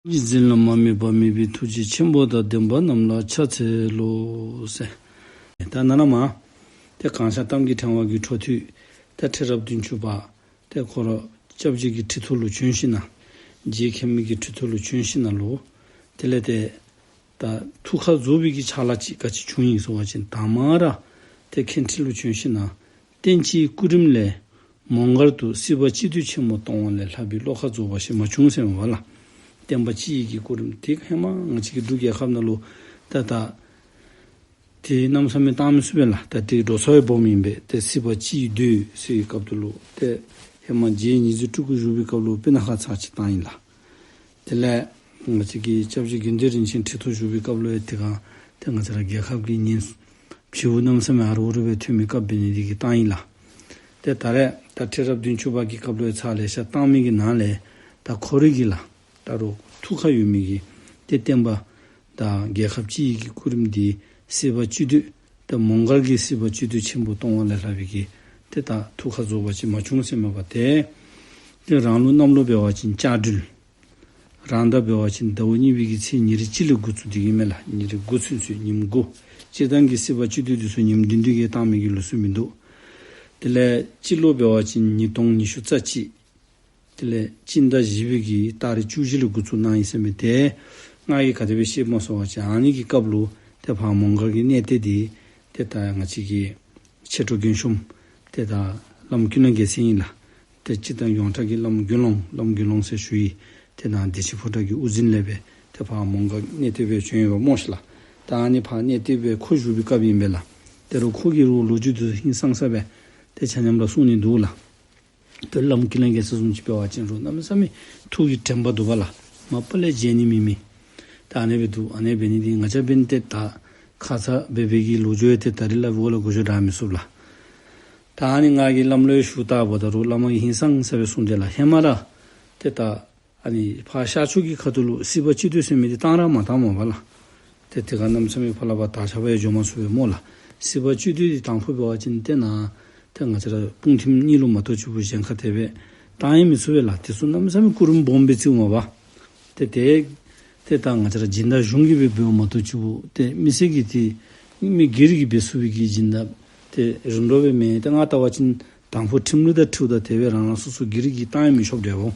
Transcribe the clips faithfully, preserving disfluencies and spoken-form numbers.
ཐུགས་རྗེ་འཛིན་ལ་མ་དམིགས་པ། དམིགས་པའི་ཐུགས་རྗེ་ཆེན་པོ་དང་། ལྡན་པ་རྣམས་ལ་ཕྱག་འཚལ་ལོ་ཟེར། ད་ནཱ་ལས་མར་ཏེ་གང་ཤར་གཏམ་གྱི་ཕྲེང་བ་གི་འཕྲོ་མཐུད་ད་ཁྲི་རབས་བདུན་ཅུ་པ་ཏེ་ཁོ་ར་སྐྱབས་རྗེ་གི་ཁྲི་ཐོག་ལུ་བྱོན་ཞིནམ་ན་རྗེ་མཁན་མི་གི་ཁྲི་ཐོག་ལུ་བྱོན་ཞིནམ་ན་ལུ་དེ་ལས་ཏེ་ད་ཐུགས་ཁ་རྫོགས་པའི་གི་ཕྱག་ལཱ་ཅིག་ག་ཅི་བྱུང་ཡི་ཟེར་བ་ཅིན་དང་པ་ར་ཏེ་མཁན་ཁྲི་ལུ་བྱོན་ཞིནམ་ན་བསྟན་སྤྱིའི་སྐུ་རིམ་ལས་མོང་སྒར་དུ་སྲིད་པ་སྤྱི་འདུས་ཆེན་མོ་གཏོང་བ་ལས་ལྷག་པའི་བློ་ཁ་རྫོགས་པ་ཞིག་མ་བྱུང་ཟེར་མས་པ་ལགས། བསྟན་པ་སྤྱི་ཡི་གི་སྐུ་རིམ་དེ་ཧེ་མ་ང་བཅས་ཀྱི་འབྲུག་རྒྱལ་ཁབ་ནང་ལུ་ད་ད་དེ་གནམ་མེད་ས་མེད་བཏང་མི་ཚུགས་པས་ལགས། ད་དེ་འགྲོ་ས་སྦོམ་ཨིན་པས། ཏེ་སྲིད་པ་སྤྱི་ཡི་འདུས་ཟེར་བའི་སྐབས་དེ་ལུ་ཏེ་ཧེ་མ་རྗེ་ཉི་ཟེར་སྤྲུལ་སྐུ་བཞུགས་པའི་སྐབས་ལུ་སྤུ་ན་ཁ་ཚར་གཅིག་བཏང་ཡི་ལགས། དེ་ལས་ང་བཅས་ཀྱི་སྐྱབས་རྗེ་དགེ་འདུན་རིན་ཆེན་ཁྲི་ཐོག་བཞུགས་པའི་སྐབས་ལུ་ཡང་དེ་སྒང་ཏེ་ང་བཅས་ར་རྒྱལ་ཁབ་ཀྱི་ཉེན་བྱེལཝ་གནམ་མེད་ས་མེད་ཨ་རུ་རུ་སྦེ་ཐོན་མི་སྐབས་འབད་ནི་དེ་གིས་བཏང་ཡི་ལགས། ཏེ་ད་རེས་ད་ཁྲི་རབས་བདུན་ཅུ་པ་གི་སྐབས་ལུ་ཡང་ཚར་ལེ་ཤ་བཏང་མི་གི་ནང་ལས་ད་ཁོ་རའི་གི་ལགས་ད་རུང་ཐུགས་ཁར་ཡོད་མི་གི་ཏེ་བསྟན་པ་དང་རྒྱལ་ཁབ་སྤྱི་ཡི་གི་སྐུ་རིམ་འདི་སྲིད་པ་སྤྱི་འདུས་ད་མོང་སྒར་གྱི་སྲིད་པ་སྤྱི་འདུས་ཆེན་པོ་གཏོང་བ་ལས་ལྷག་པའི་གི་ཏེ་ད་ཐུགས་ཁར་རྫོགས་པ་ཅིག་མ་བྱུང་ཟེར་མས་པ། ཏེ་ཏེ་རང་ལུགས་གནམ་ལོ་འབད་བ་ཅིན་ལྕགས་སྦྲུལ། རང་ཟླ་འབད་བ་ཅིན་ཟླཝ་གཉིས་པའི་གི་ཚེས་ཉེར་གཅིག་ལས་འགོ་བཙུགས་ཏེ་གི་མས་ལགས། ཉེར་དགུ་ཚུན་ཚོད་ཉིནམ་དགུ། སྤྱིར་བཏང་གི་སྲིད་པ་སྤྱི་འདུས་འདི་ཚུ་ཉིནམ་བདུན་བདུན་གྱིས་བཏང་མི་གི་ལུགས་སྲོལ་མིན་འདུག། དེ་ལས་སྤྱི་ལོ་འབད་བ་ཅིན་ཉིས་སྟོང་ཉི་ཤུ་རྩ་གཅིག། དེ་ལས་སྤྱི་ཟླ་བཞི་པའི་གི་ཏ་རིག་བཅུ་བཞི་ལས་འགོ་བཙུགས་གནང་ཡི་ཟེར་མས། ཏེ་ང་གིས་ག་དེ་སྦེ་ཤེས་སྨོ་ཟེར་བ་ཅིན་ཨ་ནི་གི་སྐབས་ལུ་ཏེ་ཕར་མོང་སྒར་གྱི་གནས་བརྟན་འདི་ཏེ་ད་ང་བཅས་ཀྱི་མཆེད་གྲོགས་རྒན་གཞོན་ཏེ་ད་བླམ་ཀུན་ལེགས་རྒྱལ་མཚན་ཨིན་ལགས། ཏེ་སྤྱིར་བཏང་ཡོངས་གྲགས་ཀྱི་བླམ་དགེ་སློང་བླམ་དགེ་སློང་ཟེར་ཞུ་ཡི། ཏེ་ནཱ་བདེ་ཆེན་ཕོ་བྲང་གི་དབུ་འཛིན་ལས་སྦེ་ཏེ་ཕར་མོང་སྒར་གནས་བརྟན་སྦེ་བྱོན་ཡོདཔ་སྨོ་ཤིག་ལགས། ད་ཨ་ནི་ཕར་གནས་བརྟན་སྦེ་ཁོ་བཞུགས་པའི་སྐབས་ཨིན་པས་ལགས། ཏེ་རུང་ཁོ་གི་རུང་ལོ་རྒྱུས་འདི་ཧིང་སངས་ས་སྦེ་ཏེ་ཆ་མཉམ་ར་གསུང་ནི་འདུག་ལགས། ཏེ་བླམ་ཀུན་ལེགས་རྒྱལ་མཚན་བཟུམ་ཅིག་འབད་བ་ཅིན་རུང་གནམ་མེད་ས་མེད་ཐུགས་ཀྱི་དྲན་པ་འདུག་པ་ལགས། མ་པ་ལས་བརྗེད་ནི་མེད་མི། ད་ཨ་ནི་སྦེ་འདུག། ཨ་ནི་འབད་ནི་འདི་ང་བཅས་འབདན་ཏེ་ད་ཁ་ཙ་འབད་བའི་གི་ལོ་རྒྱུས་ཡང་ཏེ་ད་རིས་སླབ་འོང་ལགས། འགོ་བརྗོད་དྲག་མི་ཚུགས་ལགས། ད་ཨ་ནི་ང་གིས་བླམ་ལུ་ཞུ་ལྟ་འབདཝ་ད་རུང་བླ་མ་གིས་ཧིང་སངས་ས་སྦེ་གསུངས་ཏེ་ལགས། ཧེ་མ་ར་ཏེ་ད་ཨ་ནི་ཕར་ཤར་ཕྱོགས་ཀྱི་ཁ་ཐུག་ལུ་སྲིད་པ་སྤྱི་འདུས་ཟེར་མི་འདི་བཏང་ར་མ་བཏངམ་མས་པ་ལགས། ཏེ་དེ་སྒང་གནམ་མེད་ས་མེད་ཕར་ལས་ཕར་དར་ཁྱབ་ཡང་འགྱོ་མ་ཚུགས་པས་སྨོ་ལགས། སྲིད་པ་སྤྱི་འདུས་འདི་དང་ཕུ་འབད་བ་ཅིན་ཏེ་ནཱ་ཏེ་ང་བཅས་ར་སྤུངས་ཐིམ་གཉིས་ལུ་མ་གཏོགས་ཅིག་པུ་གཞན་ཁར་དེ་སྦེ་བཏང་ཡང་མི་ཚུགས་པས་ལགས། དེ་ཚུ་གནམ་མེད་ས་མེད་སྐུ་རིམ་སྦོམ་སྦེ་བརྩིཝ་མས་པ། ཏེ་དེ་ཏེ་ད་ང་བཅས་ར་སྦྱིན་བདག་གཞུང་གིས་སྦེ་འབདཝ་མ་གཏོགས་ཅིག་པུ་ཏེ་མི་སེར་གྱིས་ཏེ་མི་སྒེར་གྱིས་འབད་ཚུགས་པའི་གི་སྦྱིན་བདག་ཏེ་རིམ་གྲོ་སྦེ་མེན། ཏེ་ང་བལྟ་བ་ཅིན་དང་ཕུ་ཁྲིམས་ལུགས་དང་འཁྲིལཝ་ད་དེ་སྦེ་རང་རང་སོ་སོ་སྒེར་གྱིས་བཏང་ཡང་མི་ཆོགཔ་འདྲཝ།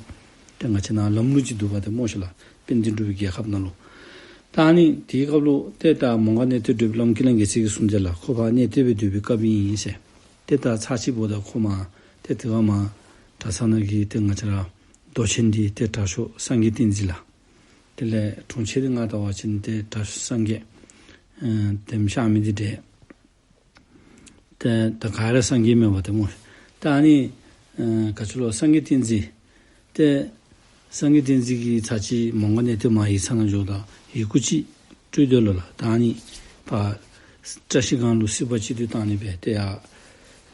ཏེ་ང་བཅས་ནཱ་ལམ་ལུགས་ཅིག་འདུག་པ་ཏེ་སྨོ་ཤིག་ལགས། དཔལ་ལྡན་འབྲུག་པའི་རྒྱལ་ཁབ་ནང་ལུ། ད་ཨ་ནི་དེའི་སྐབས་ལུ་ཏེ་ད་མོང་སྒར་གནས་བརྟན་སྒྲུབ་པའི་བླམ་ཀུན་ལེགས་རྒྱལ་མཚན་གྱིས་གསུངས་ཏེ་ལགས། ཁོ་ཕར་གནས་བརྟན་སྦེ་སྡོད་པའི་སྐབས་ཨིན་ཟེར། ཏེ་ད་ཚར་གཅིག་འབདཝ་ད་ཁོ་མར་ཏེ་དེ་སྒང་མར་གྲྭ་ཚང་ནང་གི་ཏེ་ང་བཅས་ར་མདོ་ཆེན་འདི་ཏེ་དྲག་ཤོས་སངས་རྒྱས་བསྟན་འཛིན་ལགས། དེ་ལས་དྲུང་ཆེན་འདི་ང་བལྟ་བ་ཅིན་ཏེ་དྲག་ཤོས་སངས་རྒྱས་ཨེ་དེམ་ཤར་མི་འདི་འདྲས། ཏེ་ད་ག་ར་སངས་རྒྱས་མས་པ་ཏེ་སྨོ། ད་ཨ་ནི་ཨེ་ག་ཅི་ལོ་སངས་རྒྱས་བསྟན་འཛིན། ཏེ་སངས་རྒྱས་བསྟན་འཛིན་གྱིས་ཚར་གཅིག་མོང་སྒར་གནས་བརྟན་མར་ཡིག་ཚང་ནང་འགྱོཝ་ད་ཡི་གུ་ཅིག་སྤྲོད་དེ་ལོ་ལགས། ད་ཨ་ནི་ཕར་བཀྲ་ཤིས་སྒང་ལུ་སྲིད་པ་སྤྱི་འདུས་བཏང་ནི་སྦེ་ཏེ་ཡར་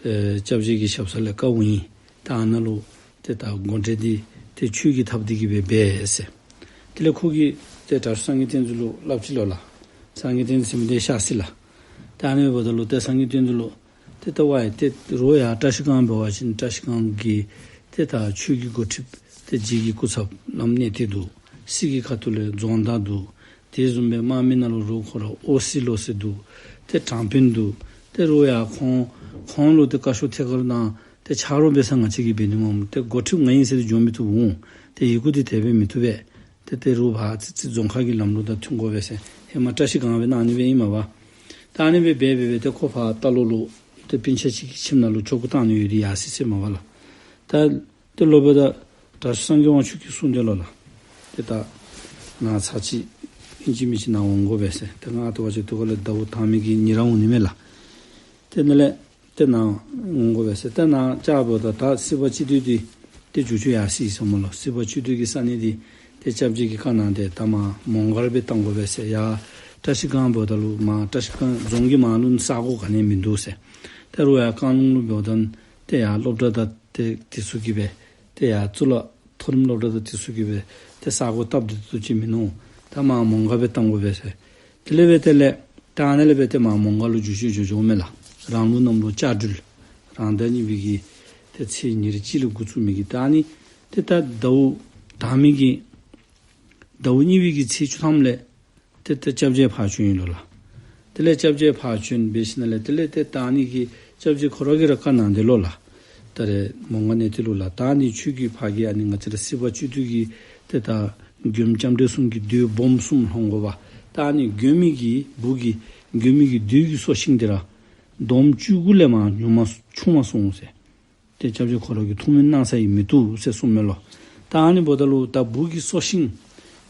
ཨེ་སྐྱབས་རྗེ་གི་ཞབས་ས་ལས་བཀའ་འོང་ཡི། ད་ཨ་ནཱ་ལུ་ཏེ་ད་དགོངས་འགྲེལ་འདི་ཏེ་ཆོས་ཀྱི་ཐབས་འདི་གིས་སྦེ་འབད་ཟེར། དེ་ལས་ཁོ་གིས་ཏེ་དྲག་ཤོས་སངས་རྒྱས་བསྟན་འཛིན་ལུ་སླབ་ཅི་ལོ་ལགས། སངས་རྒྱས་བསྟན་འཛིན་ཟེར་མི་འདི་ཤར་སོ་ཡི་ལགས། ད་ཨ་ནི་འབདཝ་ད་ལུ་ཏེ་སངས་རྒྱས་བསྟན་འཛིན་ལུ་ཏེ་ད་ཝའི་ཏེ་རོགས་ཡར་བཀྲ་ཤིས་སྒང་འབད་བ་ཅིན་བཀྲ་ཤིས་སྒང་གི་ཏེ་ད་ཆོས་ཀྱི་འགོ་ཁྲིདཔ་ཏེ་རྗེ་གི་སྐུ་ཚབ་བླམ་གནས་བརྟན་འདུག། སྲིད་ཀྱི་ཁ་ཐུག་ལས་རྫོང་བདག་འདུག། དེ་བཟུམ་སྦེ་དམག་མི་ནང་ལུ་རོགས་ཁོ་ར་ཨོ་སི་ལོ་ཟེར་འདུག། ཏེ་དྲང་དཔོན་འདུག། ཏེ་རོགས་ཡར་ཁོང་ཁོང་ལུ་ཏེ་བཀའ་ཤོག་ཐད་ཀར་ནང་ཏེ་ཆ་རོགས་འབད་ས་ང་བཅས་ཀྱིས་འབད་ནི་མས། ཏེ་འགོ་ཁྲིདཔ་ང་ཨིན་ཟེར་ཏེ་འགྱོ་མི་བཏུབ་འོང་། ཏེ་ཡི་གུ་འདི་དེ་སྦེ་མི་བཏུབ་པས། ཏེ་ཏེ་རོགས་ཕར་ཙི་ཙི་རྫོང་ཁག་གི་ལམ་ལུགས་དང་མཐུན་དགོ་པས་ཟེར་ཧེ་མ་བཀྲ་ཤིས་སྒང་སྦེ་གནང་ནི་སྦེ་ཨིན་མས་པ། ད་ཨ་ནི་སྦེ་འབད་འབད་འབད་ཏེ་ཁོ་ཕར་རྟ་ལོག་ལུ་ཏེ་སྤུན་ཆ་ཅིག་གི་ཁྱིམ་ནང་ལུ་ཆོ་ག་བཏང་ནི་ཡོད་དེ་ཡར་སོ་ཡི་ཟེར་མས་པ་ལགས། ད་ཏེ་ལོག་འབདཝ་ད་དྲག་ཤོས་སངས་རྒྱས་དབང་ཕྱུག་གིས་གསུངས་ཏེ་ལོ་ལགས། ཏེ་ད་ནཱ་ཚར་གཅིག་ཨིན་ཅི་མིན་ཅི་ནཱ་འོང་དགོ་པས་ཟེར། ཏེ་ང་བལྟ་བ་ཅིན་དེ་ཁར་ལས་ཟླཝ་དང་པའི་གི་ཉིན་ར་འོང་ནི་མས་ལགས། ཏེ་ནཱ་ལས་ཏེ་ནཱ་འོང་དགོ་པས་ཟེར། ཏེ་ནཱ་བཅརཝ་ད་ད་སྲིད་པ་སྤྱི་འདུས་འདི་ཏེ་འགྱོ་འགྱོ་ཡར་སོ་ཡི་ཟེར་མས་ལོ། སྲིད་པ་སྤྱི་འདུས་ཀྱི་ས་གནས་འདི་ཏེ་སྐྱབས་རྗེ་གིས་བཀའ་གནང་སྟེ་ད་མར་མོང་སྒར་སྦེ་བཏང་དགོ་པས་ཟེར། ཡར་བཀྲ་ཤིས་སྒང་འབདཝ་ད་ལུ་མར་བཀྲ་ཤིས་སྒང་རྫོང་གི་མར་ལུ་ས་གོ་ག་ནི་མིན་འདུག་ཟེར། ཏེ་རོགས་ཡར་བཀང་ལུང་ལུ་འབདཝ་ད་ཏེ་ཡར་སློབ་གྲྭ་དང་ཏེ་དེ་ཚུ་གིས་སྦེ་ཏེ་ཡར་གཙུག་ལག་མཐོ་རིམ་སློབ་གྲྭ་དང་དེ་ཚུ་གིས་སྦེ་ཏེ་ས་གོ་བཏབ་སྟེ་བཏུབ་ཅིག་མིན་ནུག། ད་མར་མོང་སྒར་སྦེ་བཏང་དགོ་པས་ཟེར། དེ་ལས་འབད་དེ་ལས་ད་ཨ་ནཱ་ལས་འབད་ཏེ་མར་མོང་སྒར་ལུ་འགྱོ་འགྱོ་འགྱོཝ་མས་ལགས། རང་ལུགས་གནམ་ལོ་ལྕགས་སྦྲུལ། རང་ཟླ་གཉིས་པའི་གི་ཏེ་ཚེས་ཉེར་གཅིག་ལུ་འགོ་བཙུགས་མི་གི་ད་ཨ་ནི་ཏེ་ད་ཟླཝ་དང་པའི་གི་ ཟླཝ་གཉིས་པའི་གི་ཚེས་བཅུ་ཐམ་ལས་ཏེ་ཏེ་སྐྱབས་རྗེ་ཕར་བྱོན་ཡི་ལོ་ལགས། དེ་ལས་སྐྱབས་རྗེ་ཕར་བྱོན་འབད་ཞིནམ་ལས་དེ་ལས་ཏེ་ད་ཨ་ནི་གི་སྐྱབས་རྗེ་ཁོ་ར་གིས་ར་བཀའ་གནང་དེ་ལོ་ལགས། ད་རེས་མོང་སྒར་གནས་བརྟན་ལུ་ལགས། ད་ཨ་ནི་ཁྱོད་ཀྱིས་ཕར་གི་ཨ་ནི་ང་བཅས་ར་སྲིད་པ་བཅུད་བསྡུས་ཀྱི་ཏེ་ད་མགྱོནམ་ལྕམ་དྲལ་གསུམ་གྱི་མདོས་སྦོམ་གསུམ་ལྷོང་དགོ་པ། ད་ཨ་ནི་མགྱོནམ་གི་བུ་གིས་མགྱོནམ་གི་མདོས་ཀྱི་སྲོག་ཤིང་དེ་ར་འདོམ་བཅུ་དགུ་ལས་མར་ཉུང་མ་ཆུང་མ་སོང་ཟེར། ཏེ་སྐྱབས་རྗེ་ཁོ་ར་གིས་ཐུགས་སྨོན་གནང་ས་ཡང་མི་བཏུབ་ཟེར་གསུངམ་མས་ལོ། ད་ཨ་ནི་འབདཝ་ད་ལུ་ད་བུ་གི་སྲོག་ཤིང་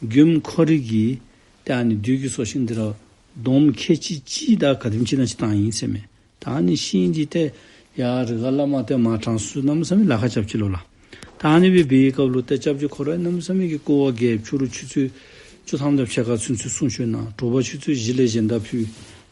མགྱོནམ་ཁོ་ར་གིས་ཏེ་ཨ་ནི་མདོས་ཀྱི་སྲོག་ཤིང་དེ་ར་འདོམ་ཁལ་གཅིག་གཅིག་དང་ག་དེམ་ཅིག་ཨིན་ན་ཅིག་བཏང་ཡི་ཟེར་མས། ད་ཨ་ནི་ཤིང་འདི་ཏེ་ཡར་རི་ཁར་ལས་མར་ཏེ་མར་དྲངས་སུ་གནམ་མེད་ས་མེད་ལཱ་ཁག་རྐྱབ་ཅི་ལོ་ལགས། ད་ཨ་ནི་སྦེ་འབད་བའི་སྐབས་ལུ་ཏེ་སྐྱབས་རྗེ་ཁོ་ར་གནམ་མེད་ས་མེད་ཀྱི་སྐུ་འོ་བརྒྱལ། ཕྱི་རུ་ཆུ་ཚོད་བཅུ་ཐམ་དང་ཕྱེད་ཀ་ཚུན་ཚོད་གསུང་ཆོག་གནང་། དྲོ་པ་ཆུ་ཚོད་བཞི་ལས་གཞན་དག་ཕུལ།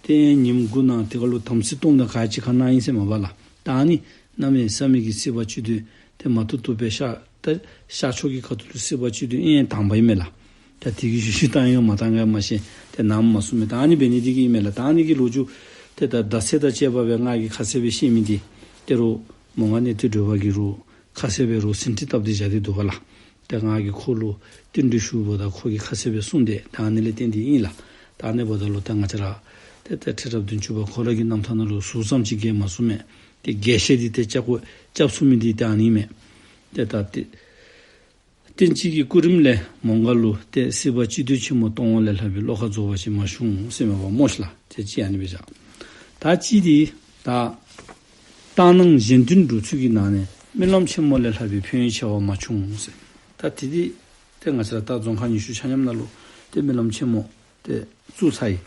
ཏེ་ཉིནམ་དགུ་གནང་། དེ་ཁར་ལུ་དམ་ཚིག་སྡོམ་དང་ག་ཅི་ཁར་གནང་ཡི་ཟེར་མས་པ་ལགས། ད་ཨ་ནི་གནམ་མེད་ས་མེད་ཀྱི་སྲིད་པ་བཅུད་བསྡུས་ཏེ་མ་ཐུབ་ཐུབ་སྦེ་ཤར་ད་ཤར་ཕྱོགས་ཀྱི་ཁ་ཐུག་ལུ་སྲིད་པ་བཅུད་བསྡུས་ཨིན་དང་པ་ཨིན་མས་ལགས། ད་དེ་གི་ཤུལ་ཤུལ་བཏང་ཡི་ག་མ་བཏང་ག་མ་ཤེས། ཏེ་ནམ་མ་གསུངས་མས། ད་ཨ་ནི་འབད་ནི་འདི་གིས་ཨིན་མས་ལགས། ད་ཨ་ནི་གི་ལོ་རྒྱུས་ཏེ་ད་བརྡ་ཚད་དང་བཅས་པ་སྦེ་ང་གིས་ཁ་གསལ་སྦེ་བཤད་མི་འདི་ཏེ་རུང་མོང་སྒར་གནས་བརྟན་སྒྲོལ་མ་གིས་རུང་ཁ་གསལ་སྦེ་རུང་ཟིན་བྲིས་བཏབ་སྟེ་བཞག་སྟེ་འདུག་པ་ལགས། ཏེ་ང་གིས་ཁོ་ལུ་བསྟུན་གྲོས་ཞུཝ་ད་ཁོ་གིས་ཁ་གསལ་སྦེ་གསུངས་ཏེ་ད་ཨ་ནི་ལས་བརྟེན་ཏེ་ཨིན་ལགས། ད་ཨ་ནི་འབདཝ་ད་ལུ་ད་ང་བཅས་ར་ཏེ་ད་ཁྲི་རབས་བདུན་ཅུ་པ་ཁོ་ར་གི་རྣམ་ཐར་ནང་ལུ་ཟུར་ཙམ་ཅིག་གིས་མ་གསུངས་མས། ཏེ་རྒྱས་བཤད་འདི་ཏེ་རྐྱབ་དགོ་རྐྱབ་ཚུགས་མི་འདི་ད་ཨ་ནི་མས། ཏེ་ད་ཏེ་བསྟན་སྤྱི་གི་སྐུ་རིམ་ལས་མོང་སྒར་ལུ་ཏེ་སྲིད་པ་སྤྱི་སྡོད་ཆེན་མོ་སྟོང་འོག་ལས་ལྷག་པའི་བློ་ཁ་རྫོགས་པ་ཅིག་མ་བྱུང་ཟེར་མས་པ་སྨོ་ཤིག་ལགས། ཏེ་གཅིག་ཨ་ནི་སྦེ་བཞག། ད་གཅིག་འདི་ད་ལྟར་སྣང་གཞན་དོན་སྒྲུབ་ཚུལ་གྱི་ནང་ནས་སྨོན་ལམ་ཆེན་མོ་ལས་ལྷག་པའི་ཕན་ཡོན་ཆེ་བ་མ་བྱུང་ཟེར། ད་དེ་འདི་ཏེ་ང་བཅས་ར་ད་རྫོང་ཁག་ཉི་ཤུ་ཆ་མཉམ་ནང་ལུ་ཏེ་སྨོན་ལམ་ཆེན་མོ་ཏེ་བཙུགས་ཚར་ཡི།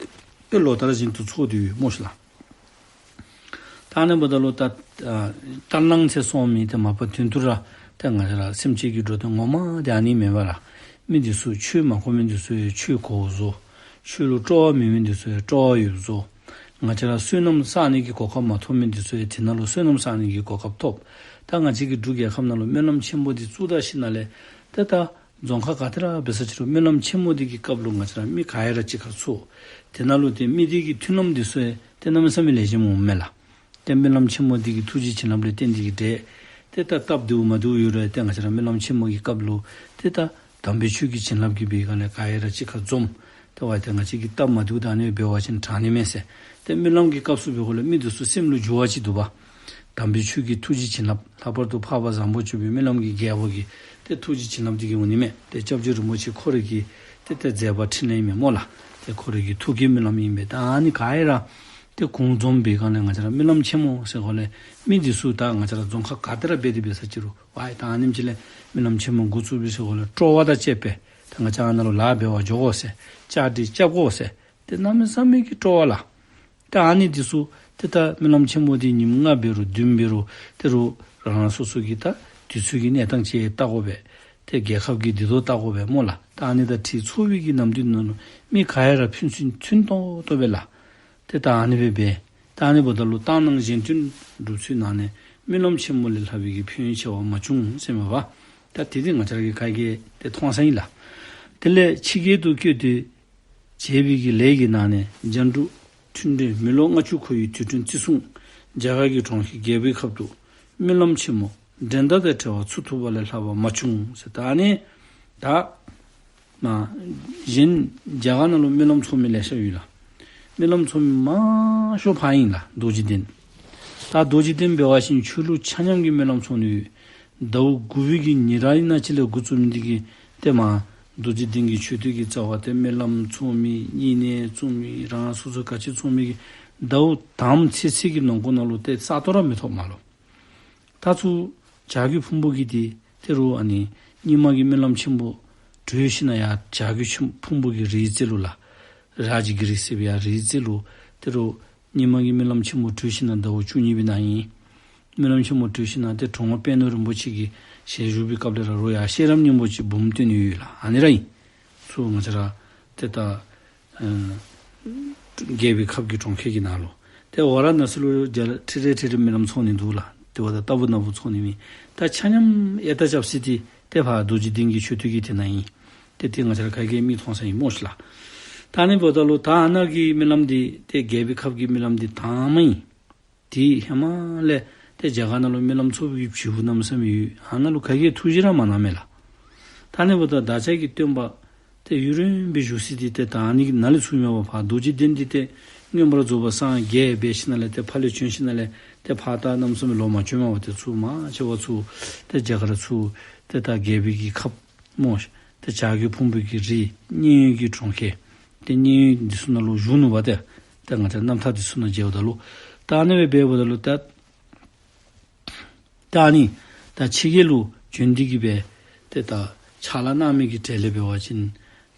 ཏེ་ལོ་ལྟར་བཞིན་དུ་ཚོགས་ཏེ་ཡོད་སྨོ་ཤིག་ལགས། ད་ཨ་ནི་འབདཝ་ད་ལུ་ད་ཨ་ལྟར་སྣང་ཟེར་གསུངས་མི་འདི་མ་པ་དོན་དུ་ར་ཏེ་ང་བཅས་ར་སེམས་ཅན་གྱི་འགྲོ་དོན་ངོ་མ་འདི་ཨ་ནི་མས་པ་ལགས། མི་འདི་ཚུ་ཆོས་མ་གོ་མི་འདི་ཚུ་ཡང་ཆོས་གོ་བཟོ། ཆོས་ལུ་སྤྲོ་བ་མེད་མི་འདི་ཚུ་ཡང་སྤྲོ་བ་ཡོདཔ་བཟོ། ང་བཅས་ར་བསོད་ནམས་བསག་ནི་གི་གོ་སྐབས་མ་ཐོབ་མི་འདི་ཚུ་ཡང་དེ་ནང་ལུ་བསོད་ནམས་བསག་ནི་གི་གོ་སྐབས་ཐོབ། ད་ང་བཅས་ཀྱི་འབྲུག་རྒྱལ་ཁབ་ནང་ལུ་སྨོན་ལམ་ཆེན་མོ་འདི་བཙུགས་ད་ཞིནམ་ལས་ཏེ་ད་རྫོང་ཁག་ག་ཏེ་ར་འབད་ས་ཅི་རུང་སྨོན་ལམ་ཆེན་མོ་འདི་གི་སྐབས་ལུ་ང་བཅས་ར་མི་ག་ཡ་ར་གཅིག་ཁར་ཚོགས། དེ་ནང་ལུ་ཏེ་མི་འདི་གི་མཐུན་ལམ་འདི་ཚུ་ཡང་ཏེ་གནམ་མེད་ས་མེད་ལེགས་ཤོམ་འོང་མས་ལགས། ཏེ་སྨོན་ལམ་ཆེན་མོ་འདི་གི་ཐུགས་རྗེ་བྱིན་རླབས་ལས་བརྟེན་འདི་གིས་འདྲ། ཏེ་ད་སྟབས་བདེཝ་མ་བདེཝ་ཡོད་རུང་ཏེ་ང་བཅས་ར་སྨོན་ལམ་ཆེན་མོ་གི་སྐབས་ལུ་ཏེ་ད་དམ་པའི་ཆོས་ཀྱི་བྱིན་རླབས་ཀྱིས་འབད་ག་ལས་ག་ཡ་ར་གཅིག་ཁར་འཛོམས། ཏེ་ཝའི་ཏེ་ང་བཅས་ཀྱི་སྟབས་མ་བདེཝ་ད་ཨ་ནི་འབད་བ་ཅིན་དྲག་ནི་མས་ཟེར། ཏེ་སྨོན་ལམ་གྱི་སྐབས་སུ་འབད་དགོཔ་ལས་མི་འདི་ཚུ་སེམས་ལུ་འགྱུར་བ་ཅིག་འདུག་པ། དམ་པའི་ཆོས་ཀྱི་ཐུགས་རྗེ་བྱིན་རླབས་ལྷག་པར་དུ་འཕགས་པ་བཟང་པོ་སྤྱོད་པའི་སྨོན་ལམ་གྱི་རྒྱལ་པོ་གི་ཏེ་ཐུགས་རྗེ་བྱིན་རླབས་འདི་གིས་འོང་ནི་མས། ཏེ་སྐྱབས་རྗེ་རིན་པོ་ཆེ་ཁོ་ར་གི་ཏེ་ཏེ་མཛད་པ་འཕྲིན་ལས་ཨིན་མས་སྨོ་ལགས། ཏེ་ཁོ་ར་གི་ཐུགས་ཀྱི་སྨོན་ལམ་ཨིན་པས། ད་ཨ་ནི་ག་ཡ་ར་ཏེ་གུང་འཛོམས་འབད་ག་ལས་ང་བཅས་ར་སྨོན་ལམ་ཆེན་མོ་ཟེར་གོ་ལས་མི་འདི་ཚུ་ད་ང་བཅས་ར་རྫོང་ཁག་ག་ཏེ་ར་འབད་དེ་འབད་ས་ཅི་རུང་ཝའི་ད་ཨ་ནེམ་ཅིག་ལས་སྨོན་ལམ་ཆེན་མོ་འགོ་བཙུགས་པས་ཟེར་གོ་ལས་སྤྲོ་བ་དང་བཅས་པས་ད་ང་བཅས་ཨ་ནཱ་ལུ་ལཱ་འབད་བར་འགྱོ་དགོ་ཟེར་བཅའ་སྒྲིག་རྐྱབ་དགོ་ཟེར་ཏེ་གནམ་མེད་ས་མེད་ཀྱི་སྤྲོ་བ་ལགས། ད་ཨ་ནི་འདི་ཚུ་ཏེ་ད་སྨོན་ལམ་ཆེན་མོ་འདི་ཉིནམ་ལྔ་འབད་རུང་བདུན་འབད་རུང་ཏེ་རུང་རང་རང་སོ་སོ་གི་ད་དུས་ཚོད་ཀྱི་གནས་སྟངས་ཅིག་བལྟ་དགོ་པས། ཏེ་རྒྱལ་ཁབ་ཀྱི་བདེ་སྡུག་བལྟ་དགོ་པས་སྨོ་ལགས། ད་ཨ་ནི་དང་འཁྲིལ་ཚོགས་པའི་གི་ནམ་དུས་ནང་ལུ་མི་ག་ཡ་ར་ཕན་ཚུན་མཐུན་ཏོག་ཏོ་སྦེ་ལགས། ཏེ་ད་ཨ་ནི་སྦེ་འབད། ད་ཨ་ནི་འབདཝ་ད་ལུ་ལྟར་སྣང་གཞན་དོན་སྒྲུབ་ཚུལ་ནང་ནས་སྨོན་ལམ་ཆེན་མོ་ལས་ལྷག་པའི་གི་ཕན་ཡོན་ཆེ་བ་མ་བྱུང་ཟེར་མས་པ། ད་དེ་འདི་ང་བཅས་ར་གིས་ག་གིས་ཏེ་མཐོང་ས་ཨིན་ལགས། དེ་ལས་ཕྱི་རྒྱལ་དུ་བསྐྱོད་དེ་བྱས་པའི་གི་ལས་ཀྱི་ནང་ནས་རྒྱན་དྲུག་འཕྲིན་ཕྲན་མི་ལོ་ལྔ་བཅུ་འཁོར་བའི་དུས་དྲན་བརྩི་སྲུང་རྒྱ་གར་གྱི་གྲོང་ཁྱེར་རྒྱལ་པོའི་ཁབ་ཏུ་སྨོན་ལམ་ཆེན་མོ་འགྲན་ཟླ་དང་བྲལ་བ་ཚུགས་ཐུབ་པ་ལས་ལྷག་པ་མ་བྱུང་ཟེར། ད་ཨ་ནི་ད་མ་གཞན་རྒྱ་གར་ནང་ལུ་སྨོན་ལམ་ཚོགས་མི་ལེ་ཤ་ཡོད་ལགས། སྨོན་ལམ་ཚོགས་མི་མང་ཤོས་ཕར་ཨིན་ལགས། རྡོ་རྗེ་གདན། ད་རྡོ་རྗེ་གདན་འབད་བ་ཅིན་ཆོས་ལུགས་ཆ་མཉམ་གྱི་སྨོན་ལམ་ཚོགས་ནི་ཡོད། ཟླཝ་དགུ་པའི་གི་ཉེར་ལྔ་ཨིན་ན་ཅིག་ལས་འགོ་བཙུགས་མི་འདི་གིས་ཏེ་མ་རྡོ་རྗེ་གདན་གྱི་མཆོད་རྟེན་གྱི་རྩ་བར་ཏེ་སྨོན་ལམ་ཚོགས་མི་བསྙེན་གནས་ཚོགས་མི་རང་སོ་སོ་ག་ཅི་ཚོགས་མི་གི་ཟླཝ་དང་པ་ཚུན་ཚོད་ཀྱི་ནང་འཁོད་ནང་ལུ་ཏེ་ས་སྟོང་ར་མི་ཐོབ་མས་ལོ། ད་ཚུར་བྱ་རྒོད་ཕུང་པོ་གི་འདི་ཏེ་རུང་ཨ་ནི་རྙིང་མ་གི་སྨོན་ལམ་ཆེན་མོ་གྲོལ་ཞིནམ་ཡར་བྱ་རྒོད་ཆེན་ཕུང་པོ་གི་རིའི་རྩེ་ལུ་ལགས། རཱཇ་གི་རི་ཟེར་བའི་ཡར་རིའི་རྩེ་ལུ་ཏེ་རུང་རྙིང་མ་གི་སྨོན་ལམ་ཆེན་མོ་གྲོལ་ཞིནམ་ཟླཝ་བཅུ་གཉིས་པའི་ནང་ཨིན། སྨོན་ལམ་ཆེན་མོ་གྲོལ་ཞིནམ་ཏེ་གྲུབ་དབང་པད་ནོར་རིན་པོ་ཆེ་གིས་ཞལ་བཞུགས་པའི་སྐབས་ལས་ར་རུང་ཡར་ཤེས་རབ་སྙིང་པོ་ཅིག་འབུམ་བཏོན་ནི་ཡོད་ལགས། ཨ་ནི་ར་ཨིན། ཚུར་ང་བཅས་ར་ཏེ་ད་ཨ་རྒྱལ་པོའི་ཁབ་ཀྱི་གྲོང་ཁྱེར་གྱི་ནང་ལུ་ཏེ་ཝ་ར་ཎ་སི་ལུ་རྒྱ་ཁྲི་རེ་ཁྲི་རེ་སྨོན་ལམ་ཚོགས་ནི་འདུག་ལགས། ཏེ་འབདཝ་ད་ལྟ་བུ་ན་བུ་ཚོགས་ནི་མེད། ད་ཆ་མཉམ་ཡ་ད་རྐྱབ་ས་འདི་ཏེ་ཕར་རྡོ་རྗེ་གདན་གྱི་མཆོད་རྟེན་གྱི་དེ་ནང་ཨིན། ཏེ་དེ་ང་བཅས་ར་ག་གིས་མིག་མཐོང་ས་ཨིན་སྨོ་ཤིག་ལགས། ད་ཨ་ནི་འབདཝ་ད་ལུ་ད་ཨ་ནཱ་གི་སྨོན་ལམ་འདི་ཏེ་རྒྱལ་པོའི་ཁབ་ཀྱི་སྨོན་ལམ་འདི་དང་པ་ཨིན། དེ་ཧེ་མ་ལས་ཏེ་རྒྱ་གར་ནང་ལུ་སྨོན་ལམ་ཚོགས་པའི་གི་བྱེད་པོ་གནམ་མེད་ས་མེད་ཡོད། ཨ་ནཱ་ལུ་ག་གིས་ཐུགས་བཞེད་ར་མ་གནང་མས་ལགས། ད་ཨ་ནི་འབདཝ་ད་བདག་ཅག་གི་སྟོན་པ་ཏེ་ ཏེ་ཡུན་རིངམོ་སྦེ་བཞུགས་ས་འདི་ཏེ་ད་ཨ་ནི་ནང་ལས་ཚུར་མེན་པར་ཕར་རྡོ་རྗེ་གདན་འདི་ཏེ་མངོན་པར་རྫོགས་པར་སངས་རྒྱས་འབད་ཞིནམ་ལས་ཏེ་ཕར་ལས་བྱོན་ཞིནམ་ལས་ཏེ་ཕར་ད་གནམ་མེད་ས་མེད་ལོ་མ་བྱོནམ་པར་ཏེ་ཚུར་མང་ཆེ་བ་ཚུར་ཏེ་རྒྱ་གར་ཚུར་ཏེ་ད་རྒྱལ་པོའི་གི་ཁབ་སྨོ་ཤིག། ཏེ་བྱ་རྒོད་ཕུང་པོའི་གི་རི་མཉན་ཡོད་ཀྱི་གྲོང་ཁྱེར་ཏེ་མཉན་ཡོད་འདི་ཚུ་ནང་ལུ་བཞུགས་ནུག་པ། ཏེ་ད་ང་བཅས་རྣམ་ཐར་འདི་ཚུ་ནང་མཇལཝ་ད་ལུ་ད་ཨ་ནི་སྦེ་འབདཝ་ད་ལུ་ད་ད་ཨ་ནི་ད་ཕྱི་རྒྱལ་ལུ་བྱོན་ཏེ་གི་སྦེ་ཏེ་ད་ཕྱག་ལཱ་གནང་མི་གི་གྲས་ལས་འབད་བ་ཅིན་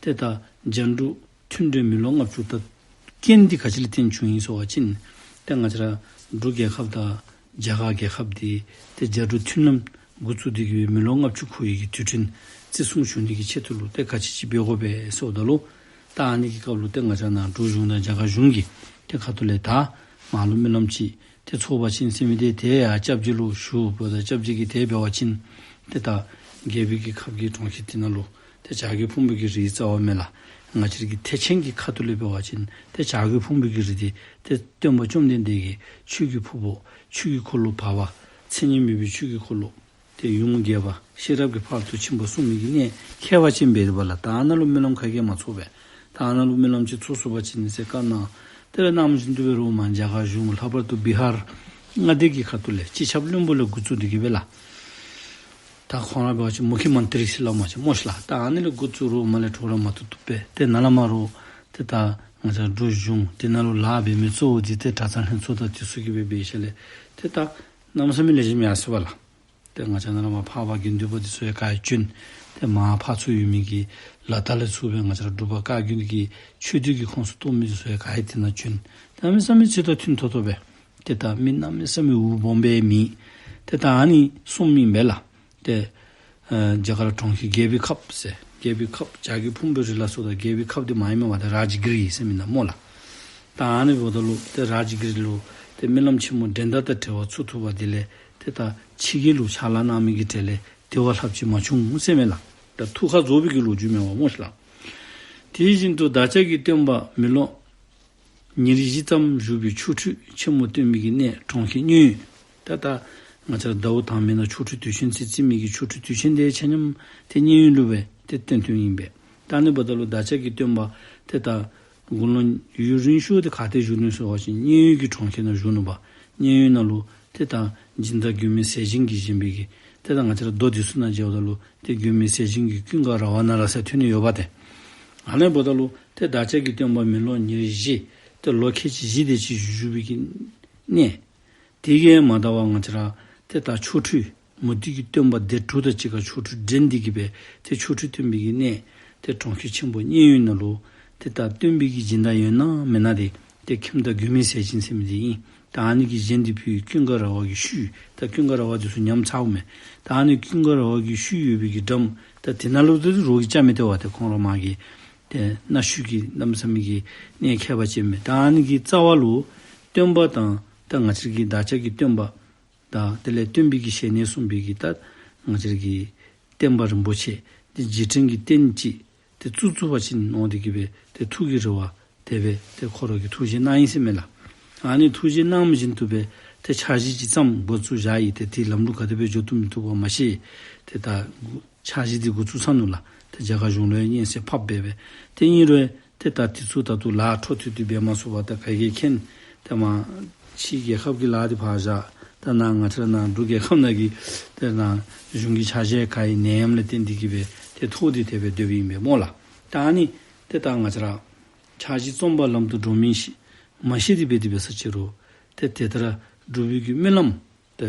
ཏེ་ད་རྒྱན་དྲུག་མཐུན་འབྲེལ་མི་ལོ་ལྔ་བཅུ་ད་རྐྱེན་འདི་ག་ཅི་ལས་བརྟེན་བྱུང་ཡི་ཟེར་བ་ཅིན་ཏེ་ང་བཅས་ར་འབྲུག་རྒྱལ་ཁབ་དང་རྒྱ་གར་རྒྱལ་ཁབ་འདི་ཏེ་རྒྱན་དྲུག་མཐུན་ལམ་འགོ་བཙུགས་ཏེ་གི་སྦེ་མི་ལོ་ལྔ་བཅུ་འཁོར་བའི་གི་དུས་དྲན་བརྩི་སྲུང་ཞུ་ནི་གི་ཆེད་དུ་ལུ་ཏེ་ག་ཅི་ཅིག་འབད་དགོ་པས་ཟེརཝ་ད་ལུ་ད་ཨ་ནི་གི་སྐབས་ལུ་ཏེ་ང་བཅས་ནཱ་འབྲུག་གཞུང་དང་རྒྱ་གར་གཞུང་གི་ཏེ་ཁ་ཐུག་ལས་ད་མར་ལུ་སྨོན་ལམ་ཅིག་ཏེ་ཚོགས་པ་ཅིན་ཟེར་མི་འདི་ཏེ་ཡར་སྐྱབས་རྗེ་ལུ་ཞུ་བ་དང་སྐྱབས་རྗེ་གིས་ཏེ་འབད་བ་ཅིན་ཏེ་ད་རྒྱལ་པོའི་གི་ཁབ་ཀྱི་གྲོང་ཁྱེར་འདི་ནང་ལུ་ཏེ་བྱ་རྒོད་ཕུང་པོའི་གི་རིའི་རྩ་བ་མས་ལགས། ང་བཅས་ར་གི་ཐེག་ཆེན་གྱི་ཁ་ཐུག་ལས་འབད་བ་ཅིན་ཏེ་བྱ་རྒོད་ཕུང་པོའི་གི་རི་འདི་ཏེ་སྟོན་པ་བཅོམ་ལྡན་འདས་ཀྱི་ཆོས་ཀྱི་ཕུང་པོ་ཆོས་ཀྱི་འཁོར་ལོ་བར་པ་མཚན་ཉིད་མེད་པའི་ཆོས་ཀྱི་འཁོར་ལོ་ཏེ་ཡུམ་རྒྱས་པ་ཤེས་རབ་ཀྱི་ཕ་རོལ་ཏུ་ཕྱིན་པ་གསུངས་མི་གི་གནས་ཁྱད་པར་ཅན་འབད་དེ་འབདཝ་ལས་ད་ཨ་ནཱ་ལུ་སྨོན་ལམ་ག་གིས་མ་ཚོགས་པས། ད་ཨ་ནཱ་ལུ་སྨོན་ལམ་ཅིག་ཚོགས་ཚུགས་པ་ཅིན་ཟེར་བཀའ་གནང་། དེ་ལས་གནང་བཞིན་དུ་སྦེ་རོགས་མར་རྒྱ་གར་གཞུང་ལྷག་པར་དུ་བི་ཧར་མངའ་སྡེ་གི་ཁ་ཐུག་ལས་སྤྱི་ཁྱབ་བློན་པོ་ལས་འགོ་བཙུགས་ཏེ་གི་སྦེ་ལགས། ད་ཁོང་ར་འབད་བ་ཅིན་མུ་ཁྱ་མན་ཏྲི་ཟེར་སླབ་མས་ཅིག་སྨོ་ཤིག་ལགས། ད་ཨ་ནི་ལས་འགོ་བཙུགས་རོགས་མར་ལས་འཕྲོ་བརླག་མ་བཏུབ་བཏུབ་སྦེ་ཏེ་ནཱ་ལས་མར་རོགས་ཏེ་ད་ང་བཅས་འབྲུག་གཞུང་འདི་ནང་ལུ་ལཱ་འབད་མི་གཙོ་བོ་འདི་ཏེ་གྲྭ་ཚང་ལྷན་ཚོགས་དང་འདི་ཚུ་གིས་སྦེ་འབད་ཞིནམ་ལས་ཏེ་ད་གནམ་མེད་ས་མེད་ལེགས་ཤོམ་ཡར་སོང་པས་ལགས། ཏེ་ང་བཅས་ནཱ་ལས་མར་འཕགས་པ་དགེ་འདུན་པ་འདི་ཚུ་ཡང་ག་ཡང་བྱོན། ཏེ་མར་ཕར་ཚུར་ཡོད་མི་གི་ལ་དྭགས་ལས་ཚུར་སྦེ་ང་བཅས་ར་འབྲུག་པ་བཀའ་བརྒྱུད་ཀྱི་ཆོས་སྡེ་གི་ཁོངས་སུ་གཏོགས་མི་འདི་ཚུ་ཡང་ག་ཡང་དེ་ནང་བྱོན། གནམ་མེད་ས་མེད་ཚེ་ཐག་མཐུན་ཏོག་ཏོ་སྦེ་ཏེ་ད་མི་གནམ་མེད་ས་མེད་འུ་སྦོམ་སྦེ་མེད། ཏེ་ད་ཨ་ནི་གསུངམ་ཨིན་པས་ལགས། ཏེ་ཨ་རྒྱ་གར་གྲོང་ཁྱེར་རྒྱལ་པོའི་ཁབ་ཟེར་རྒྱལ་པོའི་ཁབ་བྱ་རྒོད་ཕུང་པོའི་རི་ལ་སོགས་དང་རྒྱལ་པོའི་ཁབ་འདི་མ་ཡིན་མས་པ། ཏེ་རཱཇ་གིར་ཟེར་མི་ནང་སྨོ་ལགས། ད་ཨ་ནི་འབདཝ་ད་ལུ་ཏེ་རཱཇ་གིར་ལུ་ཏེ་སྨོན་ལམ་ཆེན་མོ་འགྲན་ཟླ་དང་བྲལ་བ་ཚོགས་ཐུབ་པ་འདི་ལས་ཏེ་ད་ཕྱི་རྒྱལ་ལུ་ཕྱག་ལཱ་གནང་མི་གི་གྲས་ལས་དེ་བ་ལྷགཔ་ཅིག་མ་བྱུང་ཟེར་མས་ལགས། ད་ཐུགས་ཁར་རྫོགས་པའི་གི་ལོ་རྒྱུས་མས་པ་སྨོ་ཤིག་ལགས། དེ་བཞིན་དུ་བདག་ཅག་གི་སྟོན་པ་མི་ལོ་ཉེར་བཞི་ཙམ་བཞུགས་པའི་ཆོ་འཕྲུལ་ཆེན་མོ་སྟོན་པའི་གི་གནས་གྲོང་ཁྱེར་མཉན་ཡོད། ད་ད་ང་བཅས་ཟླཝ་དང་པའི་ནང་ཆོ་འཕྲུལ་དུས་ཆེན་ཟེར་བརྩི་མི་གི་ཆོ་འཕྲུལ་དུས་ཆེན་དེ་ཆ་མཉམ་ཏེ་མཉན་ཡོད་ལུ་སྦེ་ཏེ་སྟོན་སྟོནམ་ཨིན་པས། ད་ཨ་ནི་འབདཝ་ད་ལུ་བདག་ཅག་གི་སྟོན་པ་ཏེ་ད་དགུང་ལོ་ཡུན་རིང་ཤོས་དེ་ག་ཏེ་བཞུགས་ནུག་ཟེར་བ་ཅིན་མཉན་ཡོད་ཀྱི་གྲོང་ཁྱེར་ནང་བཞུགས་ནུག་པ། མཉན་ཡོད་ནང་ལུ་ཏེ་ད་སྦྱིན་བདག་མགོན་མེད་ཟས་སྦྱིན་གྱིས་བཞེངས་པའི་གི་ཏེ་ད་ང་བཅས་ར་མདོ་འདི་ཚུ་ནང་མཇལཝ་ད་ལུ་ཏེ་མགོན་མེད་ཟས་སྦྱིན་གྱིས་ཀུན་དགའ་ར་བ་ན་ར་ཟེར་ཐོན་ནི་ཡོདཔ་ཏེ། ཨ་ནི་འབདཝ་ད་ལུ་ཏེ་བདག་ཅག་གི་སྟོན་པ་མི་ལོ་ཉེར་བཞི་ཏེ་ལོ་ཁལ་གཅིག་བཞི་དེ་ཅིག་བཞུགས་བཞུགས་པའི་གི་གནས། དེ་གིས་མ་དག་པར་ང་བཅས་ར་ཏེ་ད་ཆོ་འཕྲུལ་མུ་སྟེགས་ཀྱི་སྟོན་པ་སྡེ་དྲུག་དང་གཅིག་ཁར་ཆོ་འཕྲུལ་འགྲན་ཏེ་གི་སྦེ་ཏེ་ཆོ་འཕྲུལ་སྟོན་པའི་གི་གནས་ཏེ་གྲོང་ཁྱེར་ཆེན་པོ་མཉན་ཡོད་ནང་ལུ་ཏེ་ད་སྟོན་པའི་གི་སྦྱིན་བདག་ཡོད་ན་མེད་ན་དེ་ཏེ་ཁྱིམ་བདག་མགོན་མེད་ཟས་སྦྱིན་ཟེར་མི་འདི་ཨིན། ད་ཨ་ནི་གིས་བཞེངས་ཏེ་ཕུལ་ཀུན་དགའ་ར་བ་གི་ཤུལ། ད་ཀུན་དགའ་ར་བ་འདི་ཚུ་ཉམས་ཚརཝ་མས། ད་ཨ་ནི་ཀུན་དགའ་ར་བ་གི་ཤུལ་ཡོད་པའི་གི་འགྲམ་ད་དེ་ནང་ལུ་ཏེ་རོགས་ཀྱིས་བཅག་མི་སྟེར་བ། ཏེ་ཁོང་ར་མ་གི་ཏེ་གནའ་ཤུལ་གྱི་གནམ་མེད་ས་མེད་ཀྱི་གནས་ཁྱད་པར་ཅན་མས། ད་ཨ་ནི་གི་རྩ་བ་ལུ་སྟོན་པ་དང་ད་ང་བཅས་ཀྱི་བདག་ཅག་གི་སྟོན་པ་དང་དེ་ལས་སྟོན་པའི་གི་ཞལ་ནས་གསུངས་པའི་གི་ད་ང་བཅས་ཀྱི་བསྟན་པ་རིན་པོ་ཆེ་འདི་རྗེས་དྲན་གྱི་རྟེན་ཅིག་ཏེ་བཙུགས་བཙུགས་པ་ཅིན་མནོ་སྟེ་གི་སྦེ་ཏེ་ཐུགས་ཀྱི་རེ་བ་དེ་སྦེ་ཏེ་ཁོ་ར་གིས་ཐུགས་བཞེད་གནང་ཡི་ཟེར་མས་ལགས། ཨ་ནི་ཐུགས་བཞེད་གནང་བཞིན་དུ་སྦེ་ཏེ་འཆར་གཞི་ཅིག་བརྩམས་འགོ་བཙུགས་བཞག་ཡི། ཏེ་དེ་ལམ་ལུགས་ག་དེ་སྦེ་འགྱོ་བཏུབ་མི་བཏུབ་པ་མ་ཤེས། ཏེ་ད་འཆར་གཞི་འདི་འགོ་བཙུགས་ཚར་ནུག་ལགས། ཏེ་རྒྱ་གར་གཞུང་ལུ་ཡང་སྙན་སེང་ཕབ་སྦེ་སྦེ་ཏེ་ཨིན་རུང་ཏེ་ད་དེ་ཚུ་ད་ལྟོ་ལཱ་འཕྲོ་མཐུད་དེ་འབད་མ་ཚུགས་པར་ད་ག་གིས་མཁྱེན། ཏེ་མར་ཕྱི་རྒྱལ་ཁབ་ཀྱི་ལཱ་འདི་ཕར་བཞག། ད་ནཱ་ང་བཅས་ར་ནཱ་འབྲུག་རྒྱལ་ཁབ་ནང་གི་ཏེ་ནཱ་གཞུང་གི་འཆར་གཞི་ག་ཡི་ནད་ཡམས་ལས་བརྟེན་ཏེ་གི་སྦེ་ཏེ་ཐོགས་ཏེ་དེ་སྦེ་སྡོདཔ་ཨིན་པས་སྨོ་ལགས། ད་ཨ་ནི་ཏེ་ད་ང་བཅས་ར་འཆར་གཞི་རྩོམ་པ་ལམ་དུ་འགྲོ་མི་ཤེས་མ་ཤེས་ཏེ་སྦེ་དེ་སྦེ་ས་ཅི་རུང་ཏེ་དེ་ལྟར་འབྲུག་པའི་གི་སྨོན་ལམ་ཏེ་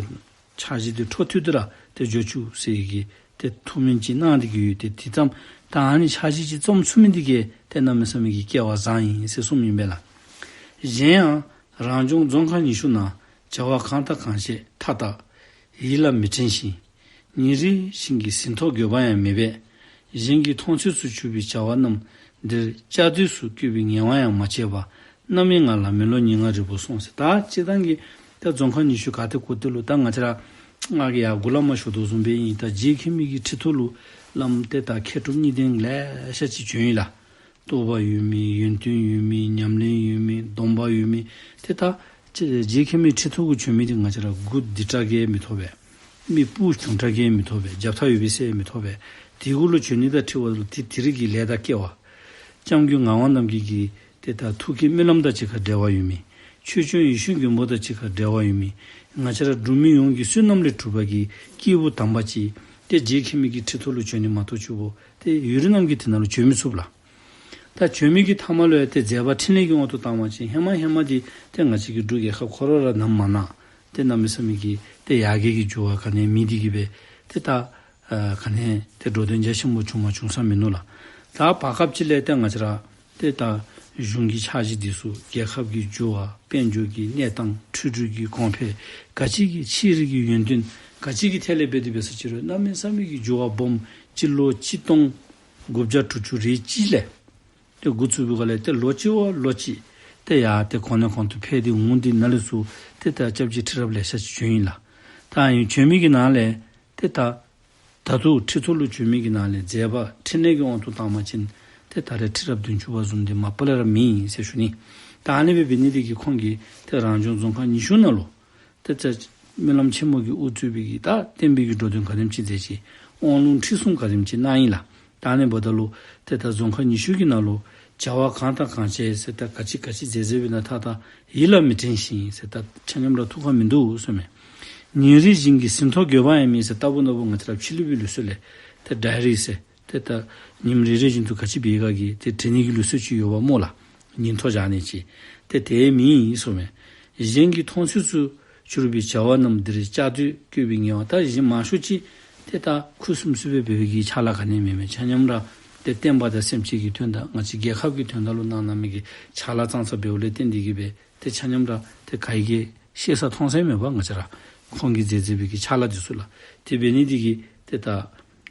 འཆར་གཞི་འདི་འཕྲོ་མཐུད་དེ་ར་ཏེ་འགྱོ་བཅུག་ཟེར་གི་ཏེ་ཐུགས་སྨོན་ཅིག་གནང་སྟེ་གི་ཡོད། ཏེ་དེ་ཙམ་ད་ཨ་ནི་འཆར་གཞི་ཅིག་རྩོམ་ཚུགས་མི་འདི་གིས་ཏེ་གནམ་མེད་ས་མེད་ཀྱི་སྐལ་བ་བཟང་ཡི་ཟེར་གསུངམ་ཨིན་པས་ལགས། གཞན་ཡང་རང་བྱུང་རྫོང་ཁག་ཉི་ཤུ་ན་བྱ་བ་གང་དང་གང་བྱེད་མཐའ་དག་ཡིད་ལ་མི་དྲན་ཞིང་། ཉིན་རེ་བཞིན་གྱི་ཟིན་ཐོ་འགོད་པ་ཡང་མེད་པས། གཞན་གྱི་མཐོང་ཚོད་སུ་གྱུར་པའི་བྱ་བ་རྣམས་འདིར་བཅའ་སྡོད་སུ་བཀོད་པའི་ངལ་བ་ཡང་མ་བྱས་པར་རྣམ་སྨིན་ངང་ལ་མི་ལོ་ཉེར་ལྔ་རིང་པོ་སོང་ཟེར། ད་སྤྱིར་བཏང་གི་ད་རྫོང་ཁག་ཉི་ཤུ་ག་ཏེ་གོ་ཏེ་ལུ་ད་ང་བཅས་ར་ང་གིས་ཡར་འགོ་ལས་མར་ཞུ་དོ་བཟུམ་སྦེ་ཨིན། ད་རྗེ་མཁན་མི་གི་ཁྲི་ཐོག་ལུ་བླམ་ཏེ་ད་མཁས་གྲུབ་གཉིས་ལྡན་ལེ་ཤ་ཅིག་བྱོན་ཡི་ལགས། རྟོགས་པ་ཡོད་མི་ཡོན་ཏན་ཡོད་མི་ཉམས་ལེན་ཡོད་མི་སྡོམ་པ་ཡོད་མི་ཏེ་ད་རྗེ་མཁན་མི་ཁྲི་ཐོག་གུ་བྱོན་མི་འདི་ང་བཅས་ར་མགུ་བདེ་དྲགས་ཀྱིས་མི་ཐོབ་པས། མིག་སྤུ་ཆུང་དྲགས་ཀྱིས་མི་ཐོབ་པས། རྒྱབ་ཐག་ཡོད་པའི་སྲས་མི་ཐོབ་པས། དེ་གུ་ལུ་བྱོན་ནི་དང་འཁྲིལ་བ་ལུ་དེ་དེ་རིགས་ཀྱི་ལས་དང་སྐལ་བ། སྐྱབས་མགོན་ངག་དབང་རྣམ་རྒྱལ་གྱི་ཏེ་ད་ཐུགས་ཀྱི་སྨོན་ལམ་དང་གཅིག་ཁར་འབྲེལ་བ་ཡོད་མི། ཆོས་སྐྱོང་ཡེ་ཤེས་མགོན་པོ་དང་གཅིག་ཁར་འབྲེལ་བ་ཡོད་མི། ང་བཅས་ར་འབྲུག་མི་ཡོངས་ཀྱི་བསོད་ནམས་ལས་གྲུབ་པ་གི་སྐྱེས་བུ་དམ་པ་ཅིག་ཏེ་རྗེ་མཁན་མི་གི་ཁྲི་ཐོག་ལུ་བྱོན་ནི་མ་གཏོགས་ཆུ་བོ་ཏེ་ཡུན་རིང་ནམ་གྱི་དེ་ནང་ལུ་བྱོན་མི་ཚུགས་ལགས། ད་བྱོན་མི་གི་མཐའ་མ་ལུ་ཡང་ཏེ་མཛད་པ་འཕྲིན་ལས་ཀྱི་དབང་དུ་བཏང་བ་ཅིན་ཧེ་མ་ཧེ་མ་འདི་ཏེ་ང་བཅས་ཀྱི་འབྲུག་རྒྱལ་ཁབ་ཁོ་ར་ར་ནམ་མ་ན་ཏེ་གནམ་མེད་ས་མེད་ཀྱི་ཏེ་ཡར་རྒྱས་ཀྱི་འགྱུར་བ་ག་ནི་མེད་དེ་གིས་སྦེ་ཏེ་ད་ཨ་ག་ནི་ཏེ་འགྲོ་དོན་རྒྱ་ཆེན་པོ་བྱུང་མ་བྱུང་ས་མིན་ནུག་ལགས། ད་བར་སྐབས་ཅིག་ལས་ཏེ་ང་བཅས་ར་ཏེ་ད་གཞུང་གི་འཆར་གཞི་འདི་ཚུ་རྒྱལ་ཁབ་ཀྱི་འགྱུར་བ་དཔལ་འབྱོར་གྱི་གནས་སྟངས་འཕྲུལ་སྒྲུབ་ཀྱི་གོང་འཕེལ་ག་ཅི་གི་ཕྱི་རིགས་ཀྱི་ཡོན་ཏན་ག་ཅི་གི་ཐད་ལས་འབད་དེ་འབད་ས་ཅིག་རུང་གནམ་མེད་ས་མེད་ཀྱི་འགྱུར་བ་སྦོམ་སྤྱི་ལོ་གཅིག་སྟོང་དགུ་བརྒྱ་དྲུག་ཅུ་རེ་གཅིག་ལས་ཏེ་འགོ་བཙུགས་པའི་སྒང་ལས་ཏེ་ལོ་གཅིག་བ་ལོ་གཅིག་ཏེ་ཡར་ཏེ་གོང་ནས་གོང་དུ་འཕེལ་ཏེ་འོང་། དེ་ནང་ལས་ཚུར་ཏེ་ད་སྐྱབས་རྗེ་ཁྲི་རབས་ལེ་ཤ་ཅིག་བྱོན་ཡི་ལགས། ད་ཡང་བྱོན་མི་གི་ནང་ལས་ཏེ་ད་ད་ལྟོ་ཁྲི་ཐོག་ལུ་བྱོན་མི་གི་ནང་ལས་མཛད་པ་འཕྲིན་ལས་ཀྱི་དབང་དུ་བཏང་བ་ཅིན་ཏེ་ད་རེས་ཁྲི་རབས་བདུན་ཅུ་པ་བཟུམ་འདི་མ་པ་ལས་ར་མེད་ཟེར་ཞུ་ནི། ད་ཨ་ནི་སྦེ་འབད་ནི་འདི་གིས་ཁོང་གིས་ཏེ་རང་བྱུང་རྫོང་ཁག་ཉི་ཤུ་ནང་ལུ་ཏེ་ད་སྨོན་ལམ་ཆེན་མོ་གི་དབུ་གཙོས་པའི་གི་ད་བསྟན་པའི་གི་འགྲོ་དོན་ག་དེམ་ཅིག་མཛད་ཅི། དབང་ལུང་ཁྲིད་གསུམ་ག་དེམ་ཅིག་གནང་ཡི་ལགས། ད་ཨ་ནི་འབདཝ་ད་ལུ་ཏེ་ད་རྫོང་ཁག་ཉི་ཤུ་གི་ནང་ལུ་བྱ་བ་གང་དང་གང་བྱས་ཟེར་ད་ག་ཅི་ག་ཅི་མཛད་མཛད་པའི་ནང་ད་ད་ཡིད་ལ་མི་དྲན་ཞིང་ཟེར་ད་ཆ་མཉམ་ར་ཐུགས་ཁར་མིན་འདུག་ཟེར་མས། ཉིན་རེ་བཞིན་གྱི་ཟིན་ཐོ་འགོད་པ་ཡང་མེད་ཟེར། ལྟ་བུ་ན་བུ་ང་བཅས་ར་ཕྱི་གླིང་པའི་ལུགས་སྲོལ་ལས་ཏེ་ཌའི་རི་ཟེར་ཏེ་ད་ཉིནམ་རེ་རེ་བཞིན་དུ་ག་ཅི་འབད་ག་གི་ཏེ་འབྲི་ནི་གི་ལུགས་སྲོལ་ཅིག་ཡོདཔ་སྨོ་ལགས། ཉིན་ཐོ་བཞག་ནི་ཅིག་ཏེ་དེ་མེད་ཟེར་མས། གཞན་གྱི་མཐོང་ཚུལ་དུ་གྱུར་པའི་བྱ་བ་རྣམས་འདིར་བཅའ་སྡོད་བཀོད་པའི་ངལ་བ། ད་གཞན་མང་ཤོས་ཅིག་ཏེ་ད་ཁུ་སིམ་སིམ་སྦེ་འབད་བའི་གི་ཕྱག་ལཱ་ག་ནི་མེད་མས། ཆ་མཉམ་ར་ཏེ་བསྟན་པ་དང་སེམས་ཅན་གྱི་དོན་དང་ང་བཅས་རྒྱལ་ཁབ་ཀྱི་དོན་དག་ལུ་གནང་གནང་མི་གི་ཕྱག་ལཱ་ཙང་ཙ་འབདཝ་ལས་བརྟེན་ཏེ་གིས་སྦེ་ཏེ་ཆ་མཉམ་ར་ཏེ་ག་གིས་ཤེས་ས་མཐོང་ས་མེད་པ། ང་བཅས་ར་ཁོང་གིས་མཛད་མཛད་པའི་གི་ཕྱག་ལཱ་འདི་ཚུ་ལགས། དེ་འབད་ནི་འདི་གིས་ཏེ་ད་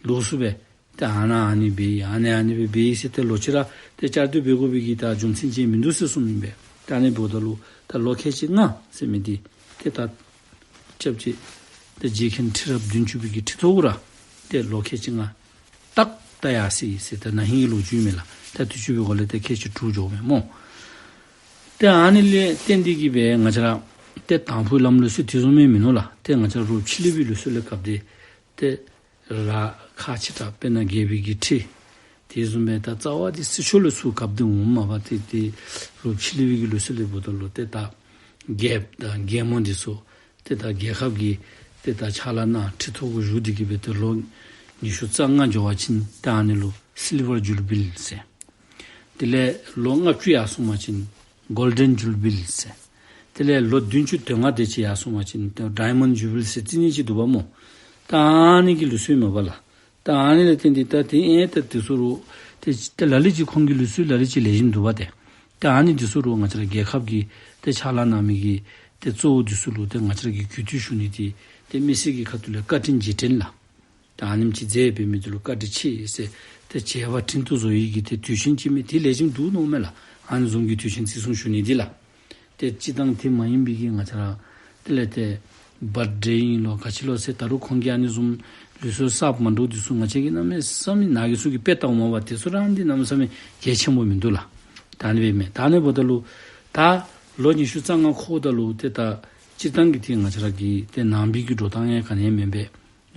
ལོགས་སུ་སྦེ་ཏེ་ཨ་ནཱ་ཨ་ནི་འབད་ཡི་ཨ་ནཱ་ཨ་ནི་སྦེ་འབད་ཡི་ཟེར་ཏེ་ལོག་ཅི་ར་ཏེ་བཅའ་སྡོད་འབད་དགོ་པའི་གི་ད་རྒྱུ་མཚན་ཅིག་མིན་འདུག་ཟེར་གསུངམ་ཨིན་པས། ད་ཨ་ནི་འབདཝ་ད་ལུ་ད་ལོ་ཁལ་གཅིག་ལྔ་ཟེར་མི་འདི་ཏེ་ད་སྐྱབས་རྗེ་ཏེ་རྗེ་མཁན་ཁྲི་རབས་བདུན་ཅུ་པའི་གི་ཁྲི་ཐོག་གུ་ར་ཏེ་ལོ་ཁལ་གཅིག་ལྔ་ཏག་ཏ་ཡར་སོ་ཡི་ཟེར་ཏེ་ན་ཧིང་གི་ལོ་རྒྱུས་མས་ལགས། ད་དུས་ཅི་འབད་དགོ་ལས་ཏེ་ཁལ་གཅིག་དྲུག་འགྱོཝ་མས་སྨོ། ཏེ་ཨ་ནི་ལས་བརྟེན་ཏེ་གིས་སྦེ་ང་བཅས་ར་ཏེ་དང་ཕུ་ལམ་ལུགས་སྲོལ་དེ་བཟུམ་མའི་མིན་ནུག་ལགས། ཏེ་ང་བཅས་ར་རོགས་ཕྱི་གླིང་པའི་ལུགས་སྲོལ་ལས་སྐབས་དེ་ཏེ་ར་ཁག་ཆེ་དྲགས་དཔེར་ན་རྒྱལ་པོའི་གི་ཁྲི་དེ་བཟུམ་སྦེ་ད་རྩ་བ་འདི་སྲིད་ཕྱོགས་ལས་ཚུར་སྐབས་དེ་འོངམ་མས་པ། ཏེ་ཏེ་རོགས་ཕྱི་གླིང་པའི་གི་ལུགས་སྲོལ་ལས་འབདཝ་ད་ལུ་ཏེ་ད་རྒྱལཔོ་དང་རྒྱལ་མོ་འདི་ཚུ་ཏེ་ད་རྒྱལ་ཁབ་ཀྱི་ཏེ་ད་ཕྱག་ལཱ་གནང་ཁྲི་ཐོག་གུ་བཞུགས་ཏེ་གིས་སྦེ་ཏེ་ལོ་ཉི་ཤུ་རྩ་ལྔ་འགྱོ་བ་ཅིན་ཏེ་ཨ་ནི་ལུ་སི་ལི་ཝར་ཇུ་བི་ལི་ཟེར། དེ་ལས་ལོ་ལྔ་བཅུ་ཡར་སོང་བ་ཅིན་གོལ་ཌེན་ཇུ་བི་ལི་ཟེར། དེ་ལས་ལོ་བདུན་ཅུ་དོན་ལྔ་དེ་ཅིག་ཡར་སོང་བ་ཅིན་ཏེ་ཌའི་མཱོནཌ་ཇུ་བི་ལི་ཟེར་རྩི་ནི་ཅིག་འདུག་པ་སྨོ། ད་ཨ་ནི་གི་ལུགས་སྲོལ་མས་པ་ལགས། ད་ཨ་ནི་ལས་བརྟེན་ཏེ་ད་དེ་ཨེ་ད་དེ་ཚུ་རོགས་ཏེ་ཏེ་ལ་ལུ་ཅིག་ཁོང་གི་ལུགས་སྲོལ་ལ་ལུ་ཅིག་ལེགས་ཤོམ་འདུག་པ། ཏེ་ད་ཨ་ནི་དེ་ཚུ་རོགས་ང་བཅས་ར་རྒྱལ་ཁབ་ཀྱི་ཏེ་ཕྱག་ལཱ་གནང་མི་གི་ཏེ་གཙོ་བོ་དེ་ཚུ་ལུ་ཏེ་ང་བཅས་ར་གིས་གུས་བཏུད་ཞུ་ནི་དེ་ཏེ་མི་སེར་གྱི་ཁ་ཐུག་ལས་བཀའ་དྲིན་རྗེས་དྲན་ལགས། ད་ཨ་ནེམ་ཅིག་མཛད་པའི་མི་དེ་ལུ་བཀའ་དྲིན་ཆེ་ཟེར་ཏེ་བྱ་བ་དྲིན་དུ་གཟོ་ཡི་གི་ཏེ་དུས་ཆེན་ཅིག་མས། དེ་ལེགས་ཤོམ་འདུག་མནོཝ་མས་ལགས། ཨ་ནི་བཟུམ་གྱི་དུས་ཆེན་བརྩི་སྲུང་ཞུ་ནི་འདི་ལགས། ཏེ་སྤྱིར་བཏང་དེ་མ་ཡིན་པའི་གི་ང་བཅས་ར་དེ་ལས་ཏེ་བར་ཌེ་ཨིན་ལོ་ག་ཅི་ལོ་ཟེར་ད་རུང་ཁོང་གིས་ཨ་ནི་བཟུམ་ལུགས་སྲོལ་གསརཔ་མ་འདྲཝ་དེ་ཚུ་ང་བཅས་ཀྱིས་གནམ་མེད་ས་མེད་ནང་གི་ཚུ་གིས་དཔེ་བལྟཝ་མས་པ། དེ་ཚུ་ར་འདི་གནམ་མེད་ས་མེད་གལ་ཆེན་པོ་མིན་འདུག་ལགས། ད་ཨ་ནི་སྦེ་མས། ད་ཨ་ནི་འབདཝ་ད་ལུ་ད་ལོ་ཉི་ཤུ་རྩ་ལྔ་འཁོརཝ་ད་ལུ་ཏེ་ད་སྤྱིར་བཏང་གི་ཏེ་ང་བཅས་ར་གི་ཏེ་ནང་པའི་གི་འགྲོ་སྟངས་ཡང་ག་ནི་ཡང་མེན་པས།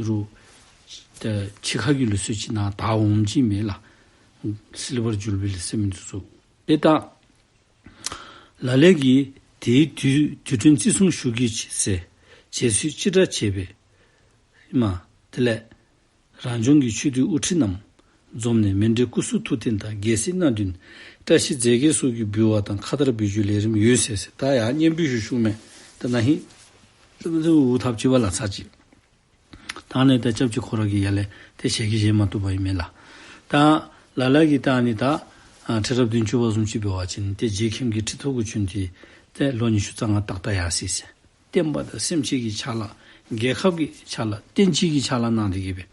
རོགས་ཏེ་ཕྱི་ཁ་གི་ལུགས་སྲོལ་ཅིག་ནང་དར་འོངམ་ཅིག་མས་ལགས། སི་ལི་ཝར་ཇུ་བི་ལི་ཟེར་མི་དེ་ཚུ། ཏེ་ད་ལ་ལས་ཀྱིས་དེའི་དུས་དུས་དྲན་བརྩི་སྲུང་ཞུ་གེ་ཟེར་བྱེད་ཚུལ་ཅི་འདྲ་བྱས་པས་སྨོ། དེ་ལས་རང་ལྗོངས་ཀྱི་ཆོས་བསྡུའི་དབུ་ཁྲིད་རྣམས་འཛོམས་ནས་མཎྜལ་སྐུ་གསུང་ཐུགས་རྟེན་དང་རྒྱལ་སྲིད་སྣ་བདུན་བཀྲ་ཤིས་རྫས་བརྒྱད་སོགས་ཀྱི་འབུལ་བ་དང་ཁ་དར་འབུལ་རྒྱུའི་ལས་རིམ་ཡོད་ཟེར་ཟེར། ད་ཡང་སྙན་འབུལ་ཞུ་ཞུཝ་མས། ད་ན་ཧིང་འུ་ཐབས་ཅིག་བ་ལ་ཚར་ཅིག། ད་ཨ་ནི་ད་སྐྱབས་རྗེ་ཁོ་ར་གིས་ཡར་ལས་ཏེ་ཞལ་གྱིས་བཞེས་མ་བཏུབ་པ་ཨིན་མས་ལགས། ད་ལ་ལ་གིས་ད་ཨ་ནི་ད་ཨ་ཁྲི་རབས་བདུན་ཅུ་པ་བཟུམ་ཅིག་འབད་བ་ཅིན་ཏེ་རྗེ་མཁན་གྱི་ཁྲི་ཐོག་གུ་བྱོན་ཏེ་ཏེ་ལོ་ཉི་ཤུ་རྩ་ལྔ་ཏག་ཏ་ཡར་སོ་ཡི་ཟེར། བསྟན་པ་དང་སེམས་ཅན་གྱི་ཕྱག་ལཱ་རྒྱལ་ཁབ་ཀྱི་ཕྱག་ལཱ་བསྟན་སྤྱི་གི་ཕྱག་ལཱ་གནང་སྟེ་གིས་སྦེ།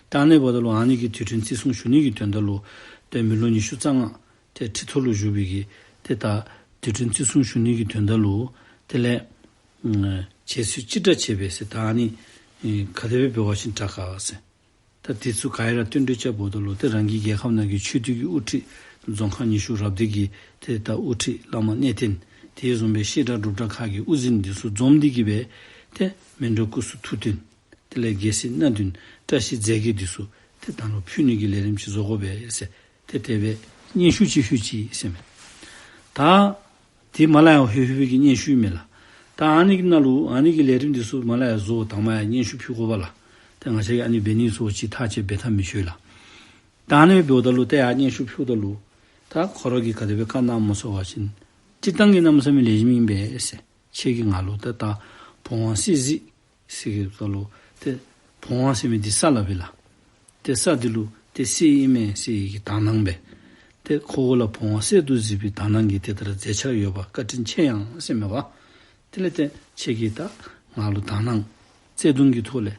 ད་ཨ་ནི་འབདཝ་ད་ལུ་ཨ་ནི་གི་དུས་དྲན་བརྩི་སྲུང་ཞུ་ནི་གི་དོན་དག་ལུ་ཏེ་མི་ལོ་ཉི་ཤུ་རྩ་ལྔ་ཏེ་ཁྲི་ཐོག་ལུ་བཞུགས་པའི་གི་ཏེ་ད་དུས་དྲན་བརྩི་སྲུང་ཞུ་ནི་གི་དོན་དག་ལུ་དེ་ལས་ཨ་བྱེད་ཚུལ་ཅི་འདྲ་བྱས་པས་ཟེར། ད་ཨ་ནི་ཨེ་ག་དེ་སྦེ་འབད་བ་ཅིན་དྲག་ག་ཟེར། ད་དེ་ཚུ་ག་ར་བསྟུན་གྲོས་རྐྱབ་འབདཝ་ད་ལུ་ཏེ་རང་གི་རྒྱལ་ཁབ་ནང་གི་ཆོས་བསྡུ་གི་དབུ་ཁྲིད་རྫོང་ཁག་ཉི་ཤུ་རབ་སྡེ་གི་ཏེ་ད་དབུ་ཁྲིད་བླ་མ་གནས་བརྟན་དེ་བཟུམ་སྦེ་བཤད་གྲྭ་སྒྲུབ་གྲྭ་ཁག་གི་དབུ་འཛིན་འདི་ཚུ་འཛོམས་ཏེ་གིས་སྦེ་ཏེ་མཎྜལ་སྐུ་གསུང་ཐུགས་རྟེན་དེ་ལས་རྒྱལ་སྲིད་སྣ་བདུན་བཀྲ་ཤིས་རྫས་བརྒྱད་འདི་ཚུ་ཏེ་ ད་ལུ་ཕུལ་ནི་གི་ལས་རིམ་ཅིག་བཟོ་དགོ་པས་ཟེར། ཏེ་དེ་སྦེ་སྙན་ཞུ་ཅིག་ཕུལ་ཅི་ཟེར་མས། ད་དེ་མ་ལ་ཡ་ཧོད་ཧོད་པའི་གི་སྙན་ཞུ་མས་ལགས། ད་ཨ་ནི་གི་ནང་ལུ་ཨ་ནི་གི་ལས་རིམ་འདི་ཚུ་མ་ལ་ཡ་བཟོ་དང་མ་ཡ་སྙན་ཞུ་ཕུལ་དགོ་པས་ལགས། ཏེ་ང་བཅས་ཀྱིས་ཨ་ནི་འབད་ནི་ཚུ་ཅིག་ཐག་བཅད་འབད་ཐབས་མི་ཆོག་ལགས། ད་ཨ་ནི་འབདཝ་ད་ལུ་ཏེ་ཡར་སྙན་ཞུ་ཕུལཝ་ད་ལུ་ད་ཁོ་ར་གིས་ག་དེ་སྦེ་བཀའ་གནངམ་སྨོ་ཟེར་བ་ཅིན། སྤྱིར་བཏང་གི་གནམ་མེད་ས་མེད་ལེགས་ཤོམ་ཨིན་པས་ཟེར། ཁྱེད་ཀྱིས་ང་ལུ་ད་ད་བོང་བ་གསེར་གཟིགས་ཟེར་གྱི་ད་ལུ་ཏེ་བོང་བ་ཟེར་མི་འདི་ས་ལ་འབད་ལགས། ཏེ་ས་འདི་ལུ་ཏེ་གསེར་ཨིན་མས་ཟེར་གྱི་དག་སྣང་སྦེ། ཏེ་ཁོ་གུ་ལུ་བོང་བ་གསེར་དུ་གཟིགས་པའི་དག་སྣང་གི་ཏེ་ད་ར་མཛད་འཆར་ཡོད་པ་བཀའ་དྲིན་ཆེ་ཡང་ཟེར་མས་པ། དེ་ལས་ཏེ་ཁྱེད་ཀྱིས་ད་ང་ལུ་དག་སྣང་བརྩེ་གདུང་གི་ཐོག་ལས་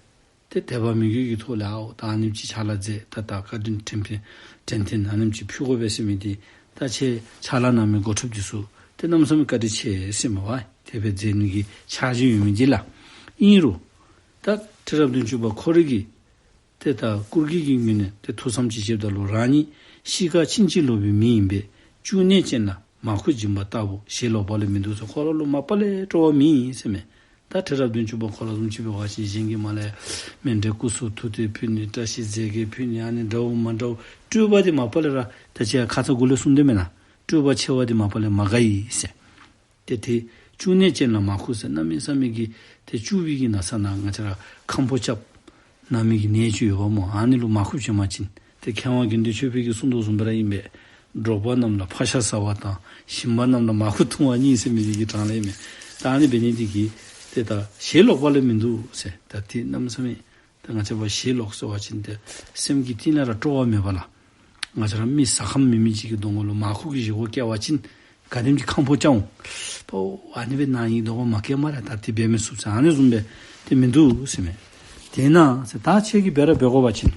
ཏེ་དད་པ་མོས་གུས་ཀྱི་ཐོག་ལས་ཨའོ་ད་ཨ་ནེམ་ཅིག་ཕྱག་ལཱ་མཛད། ད་ད་བཀའ་དྲིན་དྲན་ཕན་དྲན་རྟེན་ཨ་ནེམ་ཅིག་ཕུལ་དགོ་པས་ཟེར་མི་འདི་ད་ཁྱེད་ཕྱག་ལཱ་གནང་མི་འགོ་ཁྲིདཔ་འདི་ཚུ་ཏེ་གནམ་མེད་ས་མེད་བཀའ་དྲིན་ཆེ་ཟེར་མས་པ། དེ་སྦེ་མཛད་ནི་གི་འཆར་གཞི་ཡོད་མི་འདི་ལགས། ཨིན་རུང་ད་ཁྲི་རབས་བདུན་ཅུ་པ་ཁོ་རའི་གི་ཏེ་ད་སྐུ་སྒེར་གྱི་ངོས་ནས་ཏེ་ཐུགས་བསམ་ཅིག་བཞེསཔ་ད་ལུ་རང་ཉིད་གཤིས་ཀ་ཕྱིན་ཅི་ལོག་པའི་མི་ཨིན་པས། བཅུ་གནས་ཅན་ལ་མ་ཁུག་སྦྱིན་པ་ལྟ་བུ་ཞེན་ལོག་པ་ལས་མི་འདུག་ཟེར། ཁོ་ར་ལུ་མ་པ་ལས་སྤྲོ་བ་མེད་ཟེར་མས། ད་ཁྲི་རབས་བདུན་ཅུ་པ་ཁོ་ར་བཟུམ་ཅིག་འབད་བ་ཅིན་གཞན་གྱིས་མ་ལས་མཎྜལ་སྐུ་གསུང་ཐུགས་རྟེན་ཕུལ་ནི་བཀྲ་ཤིས་རྫས་བརྒྱད་ཕུལ་ནི་ཨ་ནི་འདྲཝ་མ་འདྲཝ་སྤྲོ་བ་འདི་མ་པ་ལས་ར་ད་ཅི་ཁ་ཙ་འགོ་ལས་གསུངས་དེས་མེན་ན། སྤྲོ་བ་ཆེ་བ་འདི་མ་པ་ལས་མ་དགའ་ཡི་ཟེར། ཏེ་དེ་བཅུ་གནས་ཅན་ལ་མ་ཁུག་ཟེར་གནམ་མེད་ས་མེད་ཀྱི་ཏེ་བཅུ་པའི་གི་ནང་ས་ནང་ང་བཅས་ར་ཁམ་ཕོ་རྐྱབ་ནང་མི་གི་ནད་ཅིག་ཡོདཔ་སྨོ། ཨ་ནི་ལུ་མ་ཁུག་བྱིན་པ་ཅིན་ཏེ་མཁས་དབང་དགེ་འདུན་ཆོས་འཕེལ་གྱིས་གསུངས་དོ་བཟུམ་སྦེ་ར་ཨིན་པས། འབྲོག་པ་རྣམས་ལ་ཕག་ཤ་ཟ་བ་དང་ཞིང་པ་རྣམས་ལ་མ་ཁུག་འཐུང་བ་གཉིས་ཟེར་མི་འདི་གི་གྲངས་ལས་ཨིན་མས། ད་ཨ་ནི་འབད་ནི་འདི་གིས་ཏེ་ད་ཞེན་ལོག་པ་ལས་མི་འདུག་ཟེར། ད་དེ་གནམ་མེད་ས་མེད་ད་ང་བཅས་པ་ཞེན་ལོག་ཟེར་བ་ཅིན་ཏེ་སེམས་ཀྱི་གཏིང་ལས་ར་སྤྲོ་བ་མེད་པ་ལགས། ང་བཅས་ར་མི་ཟ་ཁམ་མེད་མི་ཅིག་གི་གདོང་ཁ་ལུ་མ་ཁུག་གི་བཞེས་སྒོ་བསྐྱལ་བ་ཅིན་ག་དེམ་ཅིག་ཁམ་ཕོ་རྐྱབ་འོང་། ཕོ་ཨ་ནི་སྦེ་ནཱ་ཨིན་དོ་མ་བསྐྱལ་སྨ་རེ། ད་དེ་འབད་མི་ཚུགས་ཟེར། ཨ་ནི་བཟུམ་སྦེ་དེ་མིན་འདུག་ཟེར་མས། དེས་ན་ཟེར་ད་ཁྱེད་ཀྱིས་འབད་ར་འབད་དགོ་པ་ཅིན་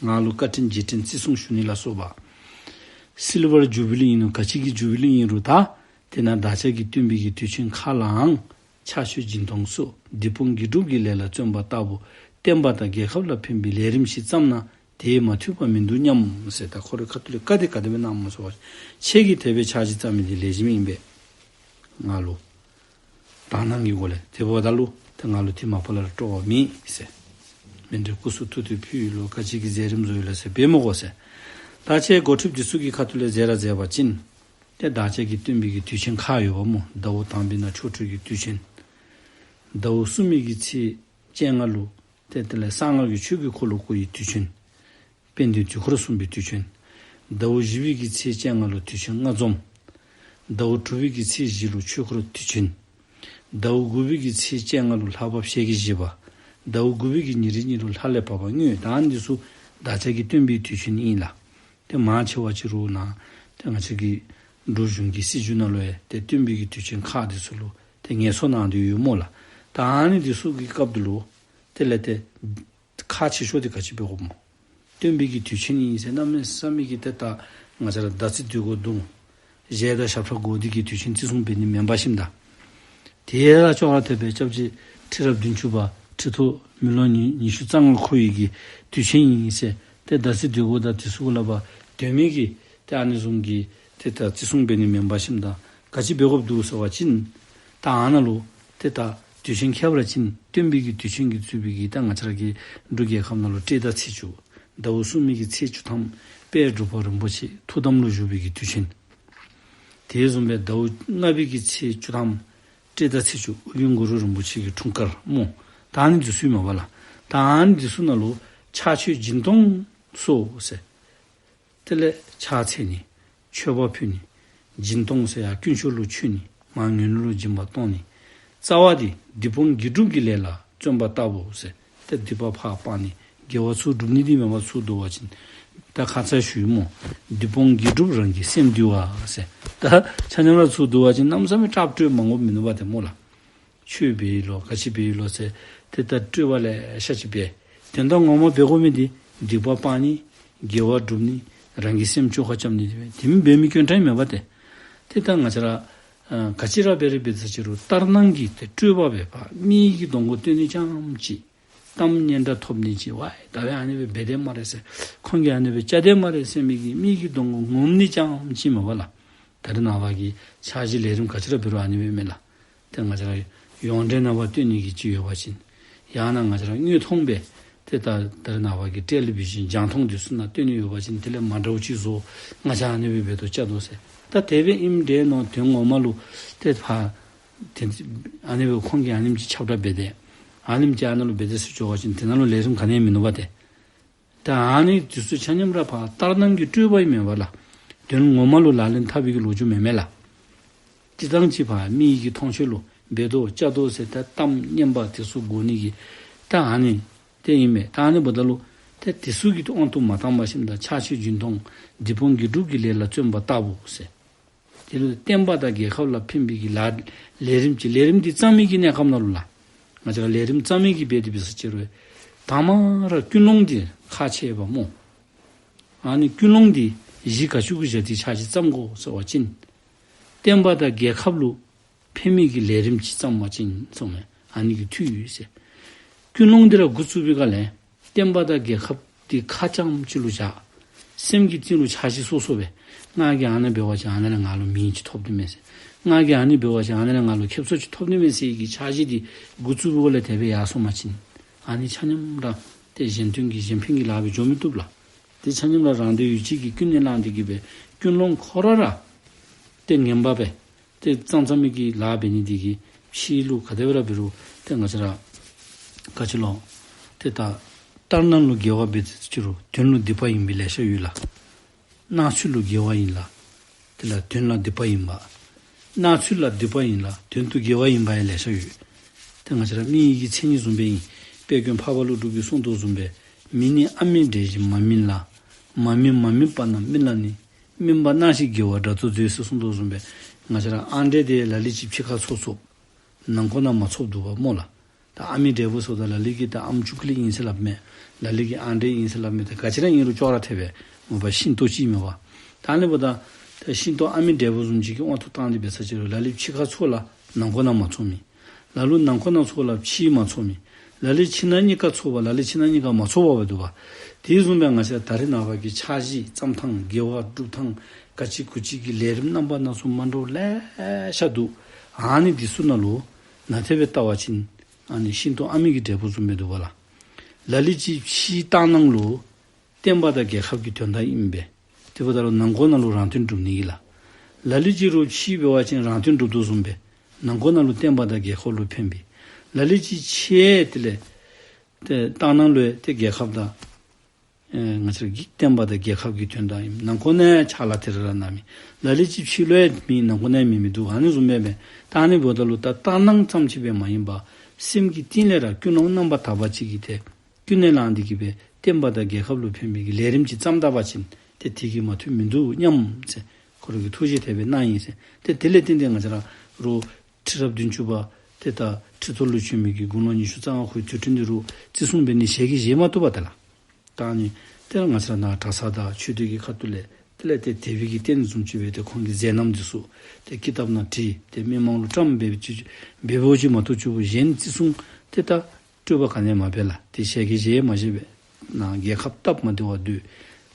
ང་ལུ་བཀའ་དྲིན་རྗེས་དྲན་བརྩི་སྲུང་ཞུ་ནི་ལ་སོགས་པ། སིལ་བར་ཇུ་བི་ལི་ཨིན་རུང་ག་ཅི་གི་ཇུ་བི་ལི་ཨིན་རུང་ད་དེ་ནང་བདག་ཅག་གི་སྟོན་པའི་གི་དུས་ཆེན་ཁག་ལའང་ཕྱག་མཆོད་སྦྱིན་གཏོང་སོགས་སྡིག་སྤོང་དགེ་སྒྲུབ་ཀྱི་ལས་ལ་བརྩོན་པ་ལྟ་བུ་བསྟན་པ་དང་རྒྱལ་ཁབ་ལ་ཕན་པའི་ལས་རིམ་ཞིག་བརྩམས་ན་དེས་མ་འཐུས་པ་མིན་འདུག་སྙམ་ཟེར། ད་ཁོ་རའི་ཁ་ཐུག་ལས་བཀའ་དེ་ག་དེ་སྦེ་གནངམ་སྨོ་ཟེར་བ་ཅིན་ཁྱེད་ཀྱིས་དེ་སྦེ་འཆར་གཞི་བརྩམས་མི་འདི་ལེགས་ཤོམ་ཨིན་པས། ང་ལུ་དག་སྣང་གི་སྒོ་ལས་དེ་འབདཝ་ད་ལུ་ཏེ་ང་ལུ་དེ་མ་པ་ལས་ར་སྤྲོ་བ་མེད་ཟེར། མཎྜལ་སྐུ་གསུང་ཐུགས་རྟེན་ཕུལ་ཡི་ལོ་ག་ཅི་གི་མཛད་རིམ་བཟོ་ཡི་ལོ་ཟེར་འབད་མི་དགོ་ཟེར། ད་ཁྱེད་འགོ་ཁྲིདཔ་འདི་ཚུ་གི་ཁ་ཐུག་ལས་མཛད་ར་མཛད་པ་ཅིན་ཏེ་བདག་ཅག་གི་སྟོན་པའི་གི་དུས་ཆེན་ཁག་ཡོདཔ་སྨོ། ཟླཝ་དང་པའི་ནང་ཆོ་འཕྲུལ་གྱི་དུས་ཆེན། ཟླཝ་གསུམ་པའི་གི་ཚེས་བཅོ་ལྔ་ལུ་ཏེ་དེ་ལས་གསང་སྔགས་ཀྱི་ཆོས་ཀྱི་འཁོར་ལོ་བསྐོར་བའི་དུས་ཆེན། དཔལ་ལྡན་དུས་འཁོར་གསུངས་པའི་དུས་ཆེན། ཟླཝ་བཞི་པའི་གི་ཚེས་བཅོ་ལྔ་ལུ་དུས་ཆེན་ལྔ་འཛོམས། ཟླཝ་དྲུག་པའི་གི་ཚེས་བཞི་ལུ་ཆོས་འཁོར་དུས་ཆེན། ཟླཝ་དགུ་པའི་གི་ཚེས་བཅོ་ལྔ་ལུ་ལྷ་བབས་ཞལ་གྱིས་བཞེས་པ། ཟླཝ་དགུ་པའི་གི་ཉེར་གཉིས་ལུ་ལྷ་ལས་བབས་པ་དངོས། ད་ཨ་ནི་འདི་ཚུ་བདག་ཅག་གི་སྟོན་པའི་དུས་ཆེན་ཨིན་ལགས། ཏེ་མང་ཆེ་བ་ཅིག་རུང་ནཱ་ཏེ་ང་བཅས་ཀྱི་འབྲུག་གཞུང་གི་སྲིད་བྱུས་ནང་ལུ་ཡང་ཏེ་སྟོན་པའི་གི་དུས་ཆེན་ཁག་འདི་ཚུ་ལུ་ཏེ་ངལ་གསོ་གནང་སྟེ་ཡོད་སྨོ་ལགས། ད་ཨ་ནི་འདི་ཚུ་གི་སྐབས་འདི་ལུ་དེ་ལས་ཏེ་ཁག་ཆེ་ཤོས་འདི་ག་ཅི་འབད་དགོཔ་སྨོ། སྟོན་པའི་གི་དུས་ཆེན་ཨིན་ཟེར་གནམ་མེད་ས་མེད་ཀྱི་ཏེ་ད་ང་བཅས་ར་ཟླ་ཚེས་དུས་འཁོར་བརྡུང་། གཞས་དང་ཞབས་ཁྲ་དགོ་འདི་གི་དུས་ཆེན་བརྩི་སྲུང་འབད་ནི་མེན་པ་ཞིནམ་ད། དེ་ལས་ཅོག་ར་འཐདཔ་སྦེ་སྐྱབས་རྗེ་ཁྲི་རབས་བདུན་ཅུ་པ་ཁྲི་ཐོག་མི་ལོ་ཉི་ཉི་ཤུ་རྩ་ལྔ་འཁོར་བའི་གི་དུས་ཆེན་ཨིན་ཟེར་ཏེ་ཟླ་ཚེས་དུས་འཁོར་དང་དེ་ཚུ་གུ་ལས་ཕར་སྡོད་མི་གི་ཏེ་ཨ་ནི་བཟུམ་གྱི་ཏེ་ད་བརྩི་སྲུང་འབད་ནི་མེན་པ་ཞིནམ་ད་ག་ཅི་འབད་དགོཔ་འདུག་ཟེར་བ་ཅིན་ད་ཨ་ནཱ་ལུ་ཏེ་ད་དུས་ཆེན་ཁྱད་པར་ཅན་སྟོན་པའི་གི་དུས་ཆེན་གྱིས་གཙོས་པའི་གི་ད་ང་བཅས་ར་གི་འབྲུག་རྒྱལ་ཁབ་ནང་ལུ་སྤྲེལ་ཟླ་ཚེས་བཅུ། ཟླཝ་གསུམ་པའི་གི་ཚེས་བཅུ་ཐམ་དཔལ་འབྲུག་པ་རིན་པོ་ཆེ་ཐུགས་དམ་ལུ་བཞུགས་པའི་གི་དུས་ཆེན། དེ་བཟུམ་སྦེ་ཟླཝ་ལྔ་པའི་གི་ཚེས་བཅུ་ཐམ་སྤྲེལ་ཟླ་ཚེས་བཅུ་ཨོ་རྒྱན་གུ་རུ་རིན་པོ་ཆེ་གི་འཁྲུངས་སྐར་སྨོ། ད་ཨ་ནི་འདི་ཚུ་ཨིན་མས་པ་ལགས། ད་ཨ་ནི་འདི་ཚུ་ནང་ལུ་ཕྱག་མཆོད་སྦྱིན་གཏོང་སོགས་ཟེར། དེ་ལས་ཕྱག་འཚལ་ནི། མཆོད་པ་ཕུལ་ནི། སྦྱིན་གཏོང་ཟེར་ཡང་དཀོན་མཆོག་ལུ་མཆོད་ནི། མར་ངན་ལུས་ལུ་སྦྱིན་པ་གཏོང་ནི། རྩ་བ་འདི་སྡིག་སྤོང་དགེ་སྒྲུབ་ཀྱི་ལས་ལ་བརྩོན་པ་ལྟ་བུ་ཟེར། ཏེ་སྡིག་པ་ཕར་སྤང་ནི། དགེ་བ་ཚུར་སྒྲུབ་ནི་འདི་མེན་པར་ཚུར་བསྡུ་བ་ཅིན་ད་ཁ་ཙ་ཞུ་ཡི་སྨོ། སྡིག་སྤོང་དགེ་སྒྲུབ་རང་གི་སེམས་འདུལ་བ་ཟེར། ད་ཆ་མཉམ་ར་ཚུར་བསྡུ་བ་ཅིན་གནམ་མེད་ས་མེད་སྐྲག་སྐྲག་མང་པོ་མིན་ནུག་པ་ཏེ་སྨོ་ལགས། ཆོས་འབད་ཡི་ལོ་ག་ཅི་འབད་ཡི་ལོ་ཟེར་ཏེ་ད་སྤྲོ་བ་ལེ་ཤ་ཅིག་འབད། དོན་དག་ངོ་མ་འབད་དགོ་མི་འདི་སྡིག་པ་སྤང་ནི། དགེ་བ་སྒྲུབ་ནི། རང་གི་སེམས་བཅོ་ཁ་རྐྱབ་ནི་འདི་འབད། དེ་མེན་པའི་མི་དཀོན་དྲགས་མེད་པ་ཏེ། ཏེ་ད་ང་བཅས་ར་ཨ་ག་ཅི་ར་འབད་རུང་འབད་ས་ཅིག་རུང་ལྟར་སྣང་གི་ཏེ་སྤྲོ་བ་འབད་བ་མི་གི་གདོང་ཁར་སྟོན་ནི་རྐྱངམ་ཅིག། གཏམ་སྙན་གྲགས་ཐོབ་ནི་ཅིག། ཝའི་ད་འབདན་ཨ་ནི་སྦེ་འབད་དེས་སྨ་རེ་ཟེར། ཁོང་གིས་ཨ་ནི་སྦེ་བྱ་དེས་སྨ་རེ་ཟེར་མི་གི་མི་གི་གདོང་ཁར་ངོམ་ནི་རྐྱངམ་ཅིག་མས་པ་ལགས། ད་རེས་ནངས་པ་གི་འཆར་གཞི་ལས་རིམ་ག་ཅི་ར་འབད་རུང་ཨ་ནི་སྦེ་མས་ལགས། ཏེ་ང་བཅས་ར་ཡོངས་འབྲེལ་ནང་ཕར་སྟོན་ནི་གི་ཅིག་ཡོད་པ་ཅིན་ཡང་ན་ང་བཅས་ར་དངོས་མཐོང་སྦེ་ ཏེ་ད་ད་རེས་ནངས་པ་གི་ཏེ་ལི་བི་ཤཱན་རྒྱང་མཐོང་འདི་ཚུ་ནང་སྟོན་ནི་ཡོད་པ་ཅིན་དེ་ལས་མ་འདྲཝ་ཅིག་བཟོ། ང་བཅས་ཨ་ནི་སྦེ་འབད་དོ་བཅའ་དོ་ཟེར། ད་དེ་སྦེ་ཨིནམ་འདྲས་མནོ། དོན་ངོ་མ་ལུ་ཏེ་ཕར་ཏེ་ཨ་ནི་སྦེ་ཁོང་གིས་ཨ་ནེམ་ཅིག་ཁྱབ་བསྒྲགས་འབད་དེ་ཨ་ནེམ་ཅིག་ཨ་ནཱ་ལུ་འབད་དེ་ཟེར་འགྱོ་བ་ཅིན་དེ་ནང་ལུ་ལས་རིམ་ག་ནི་ཡང་མིན་ནུག་པ་ཏེ། ད་ཨ་ནི་འདི་ཚུ་ཆ་མཉམ་ར་ཕར་ལྟར་སྣང་གི་སྤྲོས་པ་ཨིན་མས་པ་ལགས། དོན་ངོ་མ་ལུ་ལག་ལེན་འཐབ་པའི་གི་ལོ་རྒྱུས་མེན་མས་ལགས། སྤྱིར་བཏང་ཅིག་ཕར་མི་ཡི་གི་མཐོང་ཆོས་ལུ་འབད་དོ་བཅའ་དོ་ཟེར་ད་གཏམ་སྙན་པ་དེ་ཚུ་གོ་ནི་གི་ད་ཨ་ནི་དེ་ཨིན་མས། ད་ཨ་ནི་འབདཝ་ད་ལུ་ཏེ་དེ་ཚུ་གི་དབང་དུ་མ་བཏང་པར་ཞིནམ་ད་ཕྱག་ཕྱིད་རྒྱུན་མཐོང་སྡིག་སྤོང་དགེ་སྒྲུབ་ཀྱི་ལས་ལ་བརྩོན་པ་ལྟ་བུ་ཟེར། དེ་ལུ་བསྟན་པ་དང་རྒྱལ་ཁབ་ལ་ཕན་པའི་གི་ལཱ་ལས་རིམ་གྱི་ལས་རིམ་འདི་བརྩམ་མི་གི་གནས་སྐབས་ནང་ལུ་ལགས། ང་བཅས་ར་ལས་རིམ་བརྩམ་མི་གིས་འབད་དེ་འབད་ས་ཅིག་རུང་དང་པ་ར་ཀུན་སློང་འདི་ཁག་ཆེ་བ་སྨོ། ཨ་ནི་ཀུན་སློང་འདི་གཞི་ག་ཅི་གུ་བཞག་སྟེ་ཕྱག་ཕྱིད་བརྩམ་དགོ་ཟེར་བ་ཅིན་བསྟན་པ་དང་རྒྱལ་ཁབ་ལུ་ཕན་མི་གི་ལས་རིམ་ཅིག་བརྩམ་པ་ཅིན་གསུངམ་མས། ཨ་ནི་གི་མཐུ་ཡོད་ཟེར། ཀུན་སློང་འདི་ར་འགོ་བཙུགས་པའི་སྒང་ལས་བསྟན་པ་དང་རྒྱལ་ཁབ་འདི་ཁ་རྐྱངམ་ཅིག་ལུ་བཞག། སེམས་ཀྱི་གཏིང་ལུ་འཆར་གཞི་སོ་སོ་སྦེ་ང་གིས་ཨ་ནཱ་འབད་བ་ཅིན་ཨ་ནཱ་ལས་ང་ལུ་མིང་ཅིག་ཐོབ་དོ་མས་ཟེར། ང་གིས་ཨ་ནི་འབད་བ་ཅིན་ཨ་ནཱ་ལས་ང་ལུ་ཁེབ་སང་ཅིག་ཐོབ་དོ་མས་ཟེར་གྱི་འཆར་གཞི་འདི་འགོ་བཙུགས་པའི་སྒང་ལས་དེ་སྦེ་ཡར་སོང་པ་ཅིན་ཨ་ནི་ཆ་མཉམ་ར་ཏེ་གཞན་དོན་གྱི་གཞན་ཕན་གྱི་ལཱ་སྦེ་འགྱོ་མི་བཏུབ་ལགས། ཏེ་ཆ་མཉམ་ར་རང་དོན་ཡིད་བྱེད་ཀྱི་ཀུན་ནས་བསླངས་ཏེ་གི་སྦེ་ཀུན་སློང་ཁོ་ར་ར་ཏེ་ངན་པ་སྦེ་ཏེ་བརྩམ་བརྩམ་མི་གི་ལཱ་འབད་ནི་འདི་གིས་ཕྱི་ལུ་ག་དེ་སྦེ་ར་འབད་རུང་ཏེ་ང་བཅས་ར་ག་ཅི་ལོ། ཏེ་ད་ལྟར་སྣང་ལུ་དགེ་བ་འབད་དེ་ཅིག་རུང་དོན་ལུ་སྡིག་པ་ཡིན་པའི་ལེ་ཤ་ཡོད་ལགས། སྣང་ཚུལ་ལུ་དགེ་བ་ཡིན་ལ་དེ་ལས་དོན་ལ་སྡིག་པ་ཡིན་པ། སྣང་ཚུལ་ལ་སྡིག་པ་ཡིན་ལ་དོན་དུ་དགེ་བ་ཡིན་པ་ཡང་ལེ་ཤ་ཡོད། ཏེ་ང་བཅས་ར་མི་ཡི་གི་མཚན་ཉིད་བཟུམ་སྦེ་ཨིན། དཔལ་མགོན་འཕགས་པ་ཀླུ་སྒྲུབ་ཀྱིས་གསུངས་དོ་བཟུམ་སྦེ་མི་ནི་ཨ་མི་འདྲ་ཞིང་མ་མིན་ལ། མ་མིན་མ་མིན་པ་རྣམས་རྨི་ལ་ནི། རྨིས་པ་སྣང་ཞིང་དགེ་བ་དགྲ་དུ་མཛོད་ཟེར་གསུངས་དོ་བཟུམ་སྦེ་ང་བཅས་ར་ཨ་འདྲས་དེ་ལ་ལུ་ཅིག་ཕྱི་ཁར་ཚོར་ཚོརཝ་ནང་ཁོག་ནང་མ་ཚོརཝ་འདུག་པ་སྨོ་ལགས། ད་ཨ་མི་འདྲ་བོ་ཟེརཝ་ད་ལ་ལུ་གིས་ད་ཨམ་ཅུ་ཀི་ལི་ཨིན་ཟེར་སླབ་མས། ལ་ལུ་གིས་ཨ་འདྲས་ཨིན་ཟེར་སླབ་མས། ད་ག་ཅི་ར་ཨིན་རུང་ཅོག་ར་འཐདཔ་སྦེ་མོ་པ་ཤིང་ཏོག་ཅིག་མས་པ། ད་ཨ་ནི་འབདཝ་ད་ད་ཤིང་ཏོག་ཨ་མི་འདྲ་བོ་བཟུམ་ཅིག་གི་དབང་དུ་བཏང་སྟེ་འབད་ས་ཅིག་རུང་ལ་ལུ་ཕྱི་ཁར་ཚོར་ལ་ནང་ཁོག་ནང་མ་ཚོར་མི། ལ་ལུ་ནང་ཁོག་ནང་ཚོར་ལ་ཕྱི་མ་ཚོར་མི། ལ་ལུ་ཕྱི་ནང་གཉིས་ཀ་ཚོར་བ་ལ་ལུ་ཕྱི་ནང་གཉིས་ཀ་མ་ཚོར་བ་སྦེ་འདུག་པ། དེ་བཟུམ་སྦེ་ང་བཅས་ད་རེས་ནངས་པ་གི་འཆར་གཞི་བརྩམ་ཐངས་དགེ་བ་སྒྲུབ་ཐངས་ག་ཅི་གུ་ཅི་གི་ལས་རིམ་རྣམ་པ་སྣ་ཚོགས་མ་འདྲཝ་ལེ་ཤ་འདུག། ཨ་ནི་འདི་ཚུ་ནང་ལུ་ནན་ཏན་སྦེ་བལྟ་བ་ཅིན་ཨ་ནི་ཤིང་ཏོག་ཨ་མི་གི་འབྲས་བུ་བཟུམ་སྦེ་འདུག་པ་ལགས། ལ་ལུ་ཅིག་ཕྱི་ལྟར་སྣང་ལུ་བསྟན་པ་དང་རྒྱལ་ཁབ་ཀྱི་དོན་དག་ཨིན་པས། དེ་འབདཝ་ད་ལུ་ནང་ཁོག་ནང་ལུ་རང་དོན་སྒྲུབ་ནི་གི་ལགས། ལ་ལུ་ཅིག་རུང་ཕྱི་འབད་བ་ཅིན་རང་དོན་སྒྲུབ་དོ་བཟུམ་སྦེ་ནང་ཁོག་ནང་ལུ་བསྟན་པ་དང་རྒྱལ་ཁབ་ལུ་ཕན་པའི། ལ་ལུ་ཅིག་ཕྱི་དེ་ལས་ཏེ་ལྟར་སྣང་ལུ་ཏེ་རྒྱལ་ཁབ་དང་ཨེ་ང་བཅས་ར་གི་བསྟན་པ་དང་རྒྱལ་ཁབ་ཀྱི་དོན་དག་ཨིན། ནང་ཁོག་ནང་ཕྱག་ལཱ་དེ་ར་ར་གནང་མི། ལ་ལུ་ཅིག་ཕྱི་ལུ་ཡང་མེད་ནང་ཁོག་ནང་ཡང་མེད་མི་འདུག། ཨ་ནི་བཟུམ་སྦེ་མས། ད་ཨ་ནི་འབདཝ་ད་ལུ་ད་ལྟར་སྣང་ཙམ་ཅིག་སྦེ་མ་ཡིན་པར་སེམས་ཀྱི་གཏིང་ལས་ར་ཀུན་སློང་རྣམ་པར་དག་པ་ཅིག་གིས་ཏེ་ཀུན་ནས་བསླངས་ཏེ་གི་སྦེ་བསྟན་པ་དང་རྒྱལ་ཁབ་ལུ་ཕན་པའི་གི་ལས་རིམ་ཅིག་བརྩམ་ད་པ་ཅིན་ཏེ་དེ་གིས་མ་ཐུབ་མི་འདུག་སྙམ་ཟེར་ཁོ་ར་གིས་ཐུགས་བཞེད་དེ་སྦེ་གནང་ཡི་ཟེར། ཏེ་དེ་ལས་བརྟེན་ཏེ་ང་བཅས་ར་རུང་ཁྲི་རབས་བདུན་ཅུ་པ་ཏེ་ད་ཁྲི་ཐོག་ལུ་བྱོན་མི་གི་དགུང་ལོ་ཉི་ཤུ་རྩ་ལྔ་ཁོའི་དུས་དྲན་འདི་རུང་བརྩི་སྲུང་འབད་ནི་ཞལ་གྱིས་བཞེས་མ་བཏུབ་པ་ཏེ་ལགས། ད་ཨ་ནི་ཏེ་ར་ང་བཅས་ར་ནཱ་གྲྭ་ཚང་དང་ཆོས་སྡེ་གི་ཁ་ཐུག་ལས་དེ་ལས་ཏེ་དད་པའི་གི་རྟེན་བཟུམ་ཅིག་སྦེ་ཏེ་ཁོང་གི་མཛད་རྣམ་འདི་ཚུ་ཏེ་ཀི་དེབ་ནང་བྲིས་ཏེ་མི་མང་ལུ་བཀྲམ་སྦེ་ཅིག་འབད་འབདཝ་ཅིག་མ་གཏོགས་ཅིག་གཞན་བརྩི་སྲུང་ཏེ་ད་སྤྲོས་པ་ག་ནི་ཡང་མ་འབད་ལགས། ཏེ་ཞལ་གྱིས་བཞེས་མ་བཞེས་པས། ནཱ་རྒྱལ་ཁབ་སྟབས་མ་བདེ་བར་སྡོད།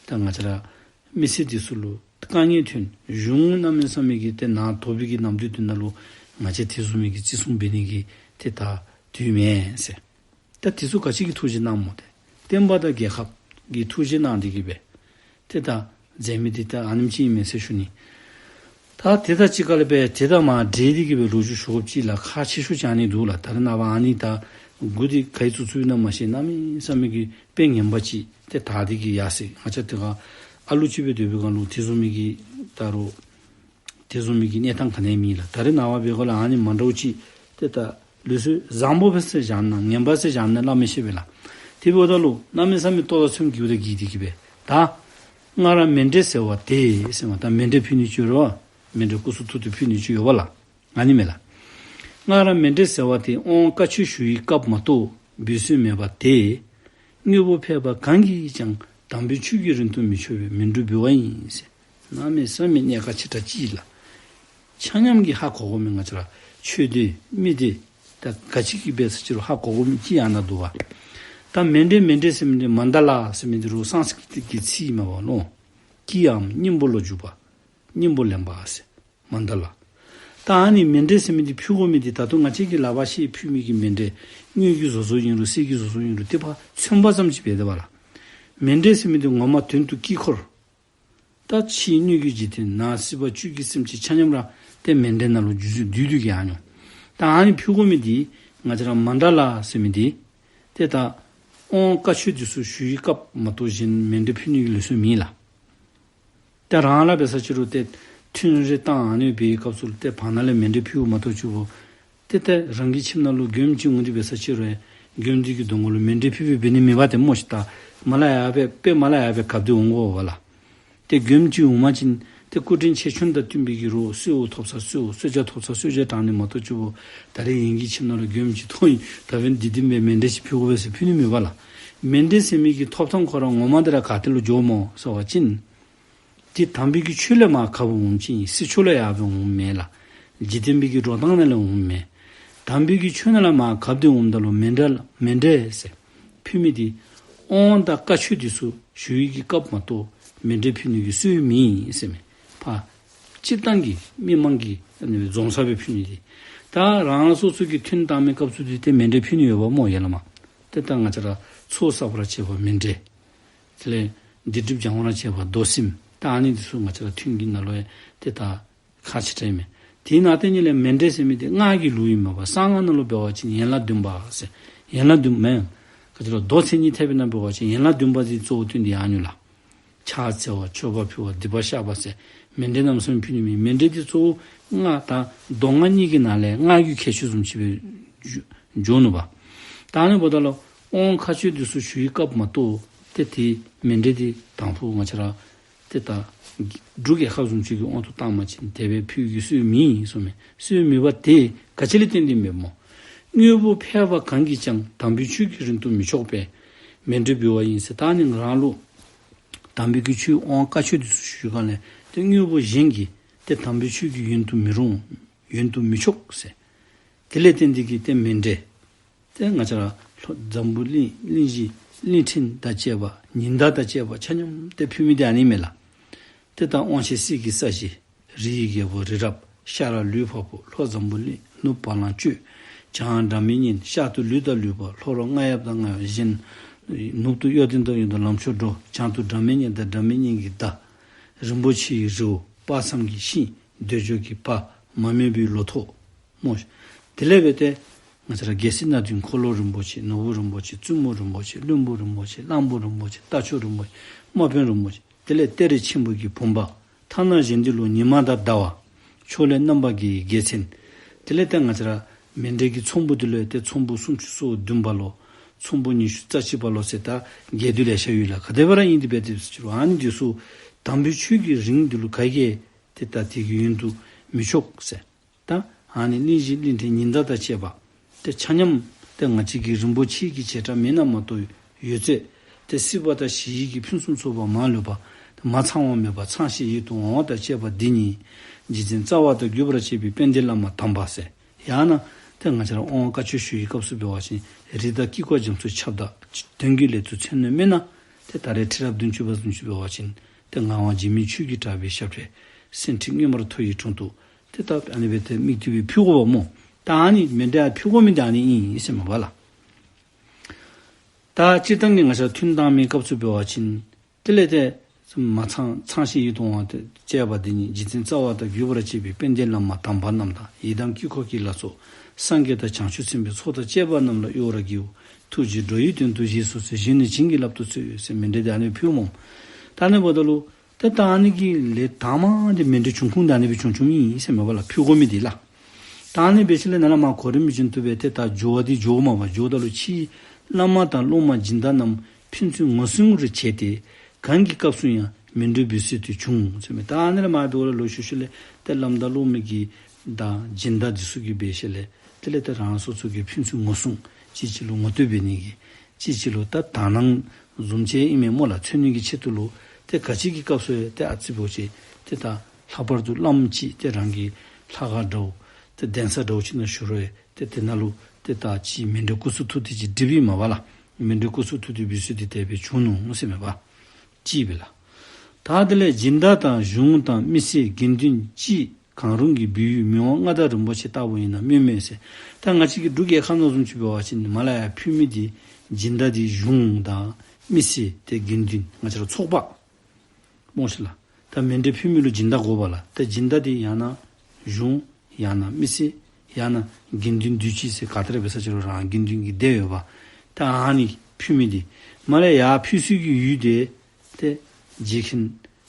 ད་ང་བཅས་ར་མི་སེར་འདི་ཚུ་ལུ་དཀའ་ངལ་ཐོན། གཞུང་གནམ་མེད་ས་མེད་ཀྱི་ཏེ་ནཱ་དོག་པའི་གི་ནམ་དུས་འདི་ནང་ལུ་ང་བཅས་དེ་བཟུམ་མའི་གི་བརྩི་སྲུང་འབད་ནི་གི་ཏེ་ད་དུས་མེན་ཟེར། ད་དེ་ཚུ་ག་ཅི་གི་ཐུགས་བཞེད་གནངམ་སྨོ་ཏེ། བསྟན་པ་དང་རྒྱལ་ཁབ་ཀྱི་ཐུགས་བཞེད་གནང་སྟེ་གི་སྦེ་ཏེ་ད་མཛད་མི་འདི་ད་ཨ་ནེམ་ཅིག་ཨིན་མས་ཟེར་ཞུ་ནི། ད་དེ་དང་གཅིག་ཁར་ལས་སྦེ་དེ་དང་མ་འབྲེལ་ཏེ་གི་སྦེ་ལོ་རྒྱུས་ཞུ་དགོཔ་ཅིག་ལཱ་ཁག་ཆེ་ཤོས་ཅིག་ཨ་ནི་འདུག་ལགས། ད་རེས་ནངས་པ་ཨ་ནི་ད་འགོ་འདི་ག་གིས་བཙུགས་བཙུགསཔ་ཨིན་ན་མ་ཤེས། གནམ་མེད་ས་མེད་ཀྱི་དཔེ་ངན་པ་ཅིག་ཏེ་དར་ཏེ་གི་ཡར་སོ་ཡི། ང་བཅས་དེ་ཁར་ཨ་ལུ་ཅིག་སྦེ་སྡོད་པའི་སྒང་ལུ་དེ་བཟུམ་མའི་གི་ད་རུང་དེ་བཟུམ་མའི་གི་གནས་སྟངས་ག་ནི་ཡང་མེད་ལགས། ད་རེས་ནངས་པ་འབད་དགོ་ལགས། ཨ་ནི་མ་འདྲཝ་ཅིག་ཏེ་ད་ལུགས་སྲོལ་བཟང་པོ་སྦེ་ཟེར་བཞག་ན་ངན་པ་ཟེར་བཞག་ན་སླབ་མི་ཤེས་པས་ལགས། དེ་འབདཝ་ད་ལུ་གནམ་མེད་ས་མེད་ལྟོ་དང་ཚོདམ་གྱིས་འདི་གིས་འདི་གིས་སྦེ་ད་སྔར་མཎྜལ་ཟེར་བ་དེ་ཟེར་མས། ད་མཎྜལ་ཕུལ་ནི་ཅིག་ཡོད་རེད་པ། མཎྜལ་སྐུ་གསུང་ཐུགས་ཏེ་ཕུལ་ནི་ཅིག་ཡོད་པ་ལགས། ཨ་ནི་མས་ལགས། སྔར་མཎྜལ་ཟེར་བ་དེ་དབང་བཀའ་ཆོས་ཞུ་བའི་སྐབས་མ་གཏོགས་འབུལ་སྲོལ་མེད་པ་དེས། དངོས་པོ་ཕལ་པ་གང་གིས་ཀྱང་དམ་པའི་ཆོས་ཀྱི་རིན་ཐང་མི་ཆོད་པས་མཎྜལ་འབུལ་བ་ཡིན་ཟེར། གནམ་མེད་ས་མེད་གནད་འགག་ཆེ་དྲགས་ཅིག་ལགས། ཆ་མཉམ་གྱིས་ཧ་གོ་དགོ་མི་ང་བཅས་ར་ཆོས་སྡེ་མི་སྡེ་ད་ག་ཅི་གི་འབད་ས་ཅིག་རུང་ཧ་གོ་དགོ་མི་ཅིག་ཨ་ནཱ་འདུག་པ། ད་མཎྜལ་མཎྜལ་ཟེར་མི་འདི་མནྡ་ལ་ཟེར་མི་འདི་རུང་སཾསྐྲྀཏ་གི་ཚིག་མས་པ་ལོ། སྐྱེ་འམ་སྙིང་པོ་ལ་འཇུག་པ། སྙིང་པོ་ལེན་པ་ཟེར། མནྡ་ལ། ད་ཨ་ནི་མཎྜལ་ཟེར་མི་འདི་ཕུལ་དགོ་མི་འདི་ད་ལྟོ་ང་བཅས་ཀྱིས་ལག་པར་བཤེད་ཕུལ་མི་གི་མཎྜལ། དངུལ་གྱིས་བཟོ་བཟོཝ་ཨིན་རུང་གསེར་གྱིས་བཟོ་བཟོཝ་ཨིན་རུང་དེ་ཕར་མཚོན་པ་ཙམ་ཅིག་འབད་དེ་འབདཝ་ལགས། མཎྜལ་ཟེར་མི་འདི་ངོ་མ་དོན་དུ་དཀྱིལ་འཁོར། ད་ཕྱི་སྣོད་ཀྱི་འཇིག་རྟེན་ནང་སྲིད་པ་བཅུད་ཀྱི་སེམས་ཅན་ཆ་མཉམ་ར་ཏེ་མཎྜལ་ནང་ལུ་འཇུག་འཇུག་བསྡུས་བསྡུས་ཀྱི་ཨ་ནི། ད་ཨ་ནི་ཕུལ་དགོ་མི་འདི་ང་བཅས་ར་མནྡ་ལ་ཟེར་མི་འདི་ཏེ་ད་དབང་བཀའ་ཆོས་འདི་ཚུ་ཞུ་བའི་སྐབས་མ་གཏོགས་གཞན་མཎྜལ་ཕུལ་ནི་གི་ལུགས་སྲོལ་མེད་ལགས། ཏེ་རང་ལ་འབད་ས་ཅིག་རུང་ཏེ་ཐུན་རེ་བཏང་ཨ་ནི་འབད་བའི་སྐབས་སུ་ཏེ་བར་ན་ལས་མཎྜལ་ཕུལཝ་མ་གཏོགས་ཅིག་པོ་ཏེ་ཏེ་རང་གི་ཁྱིམ་ནང་ལུ་མགྱོནམ་ཅིག་འོང་སྟེ་འབད་ས་ཅིག་རུང་མགྱོནམ་འདི་གི་གདོང་ཁ་ལུ་མཎྜལ་ཕུལ་སྦེ་འབད་ནི་མེད་པ་ཏེ་སྨོ་ཤིག། ད་མར་ལས་ཡར་སྦེ་དཔེ་མར་ལས་ཡར་སྦེ་གབ་སྟེ་འོང་དགོ་པས་ལགས། ཏེ་མགྱོནམ་ཅིག་འོང་པ་ཅིན་ཏེ་སྐུ་ཕྲེང་ཆེ་ཆུང་དང་བསྟུན་པའི་གི་རོགས་གསོལཝ་ཐོབ་ས་གསོལཝ་གསོལ་ཇ་ཐོབ་ས་གསོལ་ཇ་དྲང་ནི་མ་གཏོགས་ཅིག་པོ་ད་རེས་ངེ་གི་ཁྱིམ་ནང་ལུ་མགྱོནམ་ཅིག་ཐོན་ཡི། ད་འབདན་འདི་འདི་སྦེ་མཎྜལ་ཅིག་ཕུལ་དགོ་པས་ཟེར་ཕུལ་ནི་མེད་པས་ལགས། མཎྜལ་ཟེར་མི་གི་ཐོབ་ཐངས་ཁོ་ར་ངོ་མ་འདི་ར་ག་ཏེ་ལུ་འགྱོཝ་སྨོ་ཟེར་བ་ཅིན་ཏེ་དམ་པའི་གི་ཆོས་ལས་མར་གབ་འོངམ་ཅིག་ཨིན། སྲིད་ཆོས་ལས་ཡར་སྦེ་འོངམ་མེན་ལགས། འཇིག་རྟེན་པའི་གི་འགྲོ་སྟངས་ནང་ལས་འོངམ་མེན། དམ་པའི་གི་ཆོས་ནང་ལས་མར་གབ་སྟེ་འོངམ་ད་ལུ་མཎྜལ་མཎྜལ་ཟེར་ཕུལ་མི་འདི་དབང་དང་བཀའ་ཆོས་འདི་ཚུ་ཞུ་བའི་གི་སྐབས་མ་གཏོགས་མཎྜལ་ཕུལ་ནི་གི་སྲོལ་མེད་ཟེར་མས། ཕར་སྤྱིར་བཏང་གི་མི་མང་གིས་ཨ་ནི་འཛོམས་ས་སྦེ་ཕུལ་ནི་འདི། ད་རང་སོ་སོ་གི་ཐུན་བཏང་མི་སྐབས་སུ་འདི་ཏེ་མཎྜལ་ཕུལ་ནི་ཡོདཔ་སྨོ། ཡ་ལ་མ་ཏེ་ད་ང་བཅས་ར་ཚོགས་བསགས་པར་བྱེད་པ་མཎྜལ། དེ་ལས་སྡིག་སྒྲིབ་སྦྱང་བར་བྱེད་པ་མདོ་སེམས། ད་ཨ་ནི་འདི་ཚུ་ང་བཅས་ར་ཐུན་གྱི་ནང་ལུ་ཡང་ཏེ་ད་ཁག་ཆེ་དྲགས་མས། དེ་ནང་དེ་ཉིད་ལས་མཎྜལ་ཟེར་མི་འདི་སྔགས་ཀྱི་ལུགས་ཨིན་མས་པ། གསང་སྔགས་ནང་ལུ་འབད་བ་ཅིན་ཡན་ལག་བདུན་པ་ཟེར། ཡན་ལག་བདུན་མེན། ག་ཅི་ལོ་མདོ་མཚན་ཉིད་ཐེག་པའི་ནང་འབད་བ་ཅིན་ཡན་ལག་བདུན་པ་འདི་གཙོ་བོ་བཏོན་ཏེ་ཨ་ནི་ལགས། ཕྱག་འཚལ་བ་མཆོད་པ་ཕུལ་བ་སྡིག་པ་བཤགས་པ་ཟེར་མཎྜལ་རྣམ་གསུམ་ཕུལ་ནི་མེན། མཎྜལ་འདི་གཙོ་བོ་སྔགས་དང་མདོ་སྔགས་གཉིས་ཀྱི་ནང་ལས་སྔགས་ཀྱི་ཁྱད་ཆོས་བཟུམ་ཅིག་སྦེ་འགྱོ་འགྱོ་ནུག་པ། ད་ཨ་ནི་འབདཝ་ད་ལུ་དབང་བཀའ་ཆོས་འདི་ཚུ་ཞུ་བའི་སྐབས་མ་གཏོགས་ཏེ་དེ་མཎྜལ་འདི་དང་ཕུ་ང་བཅས་ར་ཏེ་ད་འབྲུག་རྒྱལ་ཁབ་བཟུམ་ཅིག་གི་དབང་དུ་བཏང་པ་ཅིན་དེ་སྦེ་ཕུལ་གྱི་སྲོལ་མེད་གསུངམ་མས། སྲོལ་མེད་པ་དེ་ག་ཅི་ལས་བརྟེན་ཏེ་མེདཔ་སྨོ། དངོས་པོ་ཕལ་པ་གང་གིས་ཀྱང་། དམ་པའི་ཆོས་ཀྱི་རིན་དུ་མི་ཆོག་པས། མཎྜལ་འབུལ་བ་ཡིན་ཟེར། ད་ནི་ང་རང་ལུ་དམ་པའི་གི་ཆོས་དབང་བཀའ་ཆོས་འདི་ཚུ་ཞུ་ག་ལས་ཏེ་དངོས་པོ་གཞན་གྱིས་ཏེ་དམ་པའི་ཆོས་ཀྱི་ཡོན་དུ་མི་རུང་། ཡོན་དུ་མི་ཆོག་ཟེར། དེ་ལས་བརྟེན་ཏེ་གི་ཏེ་མཎྜལ། ཏེ་ང་བཅས་ར་ལྷོ་འཛམ་བུ་གླིང་གླིང་བཞི་གླིང་ཕྲན་དང་བཅས་པ་ཉི་ཟླ་དང་བཅས་པ་ཆ་མཉམ་ཏེ་ཕུལ་མི་འདི་ཨ་ནི་མས་ལགས། ཏེ་ད་དབང་ཆེན་གསེར་གྱི་ས་གཞི། རིའི་རྒྱལ་པོ་རི་རབ། ཤ་ར་ལུས་འཕགས་པོ། ལྷོ་འཛམ་བུ་གླིང་ནུབ་བ་ལང་སྤྱོད། བྱང་སྒྲ་མི་སྙན། ཤར་དུ་ལུས་དང་ལུས་འཕགས། ལྷོ་རུ་རྔ་ཡབ་དང་རྔ་ཡབ་གཞན། ནུབ་ཏུ་གཡོ་ལྡན་དང་གཡོ་ལྡན་ལམ་མཆོག་འགྲོ། བྱང་དུ་སྒྲ་མི་སྙན་དང་སྒྲ་མི་སྙན་གྱི་བརྡ། རིན་པོ་ཆེའི་རི་བོ། དཔག་བསམ་གྱི་ཤིང་། འདོད་འཇོ་གི་བ། མ་རྨོས་པའི་ལོ་ཐོག་སྨོ། དེ་ལས་འབད་དེ་ང་བཅས་ར་རྒྱལ་སྲིད་སྣ་བདུན། འཁོར་ལོ་རིན་པོ་ཆེ། ནོར་བུ་རིན་པོ་ཆེ། བཙུན་མོ་རིན་པོ་ཆེ། བློན་པོ་རིན་པོ་ཆེ། གླང་པོ་རིན་པོ་ཆེ། རྟ་མཆོག་རིན་པོ་ཆེ། དམག་དཔོན་རིན་པོ་ཆེ། དེ་ལས་གཏེར་ཆེན་པོ་གི་བུམ་པ། ཐ་ན་གཞན་འདི་ལུ་ཉི་མ་དང་ཟླ་བ། ཕྱོགས་ལས་རྣམ་པ་བརྒྱད་ཀྱི་རྒྱལ་མཚན། དེ་ལས་ཏེ་ང་བཅས་ར་མཎྜལ་གྱི་ཚོམ་བུ་འདི་ལུ་ཏེ་ཚོམ་བུ་སུམ་ཅུ་སོ་བདུན་པ་ལོ། ཚོམ་བུ་ཉི་ཤུ་རྩ་གཅིག་པ་ལོ་ཟེར་ད་རྒྱས་བསྡུས་ལེ་ཤ་ཡོད་ལགས། ག་དེ་སྦེ་ར་ཨིན་ཏེ་འབད་དེ་ཟེར་ཅི་རུང་ཨ་ནི་འདི་ཚུ་དམ་པའི་ཆོས་ཀྱི་རིན་འདི་ལུ་ག་གིས་ཏེ་ད་དེ་གི་ཡོན་དུ་མི་ཆོག་ཟེར། ད་ཨ་ནི་གླིང་བཞི་གླིང་ཕྲན་ཉི་ཟླ་དང་བཅས་པ་ཏེ་ཆ་མཉམ་ཏེ་ང་བཅས་ཀྱི་རིན་པོ་ཆེ་གི་བྱེ་བྲག་མེན་ན་མ་གཏོགས་ཡོད་ཚད་ཏེ་སྲིད་པ་དང་ཞི་བའི་གི་ཕུན་སུམ་ཚོགས་པ་མ་ལུས་པ་ཏེ་མ་ཚང་བ་མེད་པ་ཚང་ཞིང་ཡིད་དུ་འོང་བ་དང་བཅས་པ་འདི་ཉིད་རྗེ་བཙུན་རྩ་བ་དང་བརྒྱུད་པར་བཅས་པའི་དཔལ་ལྡན་བླ་མ་དམ་པ་ཟེར། ཡང་ན་ཏེ་ང་བཅས་ར་དབང་བཀའ་ཆོས་ཞུ་བའི་སྐབས་སུ་འབད་བ་ཅིན་རིགས་དང་དཀྱིལ་འཁོར་རྒྱ་མཚོའི་ཁྱབ་བདག་དོན་གྱི་ལས་ཚུལ་མཚོན་ནི་མེན་ན། ཏེ་ད་རེས་ཁྲི་རབས་བདུན་ཅུ་པ་བཟུམ་ཅིག་འབད་བ་ཅིན་ཏེ་ངག་དབང་འཇིགས་མེད་ཆོས་ཀྱི་གྲགས་པའི་ཞབས་གྲས་སེང་ཁྲི་མངོན་པར་མཐོ་བའི་དྲུང་དུ་ཏེ་ད་ཨ་ནི་སྦེ་ཏེ་དམིགས་ཏེ་སྦེ་ཕུལ་དགོཔ་སྨོ། ད་ཨ་ནི་མཎྜལ་ཕུལ་དགོ་མི་འདི་ཨ་ནི་ཨིན་ཟེར་མས་པ་ལགས། ད་སྤྱིར་བཏང་གི་ང་བཅས་ཐུན་བཏང་མི་སྐབས་སུ་འབད་བ་ཅིན་དེ་ལས་ཏེ་མ་ཚང་ཚང་ཞིང་ཡིད་དུ་འོང་བ་དང་བཅས་པ་འདི་ཉིད་རྗེ་བཙུན་རྩ་བ་དང་བརྒྱུད་པར་བཅས་པའི་དཔལ་ལྡན་བླ་མ་དམ་པ་རྣམས་དང་ཡི་དམ་དཀྱིལ་འཁོར་གྱི་ལྷ་ཚོགས་སངས་རྒྱས་དང་བྱང་ཆུབ་སེམས་དཔའི་ཚོགས་དང་བཅས་པ་རྣམས་ལ་གཡོ་བར་བགྱིའོ། ཐུགས་རྗེས་འགྲོ་ཡི་དོན་དུ་བཞེས་སུ་གསོལ། གཞན་ནི་བྱིན་གྱིས་བརླབ་ཏུ་གསོལ་ཟེར་མཎྜལ་འདི་ཨ་ནི་ཕུལཝ་སྨོ། ད་ཨ་ནི་འབདཝ་ད་ལུ་ཏེ་ད་ཨ་ནི་གི་ལས་དང་པ་འདི་མཎྜལ་བྱུང་ཁུངས་འདི་ཨ་ནི་སྦེ་བྱུང་བྱུངམ་ཨིན་ཟེར་མས་པ་ལགས། ཕུལ་དགོ་མི་འདི་ལགས། ད་ཨ་ནི་འབད་ཞིནམ་ལས་ནཱ་ལས་མར་གོ་རིམ་བཞིན་དུ་སྦེ་ཏེ་ད་སྦྱོར་བ་འདི་སྦྱོརཝ་མས་པ། སྦྱོརཝ་ད་ལུ་ཕྱིའི་བླ་མ་དང་སློབ་མ་སྦྱིན་བདག་རྣམས་ཕན་ཚུན་ངོ་སྲུང་རུ་བྱས་ཏེ་གང་གི་སྐབས་སུ་ཡང་མཎྜལ་འབུལ་སྲོལ་དེ་བྱུང་ཟེར་མས། ད་ཨ་ནི་ལས་མར་འབདཝ་ལས་ལོག་ཤུལ་ཤུལ་ལས་ཏེ་བླ་མ་དང་སློབ་མའི་གི་དང་སྦྱིན་བདག་འདི་ཚུ་གིས་འབད་ཞིནམ་ལས་དེ་ལས་ཏེ་རང་སོ་སོ་གི་ཕན་ཚུན་ངོ་སྲུང་གཅིག་གཅིག་ལུ་ངོ་བསྟོད་འབད་ནི་གི་གཅིག་གཅིག་ལུ་ད་དག་སྣང་བཟུམ་ཅིག་ཨིན་མས་སྨོ་ལགས། མཚོན་ནི་གི་ཆེད་དུ་ལུ་ཏེ་ག་ཅི་གི་སྐབས་སུ་ཡང་ཏེ་ཨ་ཙི་བོ་ཅིག་ཏེ་ད་ལྷག་པར་དུ་བླམ་ཅིག་ཏེ་རང་གི་ལྷ་ཁང་འདྲཝ་ཏེ་གདན་ས་འདྲཝ་ཅིག་ནང་བཞུགས་རུང་ཡང་ཏེ་དེ་ནང་ལུ་ཏེ་ད་ཅིག་མཎྜལ་སྐུ་གསུང་ཐུགས་རྟེན་ཅིག་སྒྲིགཔ་ཨིན་མས་པ་ལགས། མཎྜལ་སྐུ་གསུང་ཐུགས་རྟེན་འབུལ་སྲོལ་འདི་དེ་སྦེ་བྱུང་ནུག་ཟེར་མས་པ། ཅིག་སྦེ་ལགས། ད་དེ་ལས་སྦྱིན་བདག་དང་གཞུང་དང་མི་སེར་དགེ་འདུན་སྤྱི་ གང་རུང་གི་བོད་ཡུལ་མི་དབང་མངའ་བདག་རིན་པོ་ཆེ་ལྟ་བུ་ཡིན་ན་སྨོས་མས་ཟེར། ད་ང་བཅས་ཀྱི་འབྲུག་རྒྱལ་ཁབ་ནང་བཟུམ་ཅིག་འབད་བ་ཅིན་མར་ལས་ཡར་ཕུལ་མི་འདི་སྦྱིན་བདག་འདི་གཞུང་དང་མི་སེར་ཏེ་དགེ་འདུན་ང་བཅས་ར་ཚོགས་པ་སྨོ་ཤིག་ལགས། ད་མཎྜལ་ཕུལ་མི་ལུ་སྦྱིན་བདག་དགོ་པས་ལགས། ད་སྦྱིན་བདག་འདི་ཡང་ན་གཞུང་ཡང་ན་མི་སེར་ཡང་ན་དགེ་འདུན་འདུས་སྤྱི་ཟེར་ག་ཏེ་ར་འབད་ས་ཅི་རུང་རང་དགེ་འདུན་གྱི་སྡེ་ཡོདཔ། ད་ཨ་ནི་ཕུལ་མི་འདི་མར་ལས་ཡར་ཕུལ་སའི་གི་ཡུལ་འདི་ཏེ་རྗེ་མཁན་